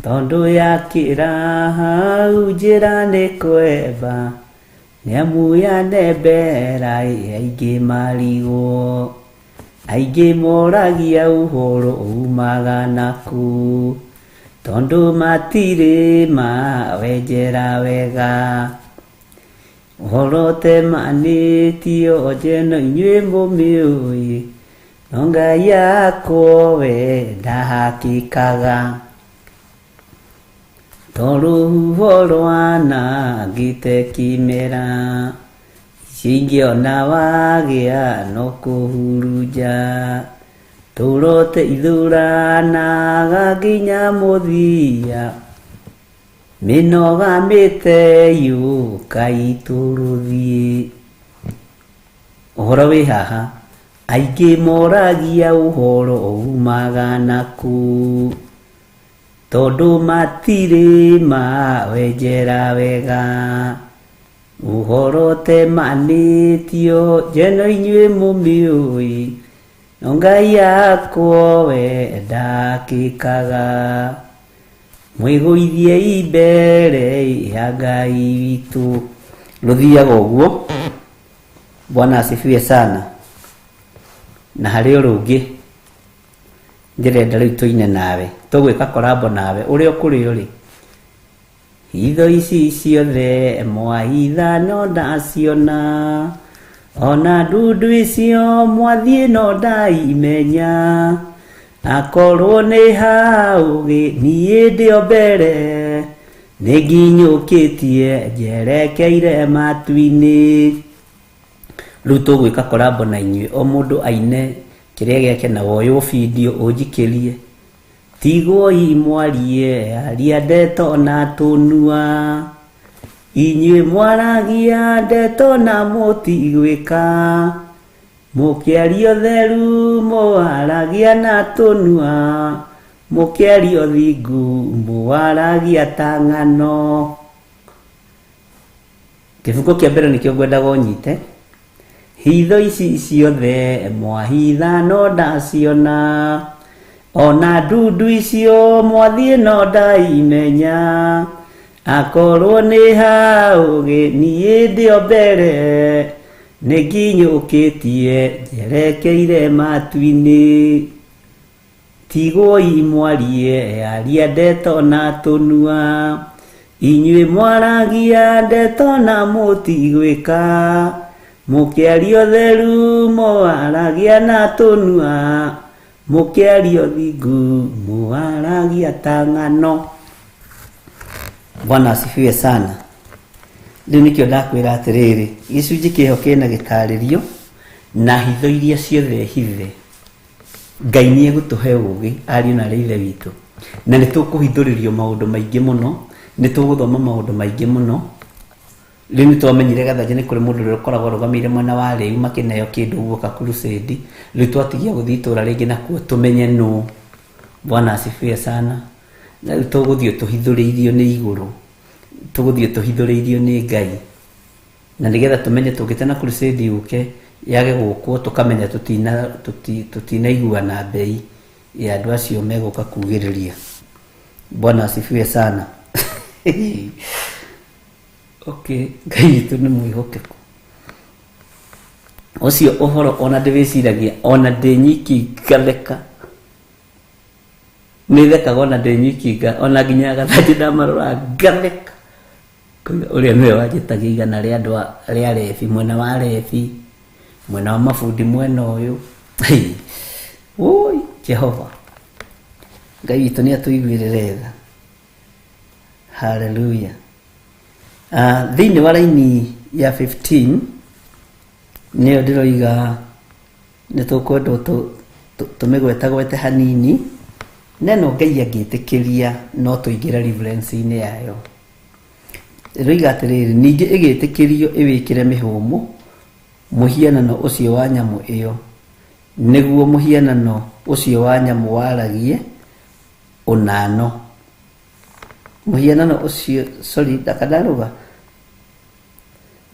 [SPEAKER 2] tondũ yakĩra hau njĩra nĩ kwemba, nĩamu yanembera aingĩ marigwo, aingĩ moragia ũhoro umaga nakũ, tondũ matirĩ mawenjera wega. Ũhoro temanĩtio njeno inyuĩ mũmĩũĩ, no Ngai akwo we ndahakĩkaga. Tondũ rũhuho rwanangĩte kĩmera, icio ingĩ ona wagĩa no kũhurunja. Tũrote ithuranaga nginya mũthia, mĩnoga mĩteyũka itũrũthiĩ. Ũhoro wĩ haha, aingĩ moragia ũhoro umaga nakũ, tondũ matirĩ mawenjera wega. Ũhoro temanĩtio njeno inyuĩ mũmĩũĩ, no Ngai akwo we ndakĩkaga. Mwĩgũithiei mbere ya Ngai witũ. Rũthiaga ũguo. Bwana asifiwe sana. Na harĩ o rũngĩ ndĩrenda rĩu tũine nawe, tũgwĩka korambo nawe ũrĩa ũkũrĩ ũrĩ. Hitho ici ciothe mwahitha no ndaciona, ona ndundu icio mwathiĩ no ndaimenya. Akorwo nĩ haũgĩ niĩ ndĩ o mbere, nĩ nginyũkĩtie njerekeire matu-inĩ. Rĩu tũgwĩka korambo na inyuĩ, o mũndũ aine kĩrĩa gĩake na woywo bindio ũnjikĩrie. Tigwoi mwarie aria ndeto na tũnua, inyuĩ mwaragia ndeto na mũtigwĩka. Mũkĩaria ũtheru mũwaragia na tũnua, mũkĩaria ũthingu mũwaragia ta ng'ano. Kĩbungo kĩa mbere nĩkĩo ngwendaga ũnyite. Hitho ici ciothe mwahitha no ndaciona, ona ndundu icio mwathiĩ no ndaimenya. Akorwo nĩ haũgĩ niĩ ndĩ o mbere, nĩ nginyũkĩtie njerekeire matu-inĩ. Tigwoi mwarie aria ndeto na tũnua, inyuĩ mwaragia ndeto na mũtigwĩka. Mũkĩaria ũtheru mũwaragia na tũnua, mũkĩaria ũthingu mũwaragia ta ng'ano. Bwana asifiwe sana. Rĩu nĩkĩo ndakwĩra atĩrĩrĩ, gĩcunjĩ kĩho kĩna gĩtarĩrio na hitho iria ciothe hithe. Ngai nĩ egũtũhe ũgĩ ariũ na arĩ ithe witũ, na nĩ tũkũhithũrĩrio maũndũ maingĩ mũno, nĩ tũgũthoma maũndũ maingĩ mũno. Rĩu nĩ twamenyire Gathanja nĩ kũrĩ mũndũ ũrĩa ũkoragwo arũgamĩire mwena wa rĩu makĩneo kĩndũ guoka crusade. Rĩu twatigia gũthiĩ itũra rĩngĩ nakuo tũmenye nũ. Bwana asifiwe sana. Na rĩu tũgũthiĩ tũhithũrĩirio nĩ igũrũ, tũgũthiĩ tũhithũrĩirio nĩ Ngai, na nĩgetha tũmenye tũngĩtena crusade yũke yage gũkwo, tũkamenya tũtinaiguana mbei ya andũ acio megũka kugĩrĩria. Bwana asifiwe sana. Okay, Ngai witũ nĩ mwĩhokeku. Ũcio ũhoro ona ndĩwĩciragia ona ndĩ nyiki ngatheka. Nĩ thekaga ona ndĩ nyiki ona nginya gathanjĩ ndamarora ngatheka. Koiga ũrĩa nĩwe wanjĩtagia igana rĩa andũ rĩa rebi, mwena wa rebi, mwena wa mabundi mwena ũyũ. Hei, woi Jehova. Ngai witũ nĩ atũiguĩrĩre tha. Hallelujah. Thĩinĩ wa raini ya 15 nĩyo ndĩroiga nĩ tũkwendwo tũmĩgwetagwete hanini, neno Ngai angĩtĩkĩria no tũingĩre reference-inĩ yayo. Ĩroiga atĩrĩrĩ, ningĩ ĩgĩtĩkĩrio ĩwĩkĩre mĩhũmũ mũhianano ũcio wa nyamũ ĩyo, nĩguo mũhianano ũcio wa nyamũ waragie ũnano. Mũhianano ũcio, sorry, ndakandarũga.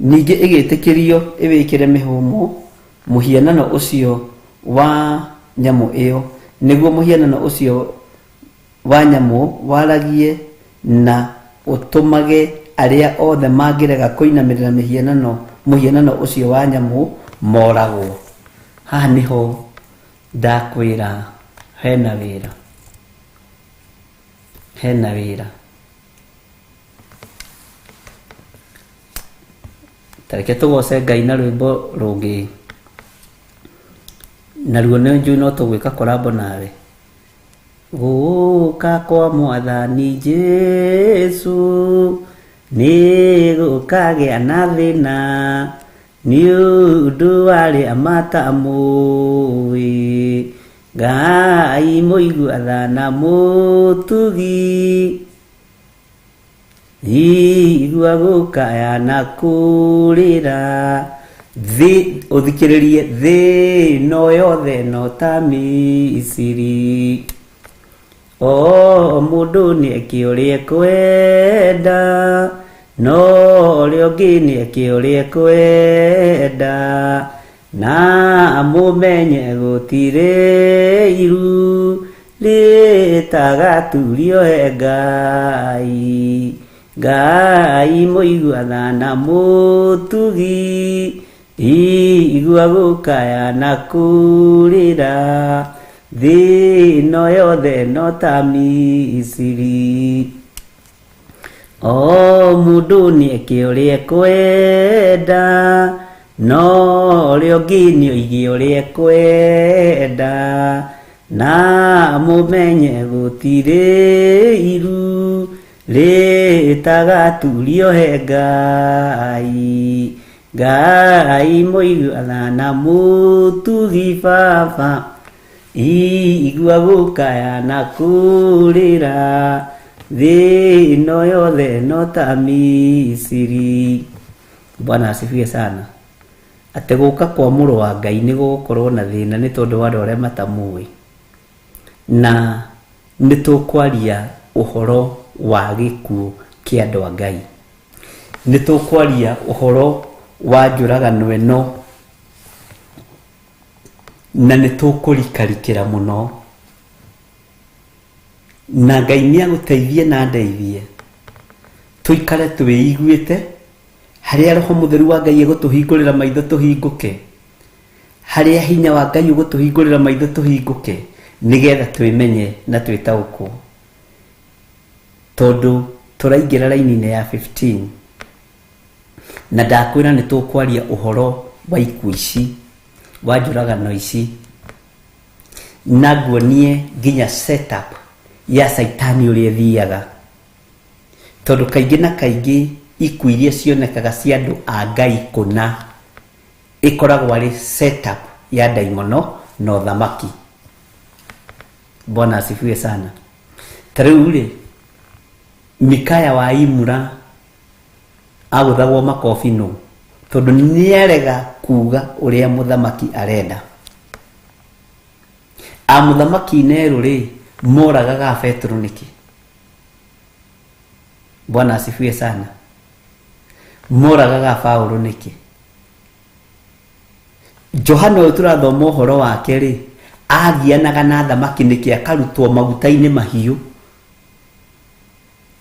[SPEAKER 2] Ningĩ ĩgĩtĩkĩrio ĩwĩkĩre mĩhũmũ mũhianano ũcio wa nyamũ ĩyo, nĩguo mũhianano ũcio wa nyamũ waragie na ũtũmage arĩa othe mangĩrega kũinamĩrĩra mũhianano ũcio wa nyamũ moragwo. Haha nĩho ndakwĩra hena wĩra. Hena wĩra. Tareke tũgoce Ngai na rwĩmbo rũngĩ. Naruo nĩ njũĩ no tũgwĩka korambo nawe. Gũka kwa Mwathani Jesũ nĩ gũkagĩa na thĩna nĩ ũndũ wa arĩa matamũĩ. Ngai mũigua tha na mũtugi, igua gũkaya na kũrĩra. Thĩ, ũthikĩrĩrie, thĩ no yothe no ta Misiri. O mũndũ nĩ eke ũrĩa ekwenda, no ũrĩa ũngĩ nĩ eke ũrĩa ekwenda. Na mũmenye gũtirĩ iru rĩtagaturio he Ngai. Ngai mũigua tha na mũtugi, igua gũkaya na kũrĩra. Thĩ ĩno yothe no ta Misiri. O mũndũ nĩ eke ũrĩa ekwenda, no ũrĩa ũngĩ nĩ oige ũrĩa ekwenda. Na mũmenye gũtirĩ iru rĩtagaturio he Ngai. Ngai mũigua tha na mũtugi baba, igua gũkaya na kũrĩra. Thĩ ĩno yothe no ta Misiri. Bwana asifiwe sana. Atĩ gũka kwa mũrũ wa Ngai nĩ gũgũkorwo na thĩna nĩ tondũ wa andũ arĩa matamũĩ. Na nĩ tũkwaria ũhoro wa gĩkuũ kĩa andũ a Ngai. Nĩ tũkwaria ũhoro wa njũragano ĩno, na nĩ tũkũrikarikĩra mũno. Na Ngai nĩ agũteithie na andeithie tũikare twĩiguĩte harĩa Roho Mũtheru wa Ngai egũtũhingũrĩra maitho tũhingũke, harĩa hinya wa Ngai ũgũtũhingũrĩra maitho tũhingũke, nĩgetha twĩmenye na twĩtaũkwo. Tondũ tũraingĩra raini-inĩ ya 15 na ndakwĩra nĩ tũkwaria ũhoro wa ikuũ ici, wa njũragano ici, na nguonie nginya setup ya Caitani ũrĩa ĩthiaga. Tondũ kaingĩ na kaingĩ ikuũ iria cionekaga cia andũ a Ngai kũna ĩkoragwo arĩ setup ya ndaimono na ũthamaki. Bwana asifiwe sana. Ta rĩu rĩ, Mikaya wa Imura agũthagwo makobi nũ? Tondũ nĩarega kuga ũrĩa mũthamaki arenda. A mũthamaki Nero rĩ, moragaga Petero nĩkĩ? Bwana asifiwe sana. Moragaga Paulo nĩkĩ? Johana ũyũ tũrathoma ũhoro wake rĩ, agianaga na thamaki nĩkĩ akarutwo maguta-inĩ mahiũ?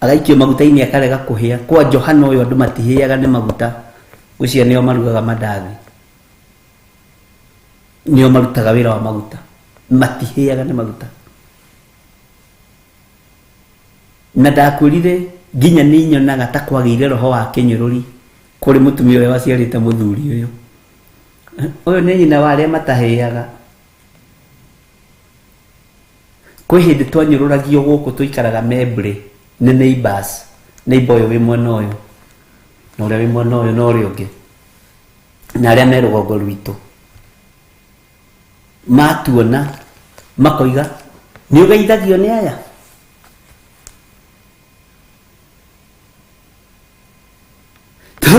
[SPEAKER 2] Agaikio maguta-inĩ akarega kũhĩa. Kwa Johana ũyũ andũ matihĩaga nĩ maguta. Ũcio nĩo marugaga mandathi. Nĩo marutaga wĩra wa maguta. Matihĩaga nĩ maguta. Na ndakwĩrire nginya nĩ nyonaga ta kwagĩire roho wa kĩnyũrũri kũrĩ mũtumia ũrĩa waciarĩte mũthuri ũyũ. Ũyũ nĩ nyina wa arĩa matahĩaga. Kwĩ hĩndĩ twanyũrũragio gũkũ tũikaraga Membley nĩ neighbors. Neighbor ũyũ wĩ mwena ũyũ na ũrĩa wĩ mwena ũyũ na ũrĩa ũngĩ na arĩa me rũgongo rwitũ matuona makoiga nĩ ũgeithagio nĩ aya.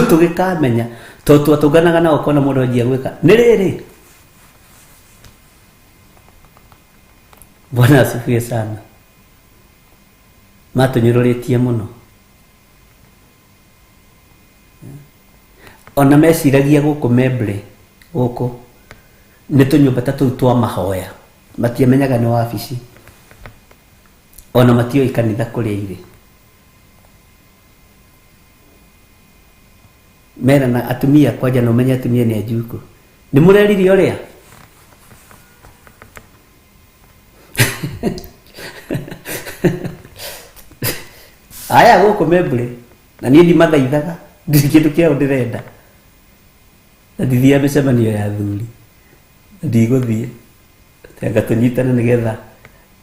[SPEAKER 2] Tũgĩkamenya tondũ twatũnganaga nao kona mũndũ anjia gwĩka nĩ rĩrĩ. Bwana asifiwe sana. Matũnyũrũrĩtie mũno. Ona meciragia gũkũ Membley gũkũ nĩ tũnyũmba ta tũu twa mahoya. Matiamenyaga nĩ wabici. Ona matioĩ kanitha kũrĩa irĩ. Merana atumia kwanja no menye atumia nĩ anjuku. Nĩ mũreririe ũrĩa? Aya gũkũ Membley na niĩ ndimathaithaga ndirĩ kĩndũ kĩao ndĩrenda. Na ndithiaga mĩcemanio ya athuri. Na ndigũthiĩ. Anga tũnyitane nĩgetha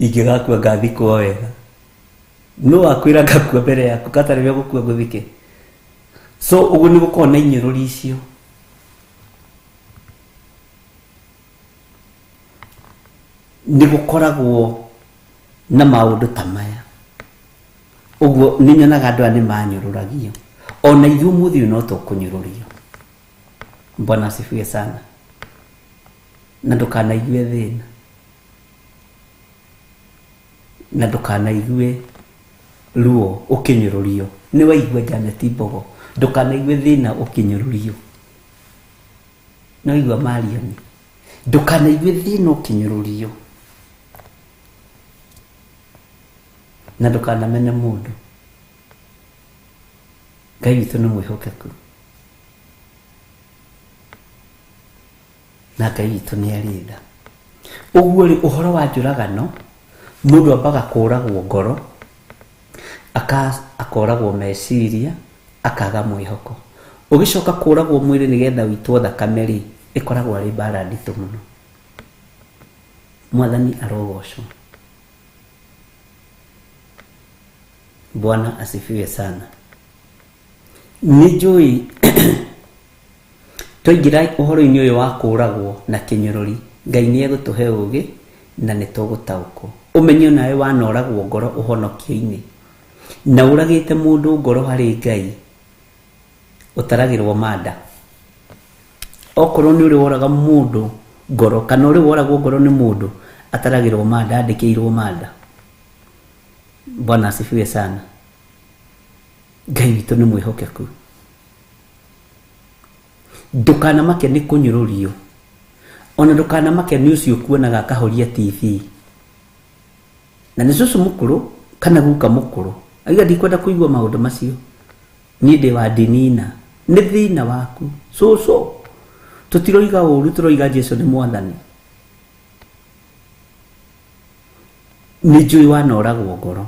[SPEAKER 2] ingĩgakua ngathikwo wega. Nũ wakwĩra ngakua mbere yaku katarĩ we gũkua ngũthike. So ũguo nĩ gũkorwo na inyũrũri icio. Nĩ gũkoragwo na maũndũ ta maya. Ũguo nĩ nyonaga andũ aya nĩ manyũrũragio. Ona ithuĩ ũmũthĩ ũyũ no tũkũnyũrũrio. Bwana asifiwe sana. Na ndũkanaigue thĩna. Na ndũkanaigue ruo ũkĩnyũrũrio. Nĩ waigua Janet Mbogo. Ndũkanaigue thĩna ũkĩnyũrũrio. Nĩ waigua Marion. Ndũkanaigue thĩna ũkĩnyũrũrio. Na ndũkanamene mũndũ. Ngai witũ nĩ mwĩhokeku. Na Ngai witũ nĩ arĩ tha. Ũguo rĩ, ũhoro wa njũragano, mũndũ ambaga kũragwo ngoro, akoragwo meciria, akaga mwĩhoko. Ũgĩcoka kũragwo mwĩrĩ nĩgetha ũitwo thakame rĩ, ĩkoragwo arĩ mbara nditũ mũno. Mwathani arogocwo. Bwana asifiwe sana. Nĩ njũĩ twaingĩra ũhoro-inĩ ũyũ wa kũragwo na kĩnyũrũri, Ngai nĩ egũtũhe ũũgĩ na nĩ tũgũtaũkwo. Ũmenye nawe wanoragwo ngoro ũhonokio-inĩ. Na ũragĩte mũndũ ngoro harĩ Ngai, ũtaragĩrwo manda. Okorwo nĩ ũrĩ woraga mũndũ ngoro, kana ũrĩ woragwo ngoro nĩ mũndũ, ataragĩrwo manda, andĩkĩirwo manda. Bwana asifiwe sana. Ngai witũ nĩ mwĩhokeku. Ndũkanamake nĩ kũnyũrũrio. Ona ndũkanamake nĩ ũcio ũkuonaga akahoria TV. Na nĩ cũcũ mũkũrũ kana guka mũkũrũ. Aiga ndikwenda kũigua maũndũ macio. Niĩ ndĩ wa ndinina. Nĩ thĩna waku. Cũcũ. Tũtiroiga ũru, tũroiga Jesu nĩ mwathani. Nĩ njũĩ wanoragwo ngoro.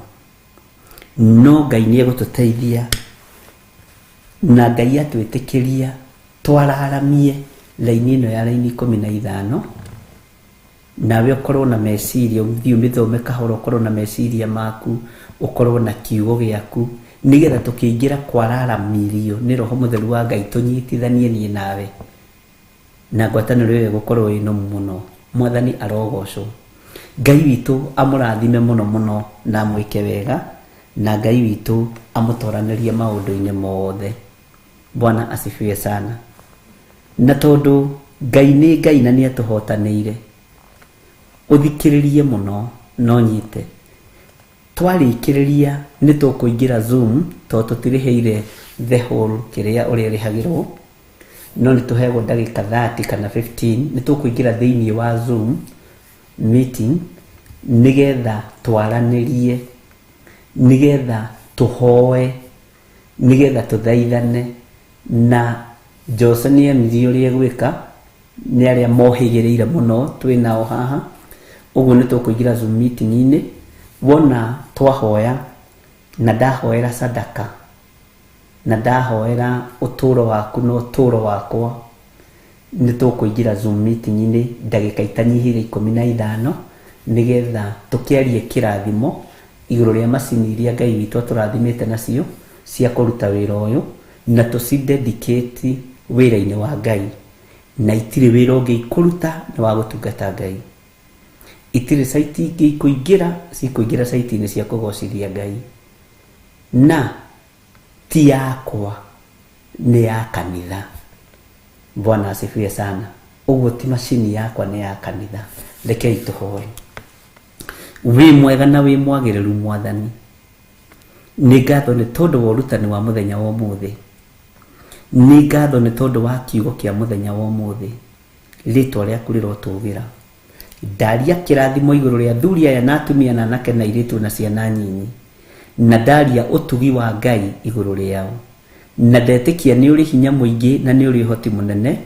[SPEAKER 2] No Ngai nĩ egũtũteithia. Na Ngai atwĩtĩkĩria twararamie raini ĩno ya raini 15. Nawe ũkorwo na meciria, ũthiĩ ũmĩthome kahora, ũkorwo na meciria maku, ũkorwo na kiugo gĩaku, nĩgetha tũkĩingĩra kwararamirio nĩ Roho Mũtheru wa Ngai tũnyitithanie niĩ nawe. Na ngwatanĩro ĩyo ĩgũkorwo ĩ nũmu mũno. Mwathani arogocwo. Ngai witũ amũrathime mũno mũno na amwĩke wega, na Ngai witũ amũtoranĩrie maũndũ-inĩ mothe. Bwana asifiwe sana. Na tondũ Ngai nĩ Ngai na nĩ atũhotanĩire, ũthikĩrĩrie mũno no nyite. Twarĩkĩrĩria nĩ tũkũingĩra Zoom tondũ tũtirĩhĩire the whole kĩrĩa ũrĩa ĩrĩhagĩrwo, no nĩ tũheagwo ndagĩka 30 kana 15. Nĩ tũkũingĩra thĩinĩ wa Zoom meeting nĩgetha twaranĩrie, nĩgetha Tũhoe nĩgetha tũthaithane na Jose nĩ onirie ũrĩa egwĩka nĩ arĩa mohĩgĩrĩire mũno twĩ nao haha. Ũguo nĩ tũkũingĩra Zoom meeting-inĩ. Wona twahoya na ndahoera sadaka na ndahoera ũtũũro waku na ũtũũro wakwa, nĩ tũkũingĩra Zoom meeting-inĩ ndagĩka itanyihĩire 15 nĩgetha tũkĩarie kĩrathimo igũrũ rĩa macini iria Ngai witũ atũrathimĩte nacio cia kũruta wĩra ũyũ, na tũcidedicate wĩra-inĩ wa Ngai. Na itirĩ wĩra ũngĩ ikũruta nĩ wa gũtungata Ngai. Itirĩ site ingĩ ikũingĩra, cikũingĩra site-inĩ cia kũgocithia Ngai. Na ti yakwa, nĩ ya kanitha. Bwana asifiwe sana. Ũguo ti macini yakwa, nĩ ya kanitha. Rekei tũhoe. Wĩ mwega na wĩ mwagĩrĩru Mwathani, nĩ ngatho nĩ tondũ wa ũrutani wa mũthenya wa ũmũthĩ, nĩ ngatho nĩ tondũ wa kiugo kĩa mũthenya wa ũmũthĩ. Rĩtwa rĩaku rĩrotũgĩra. Ndaria kĩrathimo igũrũ rĩa athuri aya na atumia na anake na airĩtu na ciana nyinyi, na ndaria ũtugi wa Ngai igũrũ rĩao, na ndetĩkia nĩ ũrĩ hinya mũingĩ na nĩ ũrĩ ũhoti mũnene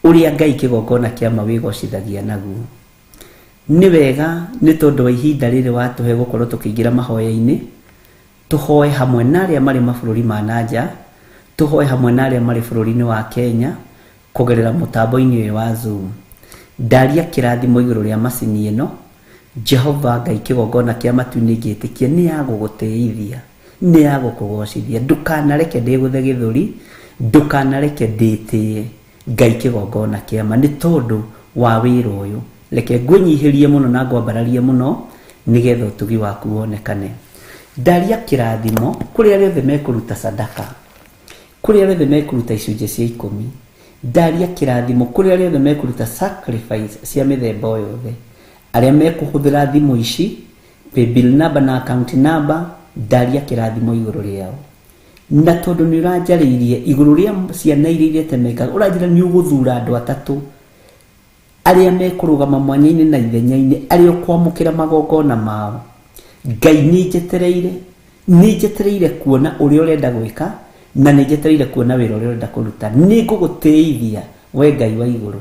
[SPEAKER 2] ũrĩa Ngai kĩgongona kĩa ma wĩgocithagia naguo. Nĩ wega nĩ tondũ wa ihinda rĩrĩ watũhe gũkorwo tũkĩingĩra mahoya-inĩ, tũhoe hamwe na arĩa marĩ mabũrũri ma na nja, tũhoe hamwe na arĩa marĩ bũrũri-inĩ wa Kenya kũgerera mũtambo-inĩ ũyũ wa Zoom. Ndaria kĩrathimo igũrũ rĩa macini ĩno. Jehova Ngai kĩgongona kĩa matu-inĩ, ngĩtĩkia nĩ ya gũgũtĩithia, nĩ ya gũkũgocithia. Ndũkanareke ndĩgũthe gĩthũri, ndũkanareke ndĩtĩe, Ngai kĩgongona kĩa ma, nĩ tondũ wa wĩra ũyũ. Reke ngwĩnyihĩrie mũno na ngwambararie mũno nĩgetha ũtugi waku wonekane. Ndaria kĩrathimo kũrĩ arĩa othe mekũruta sadaka, kũrĩ arĩa othe mekũruta icunjĩ cia 10. Ndaria kĩrathimo kũrĩ arĩa othe mekũruta sacrifice cia mĩthemba o yothe, arĩa mekũhũthĩra thimũ ici, paybill number na account number. Ndaria kĩrathimo igũrũ rĩao. Na tondũ nĩ ũranjarĩirie igũrũ rĩa ciana iria iretemekaga, ũranjĩra nĩ ũgũthura andũ atatũ arĩa mekũrũgama mwanya-inĩ na ithenya-inĩ, arĩa ũkwamũkĩra magongona mao. Ngai, nĩ njetereire, nĩ njetereire kuona ũrĩa ũrenda gwĩka, na nĩ njetereire kuona wĩra ũrĩa ũrenda kũruta. Nĩ ngũgũtĩithia we Ngai wa igũrũ.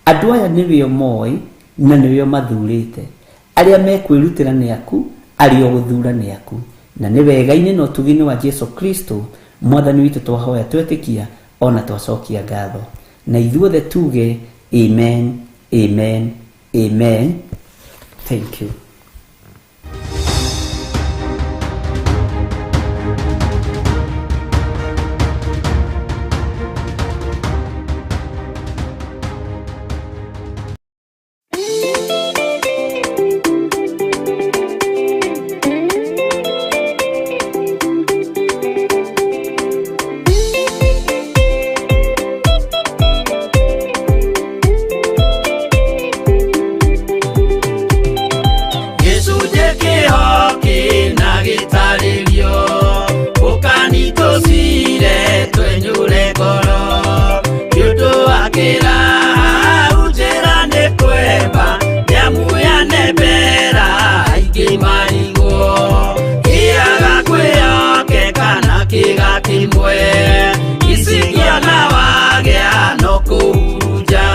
[SPEAKER 2] Andũ aya nĩwe moĩ na nĩwe mathurĩte. Arĩa mekwĩrutĩra nĩ aku, arĩa ũgũthura nĩ aku. Na nĩ wega-inĩ na ũtugi-inĩ wa Jesu Kristo Mwathani witũ twahoya, twetĩkia ona twacokia ngatho, na ithuothe tuge amen, amen, amen. Thank you.
[SPEAKER 4] Gĩcunjĩ kĩho kĩna gĩtarĩrio ũkani tũcire twenyũre ngoro nĩ ũndũ wa kĩraha njĩra nĩ kwemba nĩamu yanembera aingĩ marigwo kĩaga kwĩyokeka na kĩga kĩmwe icikiona wagĩa no kũhurunja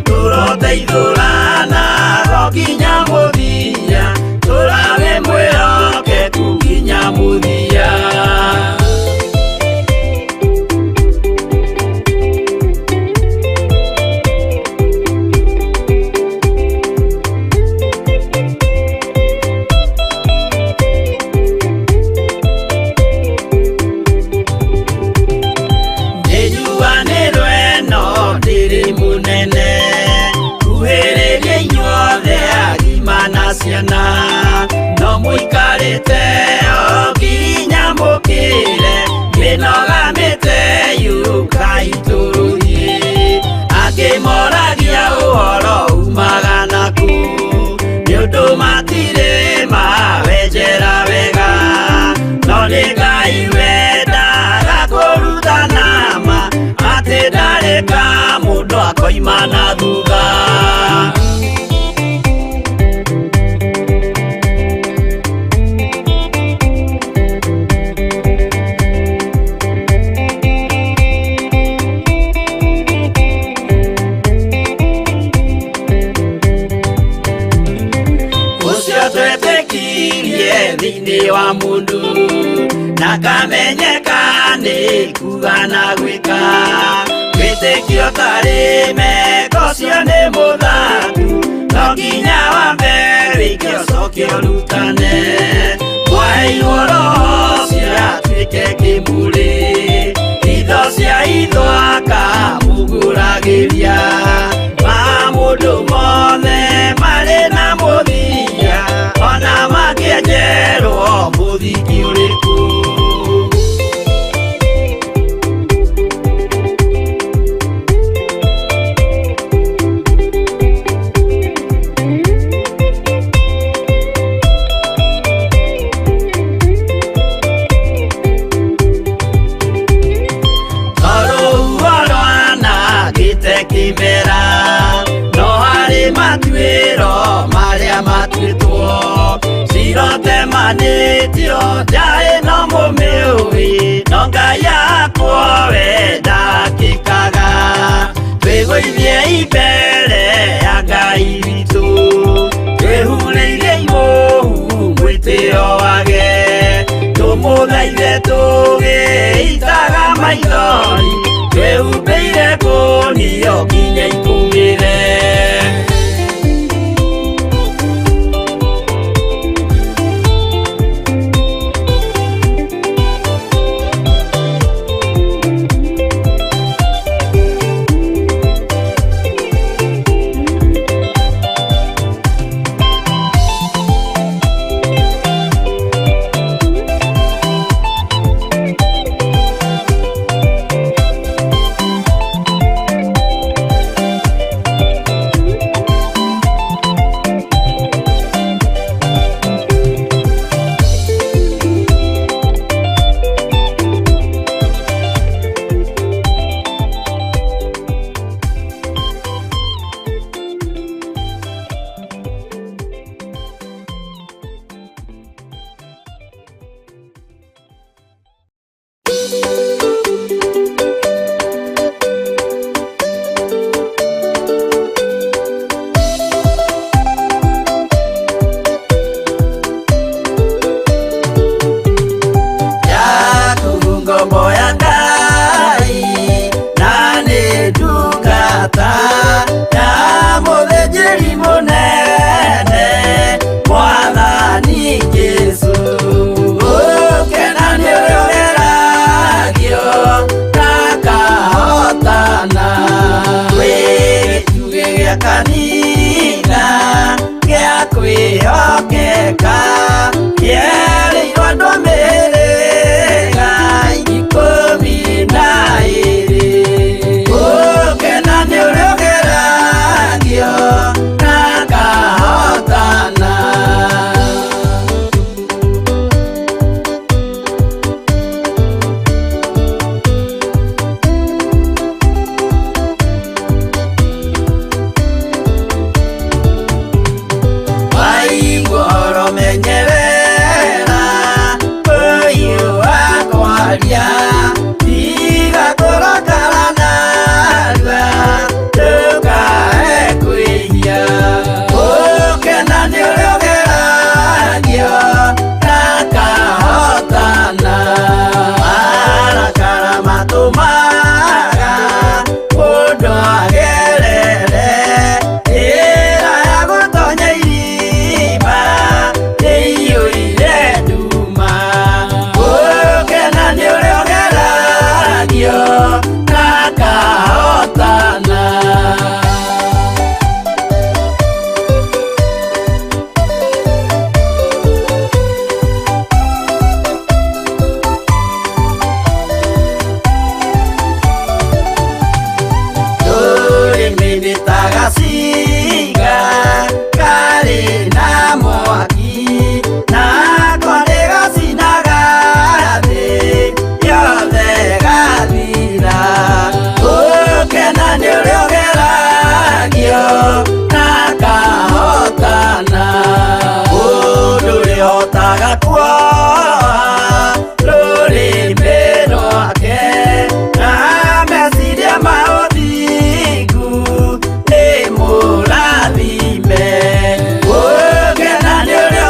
[SPEAKER 4] tũroteithũrana ro nginya mũthia, tũrage mwĩhokeku nginya mũthia. Nĩnjuanĩrwo ĩno ndĩrĩ mũnene kuhĩrĩria inyuothe agima na ciana no mũikarĩte o nginya mũkĩre mĩnoga mĩte yũkai tũrũthiĩ angĩ moragia ũhoro umaga naku nĩ ũndũ matirĩ mawenjera wega no nĩ Ngai wendaga kũrutana ma atĩ ndarĩ ka mũndũ akoima na thutha. Twetĩkirie thĩinĩ wa mũndũ na kamenyeka nĩ kuga na gwĩka. Wĩtĩkio tarĩ meko ũcio nĩ mũthaku, no nginya wambe wĩke ũcoke ũrutane. Mwaheirwo roho ũcio atuĩke kĩmũrĩ, itho cia itho akamũgũragĩria. Maũndũ mothe marĩ na mũthia, ona mangĩenjerwo mũthingi ũrĩkũ. Tondũ rwanangĩte kĩmera, no harĩ matuĩro marĩa matuĩtwo. Cirotemanĩtio njaĩ no mũmĩũĩ, no Ngai yakwo we ndakĩkaga. Twĩgũithie mbere ya Ngai witũ, twĩhurĩirie imũhu mwĩtĩo wage. Tũmũthaithe tũgĩitaga maithori, twĩhumbĩire ngũnio nginya ikũmĩre. Yaku ngombo ya Ngai, na nĩ ndungata ya mũthĩnjĩri mũnene Mwathani Jesũ. Ũkena nĩ ũrĩa ũgeragio ndakahotana, wĩ gĩtugĩ gĩa kanitha gĩa kwĩhokeka, kĩerĩirwo andũ a mĩhĩrĩga 12. Ũkena nĩ ũrĩa ũgeragio ndakahotana. Waigua menyerera ũyũ wakwaria, tiga kũrakara narua ndũkae kwĩhia. Ũkena nĩ ũrĩa ũgeragio ndakahotana, marakara matũmaga mũndũ agerere njĩra ya gũtonya irima ĩiyũire nduma. Ũkena nĩ ũrĩa ũgeragio ndakahotana. Rũrĩmĩ nĩ ta gacinga karĩ na mwaki, nako nĩ gacinaga thĩ yothe gathira. Ũkena nĩ ũrĩa ũgeragio ndakahotana, mũndũ ũrĩhotaga kuoha rũrĩmĩ rwake na meciria ma ũthingu nĩ mũrathime. Ũkena nĩ ũrĩa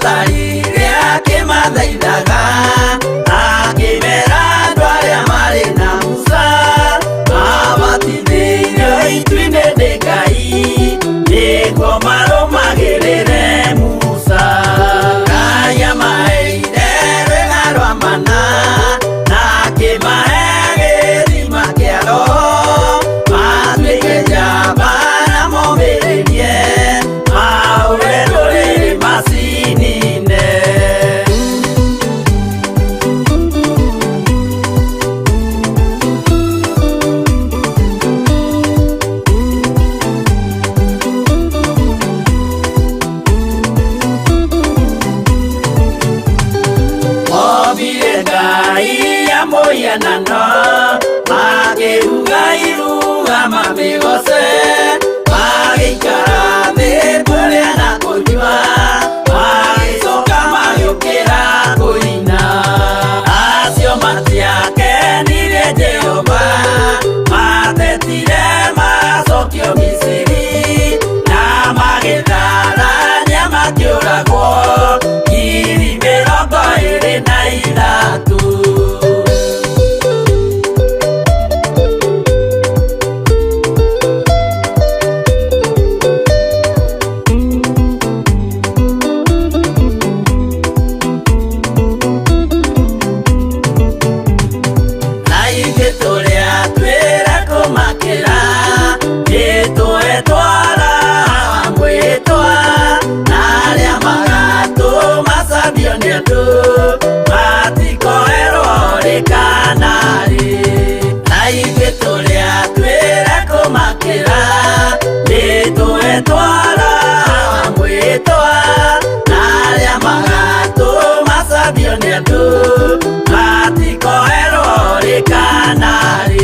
[SPEAKER 4] Atarire akĩmathaithaga, akĩmera andũ arĩa marĩ na Musa mabatithĩirio itu-inĩ nĩ Ngai nĩguo marũmagĩrĩre Musa. Ngai amaheire rwĩga rwa mana na akĩmahe gĩthima kĩa roho matuĩke njamba na momĩrĩrie mahũre ndũrĩrĩ macinine. Ombire Ngai ya mũhianano makĩruga iruga mamĩgoce magĩikara thĩ kũrĩa na kũnyua magĩcoka magĩũkĩra kũina. Acio matiakenirie Jehova matetire macokio Misiri na magĩtharania makĩũragwo 23,000. Na ithuĩ tũrĩa twĩra kũmakĩra nĩtũetwara mwĩtwa na arĩa magatũmacambio nĩ andũ matikoerwo rĩ kana rĩ. Na ithuĩ tũrĩa twĩra kũmakĩra nĩtũetwara mwĩtwa na arĩa magatũmacambio nĩ andũ matikoerwo rĩ kana rĩ.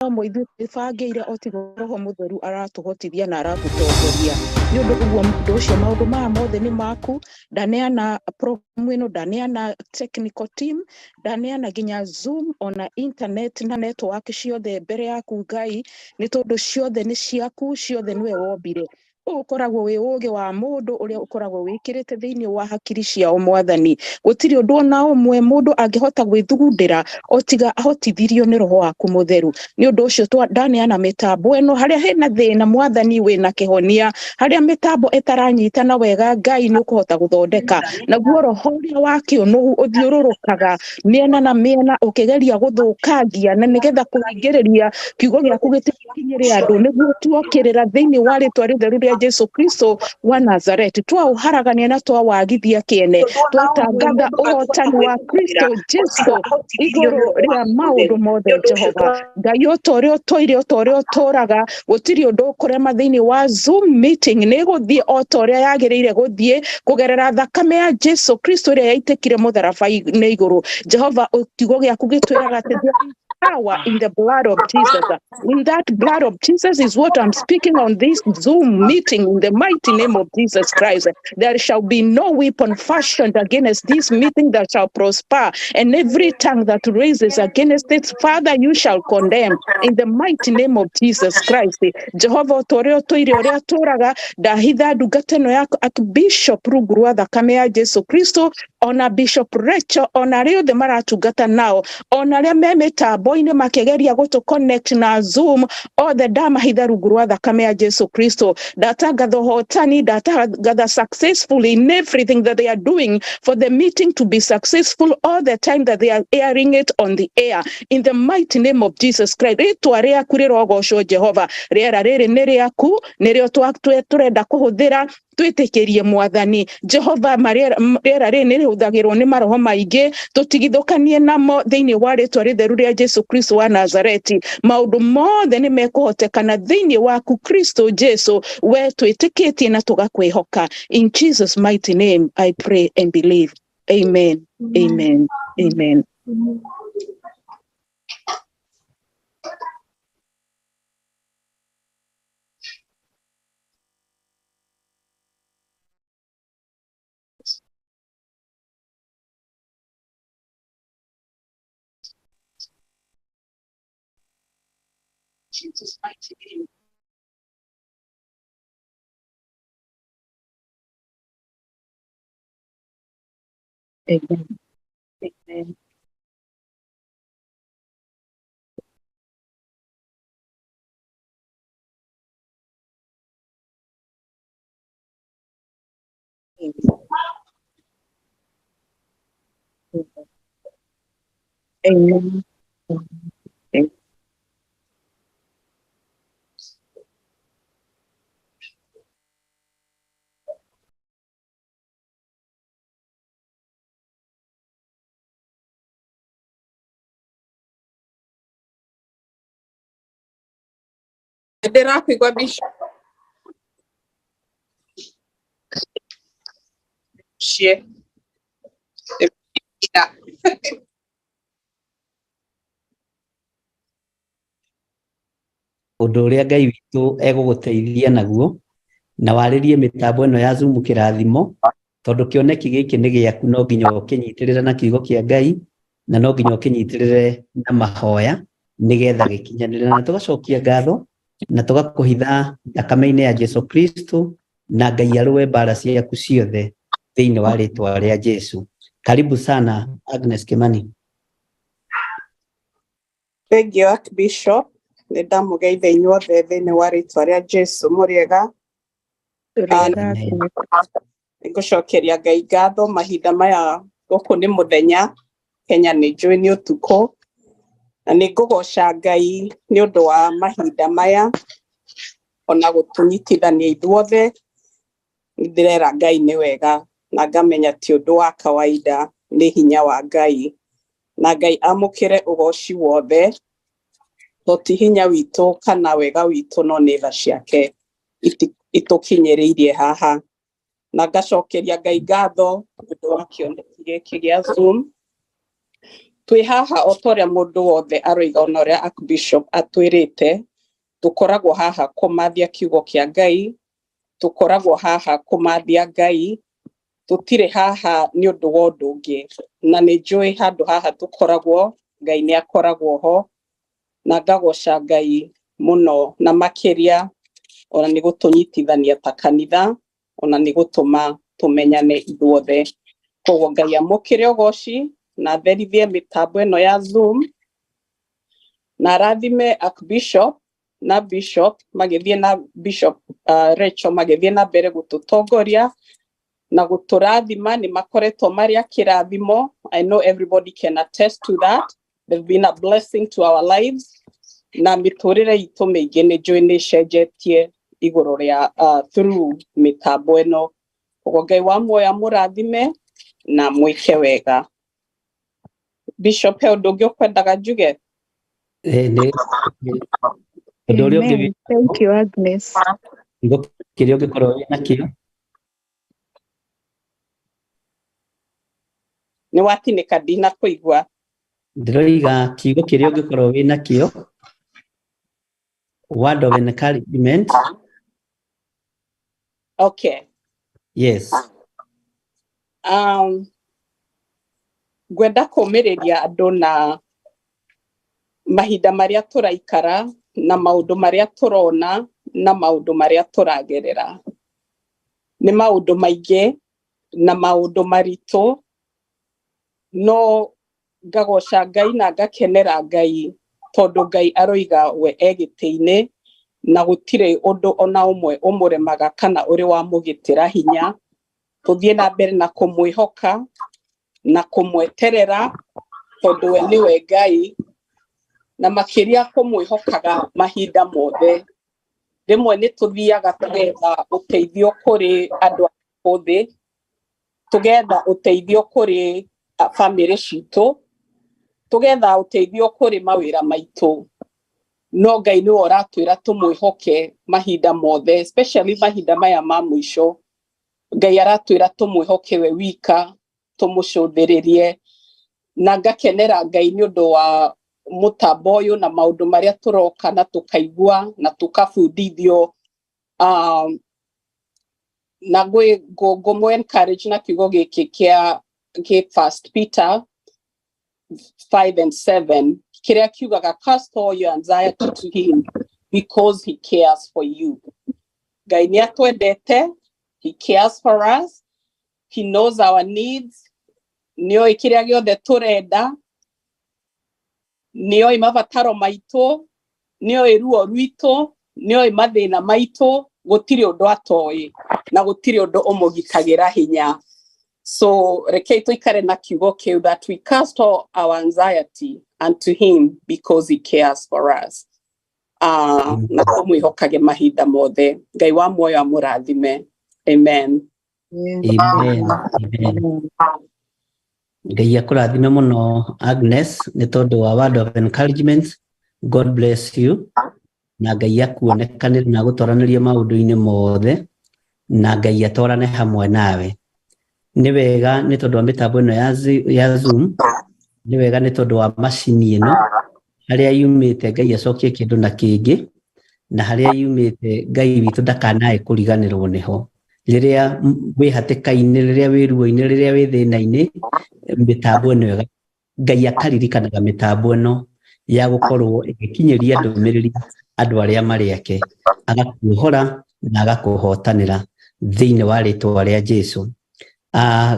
[SPEAKER 5] No ithuĩ twĩbangĩire o tiga roho mũtheru aratũhotithia na aratũtongoria. Nĩ ũndũ ũguo mũndũ ũcio maũndũ maya mothe nĩ maku. Ndaneana program ĩno, ndaneana technical team, ndaneana nginya Zoom ona internet na network ciothe mbere yaku Ngai, nĩ tondũ ciothe nĩ ciaku, ciothe nĩwe wombire. Ũyũ ũkoragwo wĩ ũgĩ wa mũndũ ũrĩa ũkoragwo wĩkĩrĩte thĩinĩ wa hakiri ciao Mwathani. Gũtirĩ ũndũ ona ũmwe mũndũ angĩhota gwĩthugundĩra o tiga ahotithirio nĩ roho waku mũtheru. Nĩ ũndũ ũcio ndaneana mĩtambo ĩno harĩa hena thĩna Mwathani wĩna kĩhonia, harĩa mĩtambo ĩtaranyitana wega Ngai nĩ ũkũhota gũthondeka. Naguo roho ũrĩa wa kĩũnũhu ũthiũrũrũkaga mĩena na mĩena ũkĩgeria gũthũkangia na nĩgetha kũhingĩrĩria kiugo gĩaku gĩtigakinyĩre andũ, nĩguo tuokĩrĩra thĩinĩ wa rĩtwa rĩtheru rĩa Jesu Kristo wa Nazareti, twaũharagania na twawagithia kĩene, twatangatha ũhotani wa Kristo Jesu igũrũ rĩa maũndũ mothe. Jehova Ngai, o ta ũrĩa ũtũire, o ta ũrĩa ũtũraga, gũtirĩ ũndũ ũkũrema thĩinĩ wa Zoom meeting, nĩ ĩgũthiĩ o ta ũrĩa yagĩrĩire gũthiĩ kũgerera thakame ya Jesu Kristo ĩrĩa yaitĩkire mũtharaba-inĩ igũrũ. Jehova, kiugo gĩaku gĩtwĩraga atĩ there is power in the blood of Jesus. In that blood of Jesus is what I'm speaking on this Zoom meeting in the mighty name of Jesus Christ. There shall be no weapon fashioned against this meeting that shall prosper, and every tongue that raises against it, Father, you shall condemn in the mighty name of Jesus Christ. Jehovah, o ta ũrĩa ũtũire ũrĩa ũtũraga, ndahitha ndungata ĩno yaku Archbishop rungu rwa thakame ya Jesu Kristo, ona Bishop Rachel, ona arĩa othe maratungata nao, ona arĩa me mĩtambo-inĩ makĩgeria gũtũ connect na Zoom, othe ndamahitha rungu rwa thakame ya Jesu Kristo. Ndatangatha ũhotani, ndatangatha successful in everything that they are doing for the meeting to be successful all the time that they are airing it on the air in the mighty name of Jesus Christ. Rĩtwa rĩaku rĩrogocwo Jehova. Rĩera rĩrĩ nĩ rĩaku, nĩrĩo tũrenda kũhũthĩra, twĩtĩkĩrie Mwathani Jehova. Rĩera rĩrĩ nĩ rĩhũthagĩrwo nĩ maroho maingĩ, tũtigithũkanie namo thĩinĩ wa rĩtwa rĩtheru rĩa Jesu Kristo wa Nazareti. Maũndũ mothe nĩ mekũhotekana thĩinĩ waku Kristo Jesu, we twĩtĩkĩtie na tũgakwĩhoka. In Jesus mighty name I pray and believe. Amen, amen, amen. Jesus' mighty name. Amen. Amen. Amen. Amen.
[SPEAKER 6] Ndĩrakuigua Bishop. Mũciĩ.
[SPEAKER 2] Ũndũ ũrĩa Ngai witũ egũgũteithia naguo na warĩrie mĩtambo ĩno ya Zoom kĩrathimo, tondũ kĩoneki gĩkĩ nĩ gĩaku, no nginya ũkĩnyitĩrĩre na kiugo kĩa Ngai na no nginya ũkĩnyitĩrĩre na mahoya nĩgetha gĩkinyanĩre. Na tũgacokia ngatho na tũgakũhitha thakame-inĩ ya Jesu Kristo, na Ngai arũe mbara ciaku ciothe thĩinĩ wa rĩtwa rĩa Jesu. Karibu sana Agnes Kimani.
[SPEAKER 6] Thank you, Archbishop. Nĩ ndamũgeitha inyuothe thĩinĩ wa rĩtwa rĩa Jesu. Mũrĩega? Nĩngũcokeria Ngai ngatho mahinda maya, gũkũ nĩ mũthenya, Kenya nĩ njũĩ nĩ ũtukũ, na nĩ ngũgoca Ngai nĩ ũndũ wa mahinda maya ona gũtũnyitithania ithuothe. Nĩ ndĩrera Ngai nĩ wega na ngamenya ti ũndũ wa kawaida, nĩ hinya wa Ngai, na Ngai amũkĩre ũgoci wothe, to ti hinya witũ kana wega witũ, no nĩ tha ciake itũkinyĩrĩirie haha. Na ngacokeria Ngai ngatho nĩ ũndũ wa kĩoneki gĩkĩ gĩa Zoom. Twĩ haha o ta ũrĩa mũndũ wothe aroiga, ona ũrĩa Archbishop atwĩrĩte, tũkoragwo haha kũmathia kiugo kĩa Ngai, tũkoragwo haha kũmathia Ngai, tũtirĩ haha nĩ ũndũ wa ũndũ ũngĩ. Na nĩ njũĩ handũ haha tũkoragwo Ngai nĩ akoragwo ho, na ngagoca Ngai mũno na makĩria ona nĩ gũtũnyitithania ta kanitha, ona nĩ gũtũma tũmenyane ithuothe. Koguo Ngai amũkĩre ũgoci na atherithie mĩtambo ĩno ya Zoom, na arathime Archbishop na Bishop magĩthiĩ na Bishop Rachel magĩthiĩ na mbere gũtũtongoria na gũtũrathima. Nĩ makoretwo marĩ a kĩrathimo. I know everybody can attest to that. They've been a blessing to our lives, na mĩtũrĩre itũ mĩingĩ nĩ njũĩ nĩ ĩcenjetie igũrũ rĩa through mĩtambo ĩno. Koguo Ngai wa muoyo amũrathime na mwĩke wega. Bishop, he ũndũ ũngĩ ũkwendaga njuge?
[SPEAKER 2] Nĩ ũndũ ũrĩa ũngĩ.
[SPEAKER 5] Amen. Thank you, Agnes.
[SPEAKER 2] Kiugo kĩrĩa ũngĩkorwo wĩ nakĩo.
[SPEAKER 6] Nĩ watinĩka, ndinakũigua.
[SPEAKER 2] Ndĩroiga kiugo kĩrĩa ũngĩkorwo wĩ nakĩo, word of encouragement.
[SPEAKER 6] Okay.
[SPEAKER 2] Yes.
[SPEAKER 6] Ngwenda kũmĩrĩria andũ na mahinda marĩa tũraikara na maũndũ marĩa tũrona na maũndũ marĩa tũragerera. Nĩ maũndũ maingĩ na maũndũ maritũ, no ngagoca Ngai na ngakenera Ngai, tondũ Ngai aroiga we e gĩtĩ-inĩ na gũtirĩ ũndũ ona ũmwe ũmũremaga kana ũrĩ wamũgitĩra hinya. Tũthiĩ na mbere na kũmwĩhoka na kũmweterera, tondũ we nĩwe Ngai, na makĩria kũmwĩhokaga mahinda mothe. Rĩmwe nĩ tũthiaga tũgetha ũteithio kũrĩ andũ a gũkũ thĩ, tũgetha ũteithio kũrĩ bamĩrĩ citũ, tũgetha ũteithio kũrĩ mawĩra maitũ, no Ngai nĩwe ũratwĩra tũmwĩhoke mahinda mothe, especially mahinda maya ma mũico. Ngai aratwĩra tũmwĩhoke we wika, tũmũcũthĩrĩrie. Na ngakenera Ngai nĩ ũndũ wa mũtambo ũyũ na maũndũ marĩa tũroka na tũkaigua na tũkabundithio. Na ngũmũ encourage na kiugo gĩkĩ kĩa gĩ First Peter 5:7, kĩrĩa kiugaga, "Cast all your anxiety to him because he cares for you. Ngai nĩ atwendete, he cares for us, he knows our needs, nĩoĩ kĩrĩa gĩothe tũrenda, nĩoĩ mabataro maitũ, nĩoĩ ruo rwitũ, nĩoĩ mathĩna maitũ, gũtirĩ ũndũ atoĩ na gũtirĩ ũndũ ũmũgitagĩra hinya. So rekei tũikare na kiugo kĩu that we cast all our anxiety unto him because he cares for us. Na tũmwĩhokage mahinda mothe. Ngai wa muoyo amũrathime. Amen.
[SPEAKER 2] Amen. Amen. Ngai akũrathime mũno Agnes nĩ tondũ wa word of encouragement. God bless you. Na Ngai akuonekanĩre na agũtwaranĩrie maũndũ-inĩ mothe na Ngai atwarane hamwe nawe. Nĩ wega nĩ tondũ wa mĩtambo ĩno ya Zoom, nĩ wega nĩ tondũ wa macini ĩno harĩa yumĩte Ngai acokie kĩndũ na kĩngĩ, na harĩa yumĩte Ngai witũ ndakanae kũriganĩrwo nĩho. Rĩrĩa wĩ hatĩka-inĩ, rĩrĩa wĩ ruo-inĩ, rĩrĩa wĩ thĩna-inĩ, mĩtambo ĩno Ngai akaririkanaga mĩtambo ĩno ya gũkorwo ĩgĩkinyĩria ndũmĩrĩri andũ arĩa marĩ ake, agakuohora na agakũhotanĩra thĩinĩ wa rĩtwa rĩa Jesũ.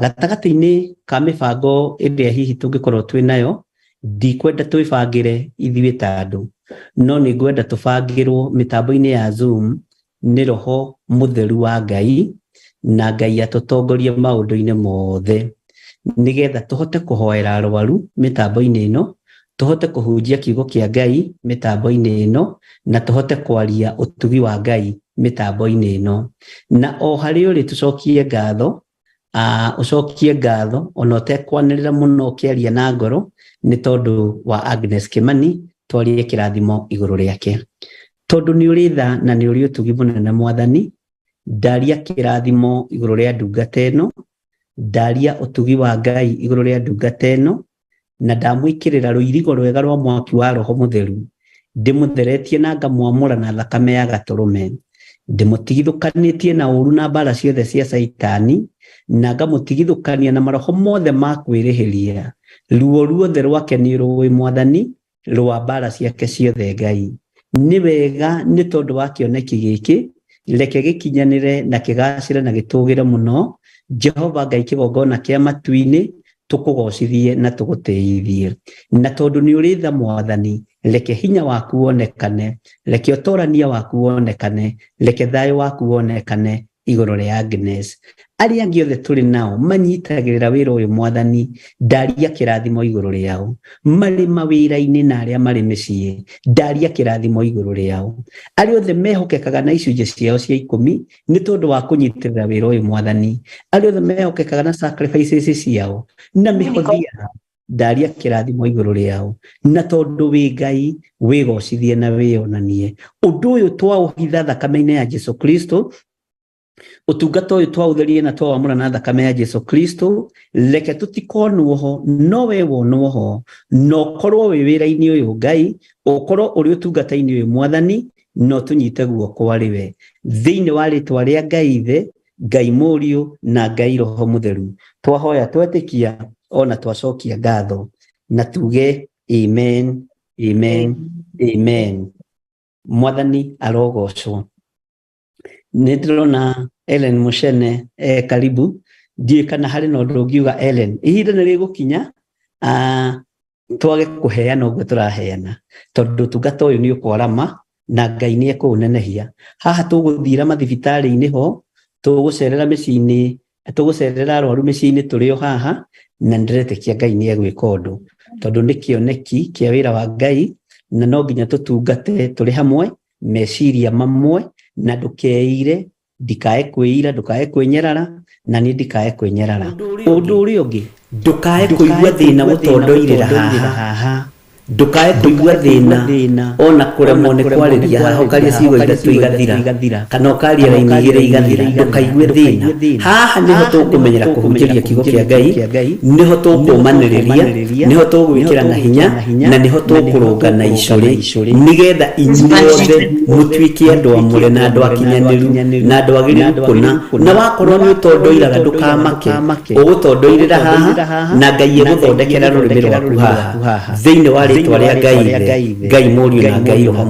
[SPEAKER 2] Gatagatĩ-inĩ ka mĩbango ĩrĩa hihi tũngĩkorwo twĩ nayo, ndikwenda twĩbangĩre ithuĩ ta andũ, no nĩ ngwenda tũbangĩrwo mĩtambo-inĩ ya Zoom nĩ Roho Mũtheru wa Ngai, na Ngai atũtongorie maũndũ-inĩ mothe, nĩgetha tũhote kũhoera arwaru mĩtambo-inĩ ĩno, tũhote kũhunjia kiugo kĩa Ngai mĩtambo-inĩ ĩno, na tũhote kwaria ũtugi wa Ngai mĩtambo-inĩ ĩno. Na o harĩ ũrĩ tũcokie ngatho, ũcokie ngatho ona ũtekwanĩrĩra mũno ũkĩaria na ngoro nĩ tondũ wa Agnes Kimani, twarie kĩrathimo igũrũ rĩake. Tondũ nĩ ũrĩ tha na nĩ ũrĩ ũtugi mũnene Mwathani, ndaria kĩrathimo igũrũ rĩa ndungata ĩno, ndaria ũtugi wa Ngai igũrũ rĩa ndungata ĩno, na ndamwĩkĩrĩra rũirigo rwega rwa mwaki wa Roho Mũtheru, ndĩmũtheretie na ngamwamũra na thakame ya gatũrũme, ndĩmũtigithũkanĩtie na ũru na mbara ciothe cia Caitani, na ngamũtigithũkania na maroho mothe ma kwĩrĩhĩria. Ruo ruothe rwake nĩ rũĩ Mwathani, rwa mbara ciake ciothe Ngai. Nĩ wega nĩ tondũ wa kĩoneki gĩkĩ, reke gĩkinyanĩre na kĩgacĩre na gĩtũgĩre mũno. Jehova Ngai kĩgongona kĩa matu-inĩ, tũkũgocithie na tũgũtĩithie. Na tondũ nĩ ũrĩ tha Mwathani, reke hinya waku wonekane, reke ũtorania waku wonekane, reke thayũ waku wonekane igũrũ rĩa Agnes. Arĩa angĩ othe tũrĩ nao manyitagĩrĩra wĩra ũyũ Mwathani, ndaria kĩrathimo igũrũ rĩao. Marĩ mawĩra-inĩ na arĩa marĩ mĩciĩ, ndaria kĩrathimo igũrũ rĩao. Arĩa othe mehokekaga na icunjĩ ciao cia 10 nĩ tondũ wa kũnyitĩrĩra wĩra ũyũ Mwathani, arĩa othe mehokekaga na sacrifices ciao na mĩhothi yao, ndaria kĩrathimo igũrũ rĩao. Na tondũ wĩ Ngai, wĩgocithie na wĩonanie. Ũndũ ũyũ twaũhitha thakame-inĩ ya Jesũ Kristo, ũtungata ũyũ twaũtherie na twawamũra na thakame ya Jesũ Kristo, reke tũtikonwo ho, no we wonwo ho, na ũkorwo wĩ wĩra-inĩ ũyũ Ngai, ũkorwo ũrĩ ũtungata-inĩ ũyũ Mwathani, no tũnyite guoko arĩ we. Thĩinĩ wa rĩtwa rĩa Ngai Ithe, Ngai Mũriũ na Ngai Roho Mũtheru, twahoya twetĩkia ona twacokia ngatho, na tuge amen, amen, amen. Mwathani arogocwo. Nĩ ndĩrona Ellen Muchene karibu. Ndiũĩ kana harĩ na ũndũ ũngiuga Ellen. Ihinda nĩ rĩgũkinya twage kũheana ũguo tũraheana, tondũ ũtungata ũyũ nĩ ũkwarama na Ngai nĩ ekũũnenehia. Haha tũgũthira mathibitarĩ-inĩ ho, tũgũcerera mĩciĩ-inĩ, tũgũcerera arwaru mĩciĩ-inĩ tũrĩ o haha, na nĩndĩretĩkia Ngai nĩ egwĩka ũndũ, tondũ nĩ kĩoneki kĩa wĩra wa Ngai, na no nginya tũtungate tũrĩ hamwe, meciria mamwe, na ndũkeire, ndikae kwĩira, ndũkae kwĩnyarara, na niĩ ndikae kwĩnyarara. Ũndũ ũrĩa ũngĩ, ndũkae kũigua thĩna gũtondoirĩra haha, ndũkae kũigua thĩna ona kũremwo nĩ kwarĩria haha, ũkaria ciugo ithatũ igathira, kana ũkaria raini igĩrĩ igathira, ndũkaigue thĩna. Haha nĩho tũkũmenyera kũhunjĩria kiugo kĩa Ngai, nĩho tũkũmanĩrĩria, nĩho tũgwĩkĩrana hinya, na nĩho tũkũrũngana icũrĩ, nĩgetha inyuothe mũtuĩke andũ amũre na andũ akinyanĩru na andũ agĩrĩru kũna. Na wakorwo nĩ ũtondoiraga ndũkamake, ũgũtondoirĩra haha na Ngai egũthondekera rũrĩmĩ rwaku haha thĩinĩ wa rĩtwa rĩtwa rĩa Ngai Ithe, Ngai Mũriũ na Ngai Roho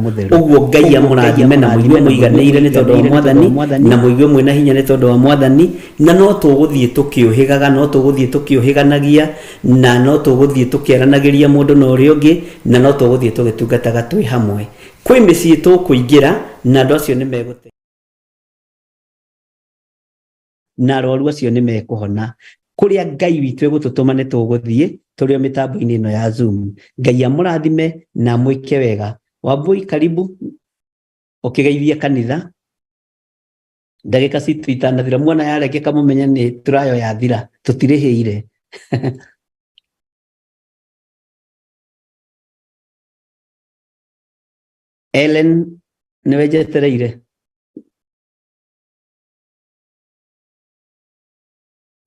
[SPEAKER 2] Mũtheru. Ũguo Ngai amũrathime na mũigue mũiganĩire nĩ tondũ wa Mwathani, na mũigue mwĩna hinya nĩ tondũ wa Mwathani, na no tũgũthiĩ tũkĩũhĩgaga, no tũgũthiĩ tũkĩũhĩganagia, na no tũgũthiĩ tũkĩaranagĩria mũndũ na ũrĩa ũngĩ, na no tũgũthiĩ tũgĩtungataga twĩ hamwe. Kwĩ mĩciĩ tũkũingĩra na andũ acio nĩ megũte na arwaru acio nĩ mekũhona. Kũrĩa Ngai witũ egũtũtũma nĩ tũgũthiĩ tũrĩ o mĩtambo-inĩ ĩno ya Zoom. Ngai amũrathime na amwĩke wega. Wambui, karibu ũkĩgeithia kanitha. Ndagĩka citũ itanathira, mwana yarengeka mũmenye nĩ tũrayo yathira, tũtirĩhĩire. Ellen nĩwe njetereire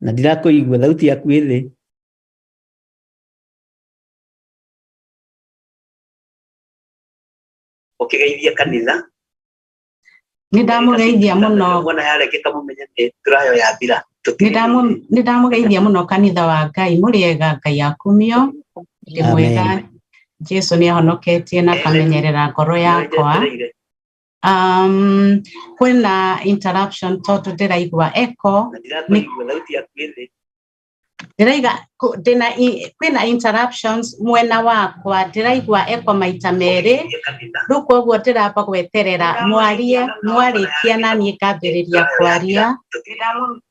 [SPEAKER 2] na ndirakũigua, thauti yaku ĩ thĩ. Ũkĩgeithia kanitha.
[SPEAKER 7] Nĩ ndamũgeithia mũno.
[SPEAKER 2] Mwana yarengeka mũmenye nĩ tũrayo yathira.
[SPEAKER 7] Nĩ ndamũgeithia mũno kanitha wa Ngai, mũrĩega, Ngai akumio, ndĩ mwega. Jesu nĩ ahonoketie na akamenyerera ngoro yakwa. Kwĩna interruption tondũ ndĩraigua echo. Ndĩraiga ndĩna kwĩna interruptions mwena wakwa, ndĩraigua echo maita merĩ, rĩu koguo ndĩramba gweterera mwarie, mwarĩkia na niĩ ngambĩrĩria kwaria.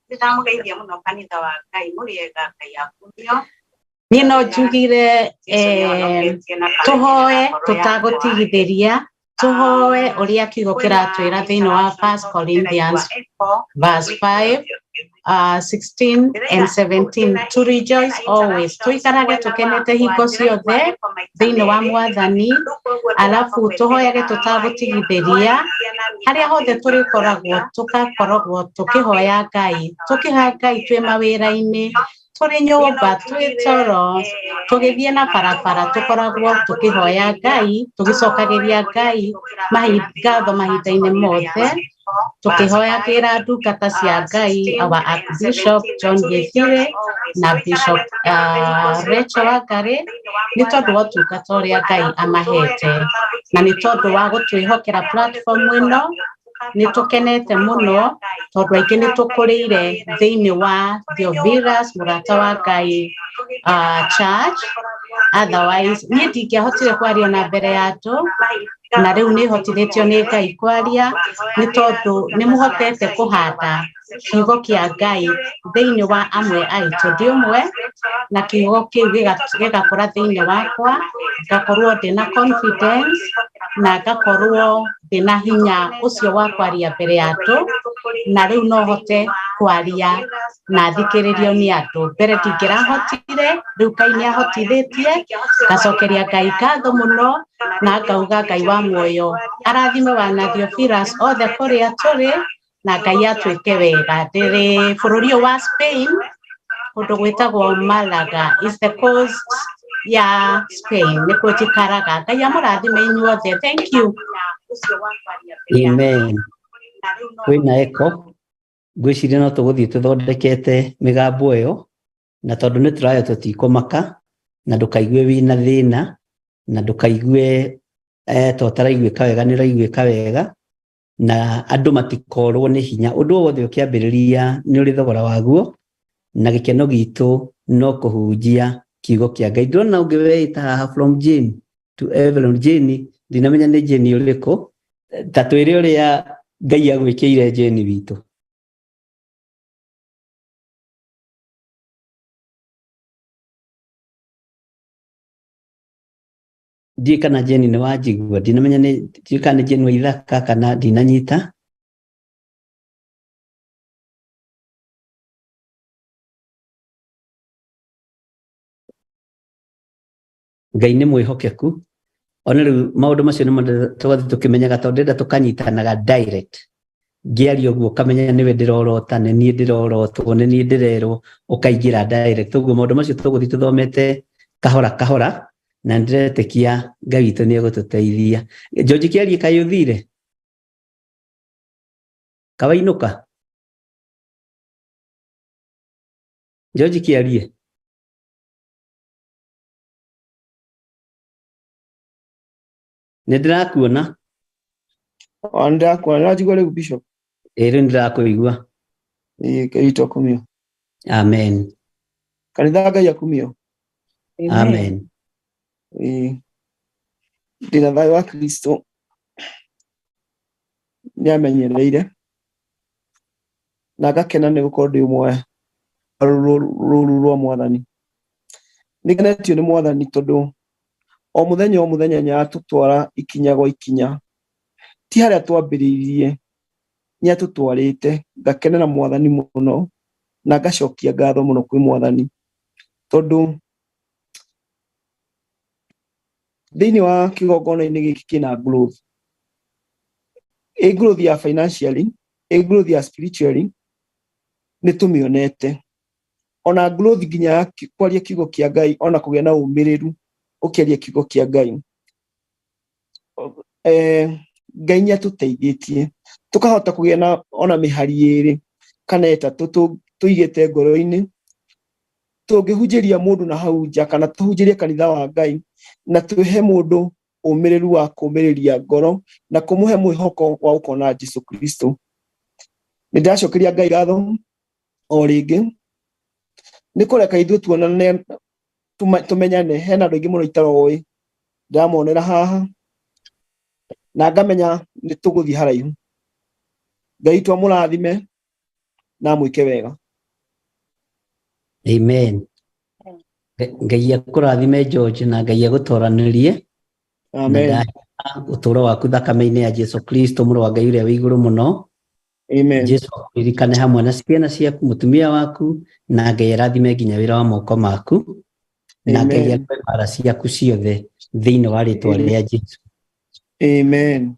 [SPEAKER 7] Nĩ ndamũgeithia mũno kanitha wa Ngai, mũrĩega, Ngai akumio. Niĩ no njugire tũhoe tũtagũtigithĩria, tũhoe ũrĩa kiugo kĩratwĩra thĩinĩ wa 1 Corinthians verse 5, 16 and 17, to rejoice always, tũikarage tũkenete hingo ciothe thĩinĩ wa Mwathani, alafu tũhoyage tũtagũtigithĩria harĩa hothe tũrĩkoragwo, tũgakoragwo tũkĩhoya Ngai, tũkĩhoya Ngai twĩ mawĩra-inĩ, tũrĩ nyũmba, twĩ toro, tũgĩthiĩ na barabara, tũkoragwo tũkĩhoya Ngai, tũgĩcokagĩria Ngai ngatho mahinda-inĩ mothe, tũkĩhoyagĩra ndungata cia Ngai, our Archbishop John Gĩthire na Bishop Rachel Wangari, nĩ tondũ wa ũtungata ũrĩa Ngai amahete, na nĩ tondũ wa gũtwĩhokera platform ĩno. Nĩ tũkenete mũno tondũ aingĩ nĩ tũkũrĩire thĩinĩ wa Theophilus mũrata wa Ngai church. Otherwise niĩ ndingĩahotire kwaria na mbere ya andũ, na rĩu nĩ hotithĩtio nĩ Ngai kwaria, nĩ tondũ nĩ mũhotete kũhanda kiugo kĩa Ngai thĩinĩ wa amwe aitũ. Ndĩ ũmwe, na kiugo kĩu gĩgakũra thĩinĩ wakwa, ngakorwo ndĩna confidence na ngakorwo ndĩna hinya ũcio wa kwaria mbere ya andũ, na rĩu no hote kwaria na thikĩrĩrio nĩ andũ. Mbere ndingĩrahotire, rĩu Ngai nĩ ahotithĩtie, ngacokeria Ngai ngatho mũno na ngauga Ngai wa muoyo arathime wana Theophilus othe kũrĩa tũrĩ, na Ngai atwĩke wega. Ndĩrĩ bũrũri ũyũ wa Spain, kũndũ gwĩtagwo Malaga, is the coast ya Spain, nĩkuo njikaraga. Ngai amũrathime inyuothe. Thank you.
[SPEAKER 2] Amen. Kwĩna echo, ngwĩciria no tũgũthiĩ tũthondekete mĩgambo ĩyo, na tondũ nĩ tũrayo tũtikũmaka, na ndũkaigue wĩna thĩna, na ndũkaigue to ũtaraiguĩka wega, nĩ ũraiguĩka wega, na andũ matikorwo nĩ hinya. Ũndũ o wothe ũkĩambĩrĩria nĩ ũrĩ thogora waguo, na gĩkeno gitũ no kũhunjia kiugo kĩa Ngai. Ndĩrona ũngĩ weĩta haha from Jane to Evelyn. Jane, ndinamenya nĩ Jane ũrĩkũ, ta twĩre ũrĩa Ngai agwĩkĩire Jane witũ. Ndiũĩ kana Jane nĩ wanjigua, ndinamenya nĩ ndiũĩ kana nĩ Jane wa Ithaka kana ndinanyita. Ngai nĩ mwĩhokeku. Ona rĩu maũndũ macio nĩmo tũgathiĩ tũkĩmenyaga, tondũ ndĩrenda tũkanyitanaga direct. Ngĩaria ũguo ũkamenya nĩwe ndĩrorota, nĩ niĩ ndĩrorotwo, nĩ niĩ ndĩrerwo, ũkaingĩra direct. Ũguo maũndũ macio tũgũthiĩ tũthomete kahora kahora, na nĩndĩretĩkia Ngai witũ nĩ egũtũteithia. George Kĩarie, kaĩ ũthire? Kawainũka? George Kĩarie. Nĩ ndĩrakuona.
[SPEAKER 8] O ndĩrakuona, nĩũranjigua rĩu Bishop?
[SPEAKER 2] Ĩĩ rĩu nĩndĩrakũigua.
[SPEAKER 8] Ĩĩ Ngai witũ akumio.
[SPEAKER 2] Amen.
[SPEAKER 8] Kanitha Ngai akumio.
[SPEAKER 2] Amen.
[SPEAKER 8] Ĩĩ ndĩna thayũ wa Kristo nĩamenyereire na ngakena nĩ gũkorwo ndĩ ũmwe wa rũru rwa mwathani. Nĩngenetio nĩ mwathani tondũ o mũthenya nĩaratũtwara ikinya gwa ikinya, ti harĩa twambĩrĩirie nĩatũtwarĩte. Ngakenera mwathani mũno na ngacokia ngatho mũno kwĩ mwathani tondũ thĩinĩ wa kĩgongona-inĩ gĩkĩ kĩna growth, ĩ growth ya financially, ĩ growth ya spiritually nĩ tũmĩonete, ona growth nginya ya kwaria kiugo kĩa Ngai, ona kũgĩa na ũmĩrĩru ũkĩaria kiugo kĩa Ngai. Ngai nĩ atũteithĩtie tũkahota kũgĩa na ona mĩhari ĩrĩ kana ĩtatũ tũigĩte ngoro-inĩ tũngĩhunjĩria mũndũ na hau nja kana tũhunjĩrie kanitha wa Ngai na twĩhe mũndũ ũmĩrĩru wa kũmĩrĩria ngoro na kũmũhe mwĩhoko wa gũkona Jesu Kristo. Nĩ ndĩracokeria Ngai ngatho o rĩngĩ nĩ kũreka ithuĩ tuonane tũmenyane. Hena andũ aingĩ mũno itaroĩ ndĩramonera haha na ngamenya nĩ tũgũthiĩ haraihu. Ngai witũ amũrathime na amwĩke wega.
[SPEAKER 2] Amen. Ngai akũrathime George na Ngai agũtoranĩrie.
[SPEAKER 8] Amen.
[SPEAKER 2] Na ũtũũro waku thakame-inĩ ya Jesu Kristo mũrũ wa Ngai ũrĩa wĩ igũrũ mũno.
[SPEAKER 8] Amen.
[SPEAKER 2] Jesu akũririkane hamwe na ciana ciaku, mũtumia waku, na Ngai arathime nginya wĩra wa moko maku, na Ngai
[SPEAKER 8] Amen.
[SPEAKER 2] arũe mbara ciaku ciothe thĩinĩ wa rĩtwa rĩa Jesu.
[SPEAKER 8] Amen.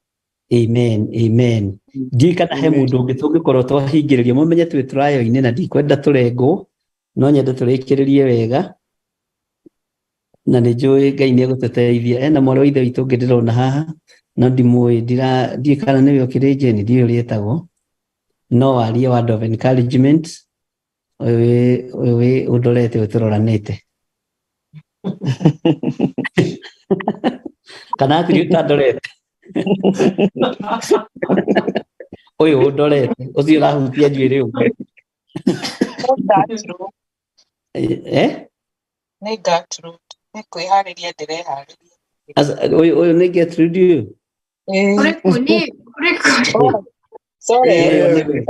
[SPEAKER 2] Amen. Amen. Ndiũĩ kana he mũndũ ũngĩ tũngĩkorwo twahingĩrĩria, mũmenye twĩ tũrayo-inĩ na ndikwenda tũrengwo, no nyende tũrĩkĩrĩrie wega na nĩ njũĩ Ngai nĩ egũtũteithia. Ena mwarĩ wa ithe witũ ũngĩ ndĩrona haha no ndimũĩ, ndiũĩ kana nĩwe ũkĩrĩ Jane, ndiũĩ ũrĩa etagwo, no warie word of encouragement. Ũyũ wĩ ũndorete ũyũ tũroranĩte kana hatirĩ ũtandorete, ũyũ ũndorete ũcio ũrahutia njuĩrĩ ũguo. Eh?
[SPEAKER 5] Nĩ Gertrude, nĩ kwĩharĩria ndĩreharĩria.
[SPEAKER 2] Ũyũ nĩ Gertrude ũyũ?
[SPEAKER 9] Ũrĩkũ nĩ ũrĩkũ?
[SPEAKER 5] Sorry.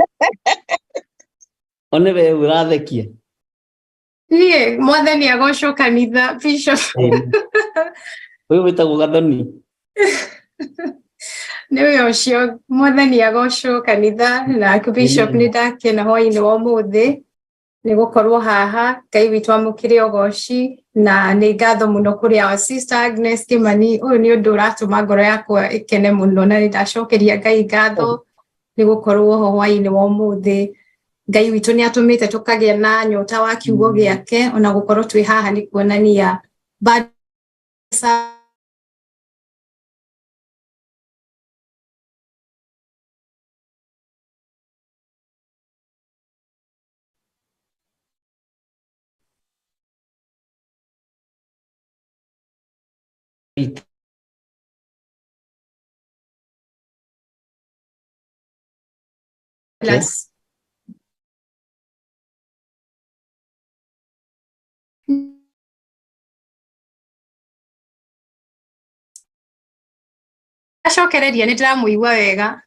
[SPEAKER 2] O nĩwe ũrathekia.
[SPEAKER 9] Niĩ mwathani agocwo kanitha Bishop.
[SPEAKER 2] Ũyũ wĩtagwo Gathoni.
[SPEAKER 9] Nĩwe ũcio, mwathani agocwo kanitha na Bishop. Nĩ ndakena hwainĩ wa ũmũthĩ nĩ gũkorwo haha. Ngai witũ amũkĩre ũgoci na nĩ ngatho mũno kũrĩ our sister Agnes Kimani. Ũyũ nĩ ũndũ ũratũma ngoro yakwa ĩkene mũno na nĩ ndacokeria Ngai ngatho nĩ gũkorwo ho hwainĩ wa ũmũthĩ. Ngai witũ nĩ atũmĩte tũkagĩa na nyota wa kiugo gĩake, ona gũkorwo twĩ haha nĩ kuonania bado plus. Acokereria nĩ ndĩramũigua wega.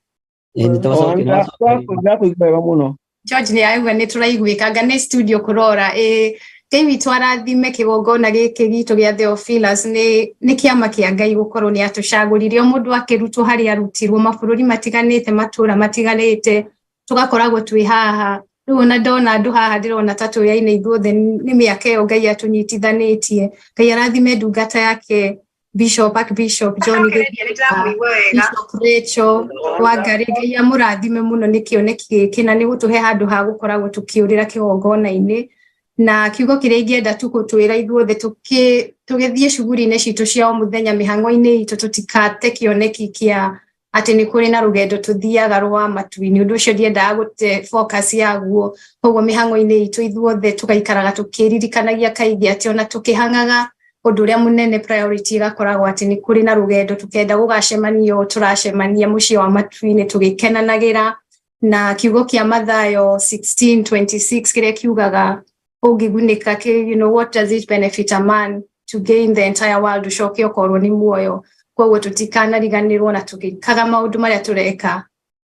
[SPEAKER 8] Ndĩrakũigua wega mũno.
[SPEAKER 9] George nĩ araigua nĩ tũraiguĩka nĩ studio kũrora. Ĩ Ngai witũ arathime kĩgongona gĩkĩ gitũ gĩa Theophilus. Nĩ kĩama kĩa Ngai gũkorwo nĩ atũcagũrire o mũndũ akĩrutwo harĩa arutirwo mabũrũri matiganĩte, matũra matiganĩte, tũgakoragwo twĩ haha rĩu. Ona ndona andũ haha ndĩrona ta tũyaine ithuothe nĩ mĩaka ĩyo Ngai atũnyitithanĩtie. Ngai arathime ndungata yake Bishop, Archbishop John, Bishop Rachel Wangari. Ngai amũrathime mũno nĩ kĩoneki gĩkĩ na nĩ gũtũhe handũ ha gũkoragwo tũkĩũrĩra kĩgongona-inĩ. Na kiugo kĩrĩa ingĩenda tu gũtwĩra ithuothe tũgĩthiĩ cuguri-inĩ citũ cia o mũthenya, mĩhang'o-inĩ itũ, tũtikate kĩoneki kĩa atĩ nĩ kũrĩ na rũgendo tũthiaga rwa matu-inĩ. Ũndũ ũcio ndiendaga gũte focus yaguo, koguo mĩhang'o-inĩ itũ ithuothe tũgaikaraga tũkĩririkanagia kaingĩ atĩ ona tũkĩhang'aga Ũndũ ũrĩa mũnene priority ĩgakoragwo atĩ nĩ kũrĩ na rũgendo tũkenda gũgacemania ũũ tũracemania mũciĩ wa matu-inĩ tũgĩkenanagĩra na kiugo kĩa Mathayo 16:26 kĩrĩa kiugaga ũngĩgunĩka kĩ, you know, what does it benefit a man to gain the entire world ũcoke ũkorwo nĩ muoyo. Koguo tũtikanariganĩrwo na tũgĩkaga maũndũ marĩa tũreka,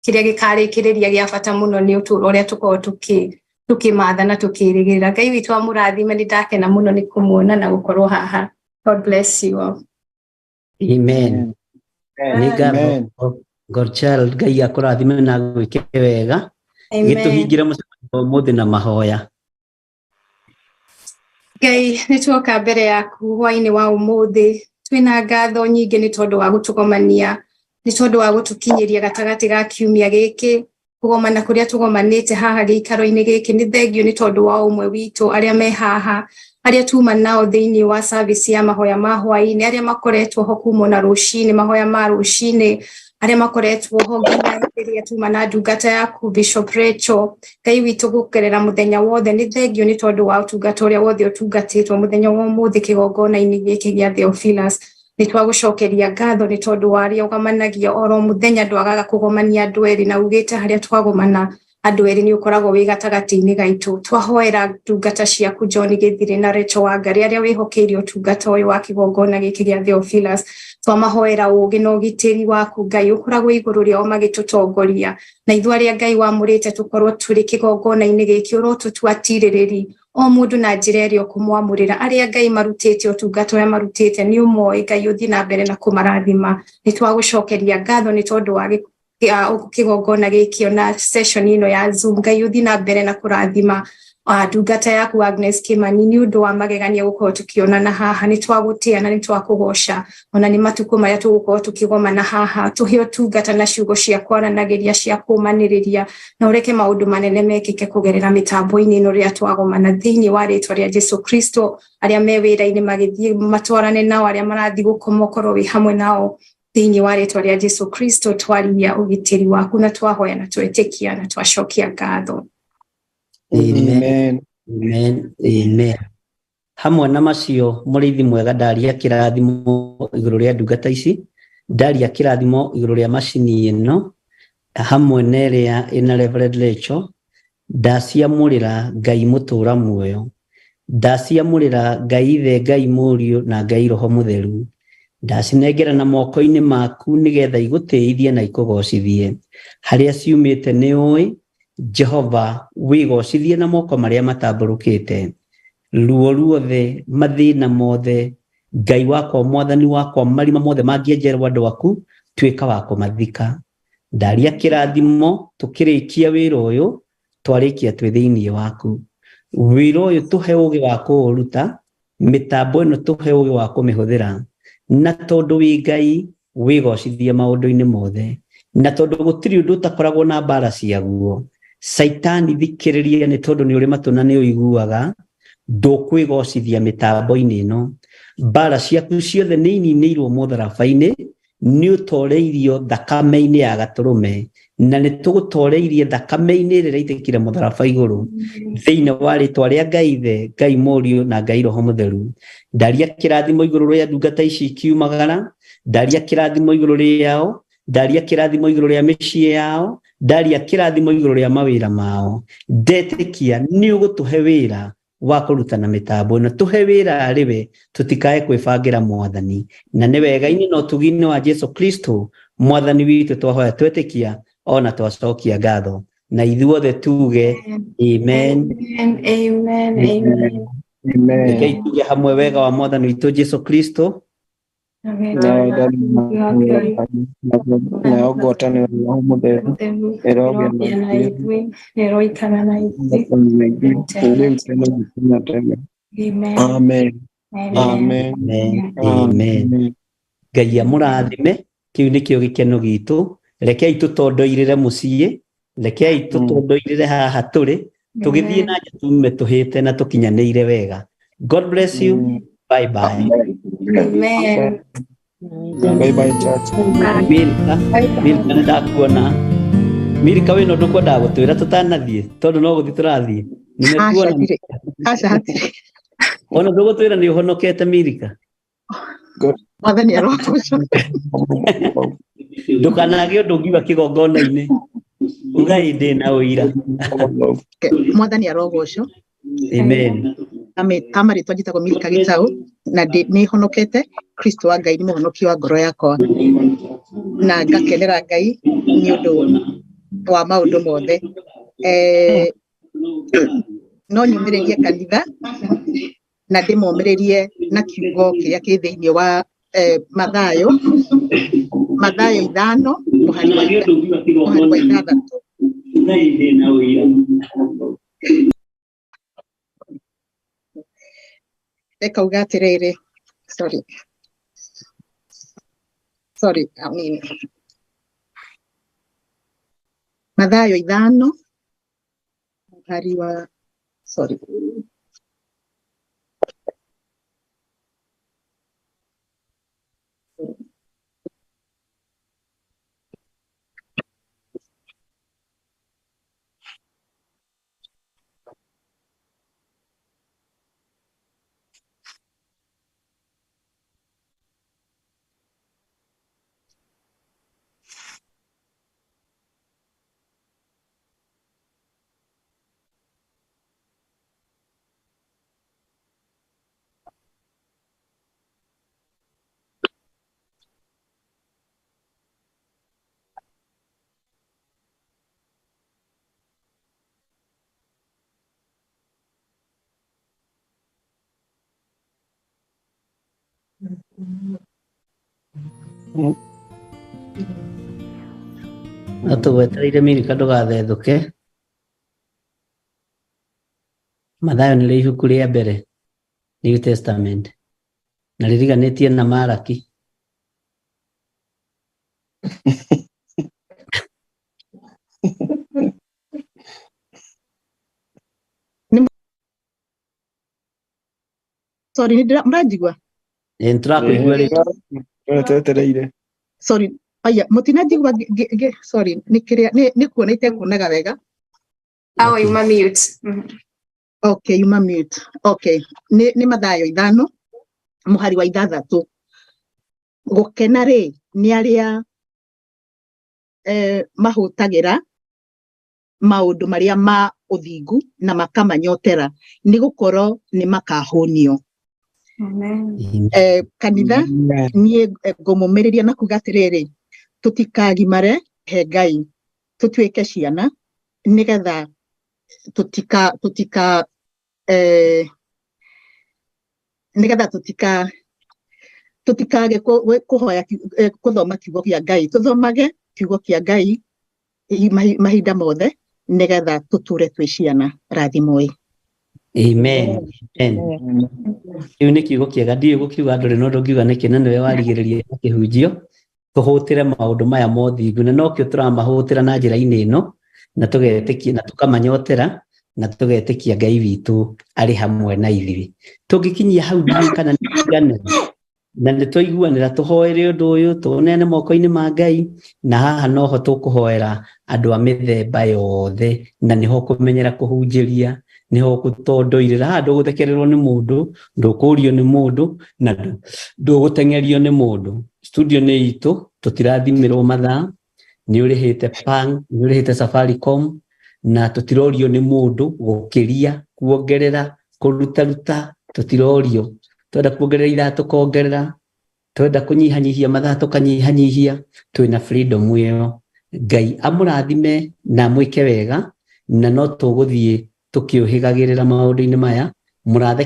[SPEAKER 9] kĩrĩa gĩkarĩkĩrĩria gĩa bata mũno nĩ ũtũũro ũrĩa tũkorwo tũkĩmatha na tũkĩrĩgĩrĩra. Ngai witũ amũrathime, nĩ ndakena mũno nĩ kũmuona na gũkorwo haha. God bless you all.
[SPEAKER 2] Amen. Nĩ ngatho Godchild, Ngai akũrathime na gwĩke wega.
[SPEAKER 9] Amen.
[SPEAKER 2] Gĩtũhingĩre mũcemanio wa ũmũthĩ na mahoya.
[SPEAKER 9] Ngai, nĩ tuoka mbere yaku hwainĩ wa ũmũthĩ twĩna ngatho nyingĩ nĩ tondũ wa gũtũgomania, nĩ tondũ wa gũtũkinyĩria gatagatĩ ga kiumia gĩkĩ, kũgomana kũrĩa tũgomanĩte haha gĩikaro-inĩ gĩkĩ. Nĩ thengio nĩ tondũ wa ũmwe witũ arĩa me haha, arĩa tuma nao thĩinĩ wa service ya mahoya ma hwainĩ, arĩa makoretwo ho kuma na rũcinĩ, mahoya ma rũcinĩ, arĩa makoretwo ho nginya rĩrĩa tuma na ndungata yaku Bishop Rachel. Ngai witũ, gũkerera mũthenya wothe, nĩ thengio nĩ tondũ wa ũtungata ũrĩa wothe ũtungatĩtwo mũthenya wa ũmũthĩ kĩgongona-inĩ gĩkĩ gĩa Theophilus. Nĩ twagũcokeria ngatho nĩ tondũ wa arĩa ũgomanagia oro mũthenya, ndwagaga kũgomania andũ erĩ, na ugĩte harĩa twagomana andũ erĩ nĩ ũkoragwo wĩ gatagatĩ-inĩ gaitũ. Twahoera ndungata ciaku John Gĩthirĩ na Rachel Wangari, arĩa wĩhokeire ũtungata ũyũ wa kĩgongona gĩkĩ gĩa Theophilus. Twamahoera ũũgĩ na ũgitĩri waku, Ngai, ũkoragwo igũrũ rĩao magĩtũtongoria, na ithuĩ arĩa Ngai wamũrĩte tũkorwo tũrĩ kĩgongona-inĩ gĩkĩ, ũrotũtua atirĩrĩri o mũndũ na njĩra ĩrĩa ũkũmwamũrĩra. Arĩa Ngai marutĩte ũtungata ũrĩa marutĩte nĩ ũmoĩ, Ngai, ũthiĩ na mbere na kũmarathima. Nĩ twagũcokeria ngatho nĩ tondũ wa kĩgongona gĩkĩ ona session ĩno ya Zoom. Ngai, ũthiĩ na mbere na kũrathima ndungata yaku Agnes Kimani nĩ ũndũ wa magegania gũkorwo tũkĩonana haha. Nĩ twagũtĩa na nĩ twakũgoca, ona nĩ matukũ marĩa tũgũkorwo tũkĩgomana haha, tũhe ũtungata na ciugo cia kwaranagĩria cia kũmanĩrĩria, na ũreke maũndũ manene mekĩke kũgerera mĩtambo-inĩ ĩno rĩrĩa twagomana, thĩinĩ wa rĩtwa rĩa Jesu Kristo. Arĩa me wĩra-inĩ magĩthiĩ matwarane nao, arĩa marathiĩ gũkoma ũkorwo wĩ hamwe nao, thĩinĩ wa rĩtwa rĩa Jesu Kristo. Twaria ũgitĩri waku na twahoya na twetĩkia na twacokia ngatho.
[SPEAKER 2] Amen. Amen. Amen. Hamwe na macio, mũrĩithi mwega, ndaria kĩrathimo igũrũ rĩa ndungata ici, ndaria kĩrathimo igũrũ rĩa macini ĩno hamwe na ĩrĩa ĩna Reverend Rachel. Ndaciamũrĩra Ngai mũtũra muoyo, ndaciamũrĩra Ngai Ithe, Ngai Mũriũ na Ngai Roho Mũtheru. Ndacinengera na moko-inĩ maku nĩgetha igũtĩithie na ikũgocithie. Harĩa ciumĩte nĩ ũĩ, Jehova, wĩgocithie na moko marĩa matambũrũkĩte. Ruo ruothe, mathĩna mothe, Ngai wakwa, mwathani wakwa, marima mothe mangĩenjerwo andũ aku, tuĩka wa kũmathika. Ndaria kĩrathimo tũkĩrĩkia wĩra ũyũ, twarĩkia twĩ thĩinĩ waku. Wĩra ũyũ tũhe ũgĩ wa kũũruta, mĩtambo ĩno tũhe ũgĩ wa kũmĩhũthĩra, na tondũ wĩ Ngai wĩgocithie maũndũ-inĩ mothe, na tondũ gũtirĩ ũndũ ũtakoragwo na mbara ciaguo. Caitani, thikĩrĩria, nĩ tondũ nĩ ũrĩ matũ na nĩ ũiguaga, ndũkwĩgocithia mĩtambo-inĩ ĩno. Mbara ciaku ciothe nĩ ininĩirwo mũtharaba-inĩ, nĩ ũtoreirio thakame-inĩ ya gatũrũme, na nĩ tũgũtoreirie thakame-inĩ ĩrĩa ĩraitĩkire mũtharaba igũrũ, thĩinĩ wa rĩtwa rĩa Ngai Ithe, Ngai Mũriũ na Ngai Roho Mũtheru. Ndaria kĩrathimo igũrũ rĩa ndungata ici ikiumagara, ndaria kĩrathimo igũrũ rĩao, ndaria kĩrathimo igũrũ rĩa mĩciĩ yao, ndaria kĩrathimo igũrũ rĩa mawĩra mao. Ndetĩkia nĩ ũgũtũhe wĩra wa kũrutana mĩtambo ĩno, tũhe wĩra arĩ we, tũtikae kwĩbangĩra, mwathani, na nĩ wega-inĩ na ũtugi-inĩ wa Jesu Kristo mwathani witũ twahoya, twetĩkia ona twacokia ngatho, na ithuothe tuge amen.
[SPEAKER 9] Amen. Amen. Amen.
[SPEAKER 2] Rekei tuge hamwe, wega wa mwathani witũ Jesu Kristo
[SPEAKER 8] nayo ngwatanĩro ya Roho Mũtheru ĩrogĩa
[SPEAKER 9] ĩrogĩa na ithuĩ, ĩroikara na ithuĩ
[SPEAKER 8] rĩu tene na tene tene.
[SPEAKER 9] Amen.
[SPEAKER 8] Amen.
[SPEAKER 9] Amen.
[SPEAKER 8] Amen.
[SPEAKER 2] Amen. Amen. Ngai amũrathime, kĩu nĩkĩo gĩkeno gitũ. Rekei tũtondoirĩre mũciĩ, rekei tũtondoirĩre haha tũrĩ, tũgĩthiĩ na nja tume tũhĩte na tũkinyanĩire wega. God bless you. Bye bye.
[SPEAKER 9] Amen.
[SPEAKER 8] Bye bye, church.
[SPEAKER 2] Milka, Milka, nĩ ndakuona. Milka, wĩna ũndũ kwendaga gũtwĩra tũtanathiĩ, tondũ no gũthiĩ tũrathiĩ?
[SPEAKER 5] Aca
[SPEAKER 2] Nimekuona.
[SPEAKER 5] ndirĩ. Aca hatirĩ.
[SPEAKER 2] Ona ndũgũtwĩra nĩ ũhonokete Milika.
[SPEAKER 5] Mwathani arogocwo.
[SPEAKER 2] Ndũkanage ũndũ ũngiuga kĩgongona-inĩ. Uga ĩ ndĩ na ũira.
[SPEAKER 5] Mwathani arogocwo.
[SPEAKER 2] Amen.
[SPEAKER 5] Ama rĩtwa njĩtagwo Milika Gĩtaũ na nĩ honokete. Kristo wa Ngai nĩ mũhonokia wa ngoro yakwa na ngakenera Ngai nĩ ũndũ wa maũndũ mothe. No nyũmĩrĩrie kanitha na ndĩmomĩrĩrie na kiugo kĩrĩa kĩ thĩinĩ wa Mathayo, Mathayo 5 mũhari wa 6. Ĩkauga atĩrĩrĩ, sorry, sorry, I mean, Mathayo 5 mũhari wa, sorry,
[SPEAKER 2] No tũgwetereire Milika ndũgathethũke. Mathayo nĩrĩo ibuku rĩa mbere New Testament na rĩriganĩtie na Maraki.
[SPEAKER 5] Sorry, nĩ mũranjigua?
[SPEAKER 2] Ĩ nĩtũrakũigua rĩu.
[SPEAKER 8] Twetereire.
[SPEAKER 5] Sorry, aya mũtinanjigua sorry, nĩ kĩrĩa nĩ kuona itekuonaga wega.
[SPEAKER 9] Oh, yuma mute.
[SPEAKER 5] Okay, yuma mute. Okay, nĩ Mathayo 5 mũhari wa 6. Gũkena rĩ nĩ arĩa mahũtagĩra maũndũ marĩa ma ũthingu na makamanyotera, nĩ gũkorwo nĩ makahũnio. Kanitha niĩ ngũmũmĩrĩria na kuga atĩrĩrĩ, tũtikagimare he Ngai, tũtuĩke ciana nĩgetha tũtika nĩgetha tũtikage kũhoya kũthoma kiugo kĩa Ngai, tũthomage kiugo kĩa Ngai mahinda mothe nĩgetha tũtũre twĩ ciana. Rathimoi.
[SPEAKER 2] Amen. Amen. Kĩu nĩ kiugo kĩega, ndiũĩ gũkiuga ndũrĩ na ũndũ ũngiuga nĩkĩ, na nĩwe warigĩrĩria na kĩhunjio. Tũhũtĩre maũndũ maya mothingu, na nokĩo tũramahũtĩra na njĩra-inĩ ĩno, na tũgetĩkia na tũkamanyotera na tũgetĩkia Ngai witũ arĩ hamwe na ithuĩ. Tũngĩkinyia hau ndiũĩ kana nĩ tũiganĩra, na nĩ twaiguanĩra tũhoere ũndũ ũyũ, tũũneane moko-inĩ ma Ngai, na haha noho tũkũhoera andũ a mĩthemba yothe, na nĩho kũmenyera kũhunjĩria, nĩho gũtondoirĩra. Haha ndũgũthekererwo nĩ mũndũ, ndũkũrio nĩ mũndũ, na ndũgũteng'erio nĩ mũndũ. Studio nĩ itũ, tũtirathimĩrwo mathaa, nĩ ũrĩhĩte Pang, nĩ ũrĩhĩte Safaricom, na tũtirorio nĩ mũndũ gũkĩria, kuongerera, kũrutaruta, tũtirorio. Twenda kuongerera ithaa tũkongerera, twenda kũnyihanyihia mathaa tũkanyihanyihia, twĩna freedom ĩyo. Ngai amũrathime na amwĩke wega, na no tũgũthiĩ tũkĩũhĩgagĩrĩra maũndũ-inĩ maya. Mũrathe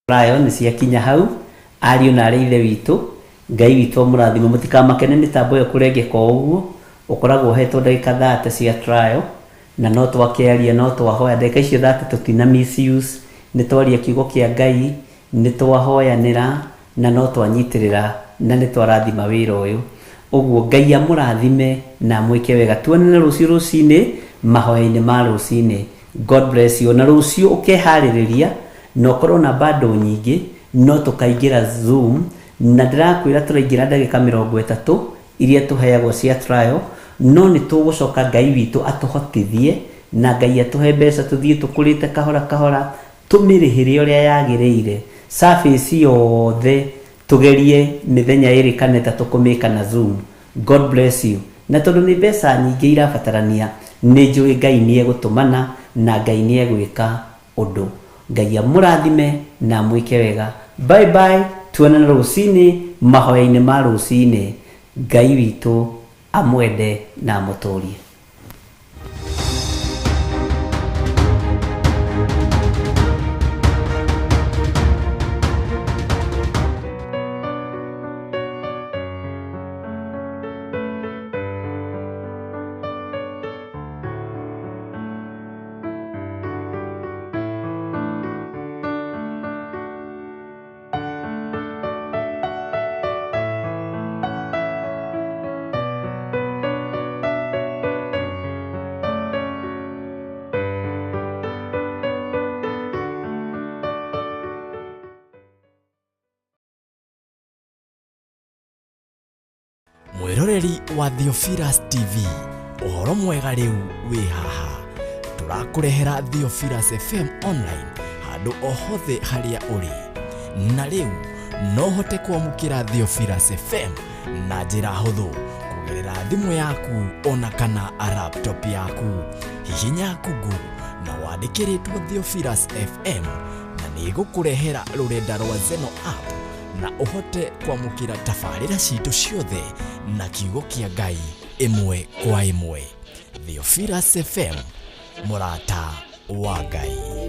[SPEAKER 2] Rayo nĩ ciakinya hau. Ariũ na arĩ ithe witũ, Ngai witũ amũrathime. Mũtikamakene mĩtambo ĩyo kũrengeka o ũguo, ũkoragwo ũhetwo ndagĩka 30 cia trial, na no twakĩaria, no twahoya ndagĩka icio 30 tũtina misuse, nĩ twaria kiugo kĩa Ngai, nĩ twahoyanĩra, na no twanyitĩrĩra, na nĩ twarathima wĩra ũyũ. Ũguo Ngai amũrathime na amwĩke wega. Tuonane rũciũ rũcinĩ mahoya-inĩ ma rũcinĩ. God bless you. Na rũciũ ũkeharĩrĩria na ũkorwo na bando nyingĩ, no tũkaingĩra Zoom, na ndĩrakwĩra tũraingĩra ndagĩka 30 iria tũheagwo cia trial, no nĩ tũgũcoka Ngai witũ atũhotithie na Ngai atũhe mbeca tũthiĩ tũkũrĩte kahora kahora, tũmĩrĩhĩre ũrĩa yagĩrĩire. Service yothe tũgerie mĩthenya 2 kana 3 kũmĩka na Zoom. God bless you. Na tondũ nĩ mbeca nyingĩ irabatarania, nĩ njũĩ Ngai nĩ egũtũmana na Ngai nĩ egwĩka ũndũ. Ngai amũrathime na amwĩke wega. Bye bye, tuonane rũcinĩ mahoya-inĩ ma rũcinĩ. Ngai witũ amwende na amũtũrie.
[SPEAKER 1] Mwiroreri wa Theophilus TV, ũhoro mwega rĩu wĩ haha. Tũrakũrehera Theophilus FM online handũ o hothe harĩa ũrĩ. Na rĩu no ũhote kwamũkĩra Theophilus FM na njĩra hũthũ kũgerera thimũ yaku ona kana laptop yaku. Hihinya Google na wandĩke rĩtwa Theophilus FM na nĩ ĩgũkũrehera rũrenda rwa Zeno app na ũhote kwamũkĩra tabarĩra citũ ciothe na kiugo kĩa Ngai ĩmwe kwa ĩmwe. Theophilus FM, mũrata wa Ngai.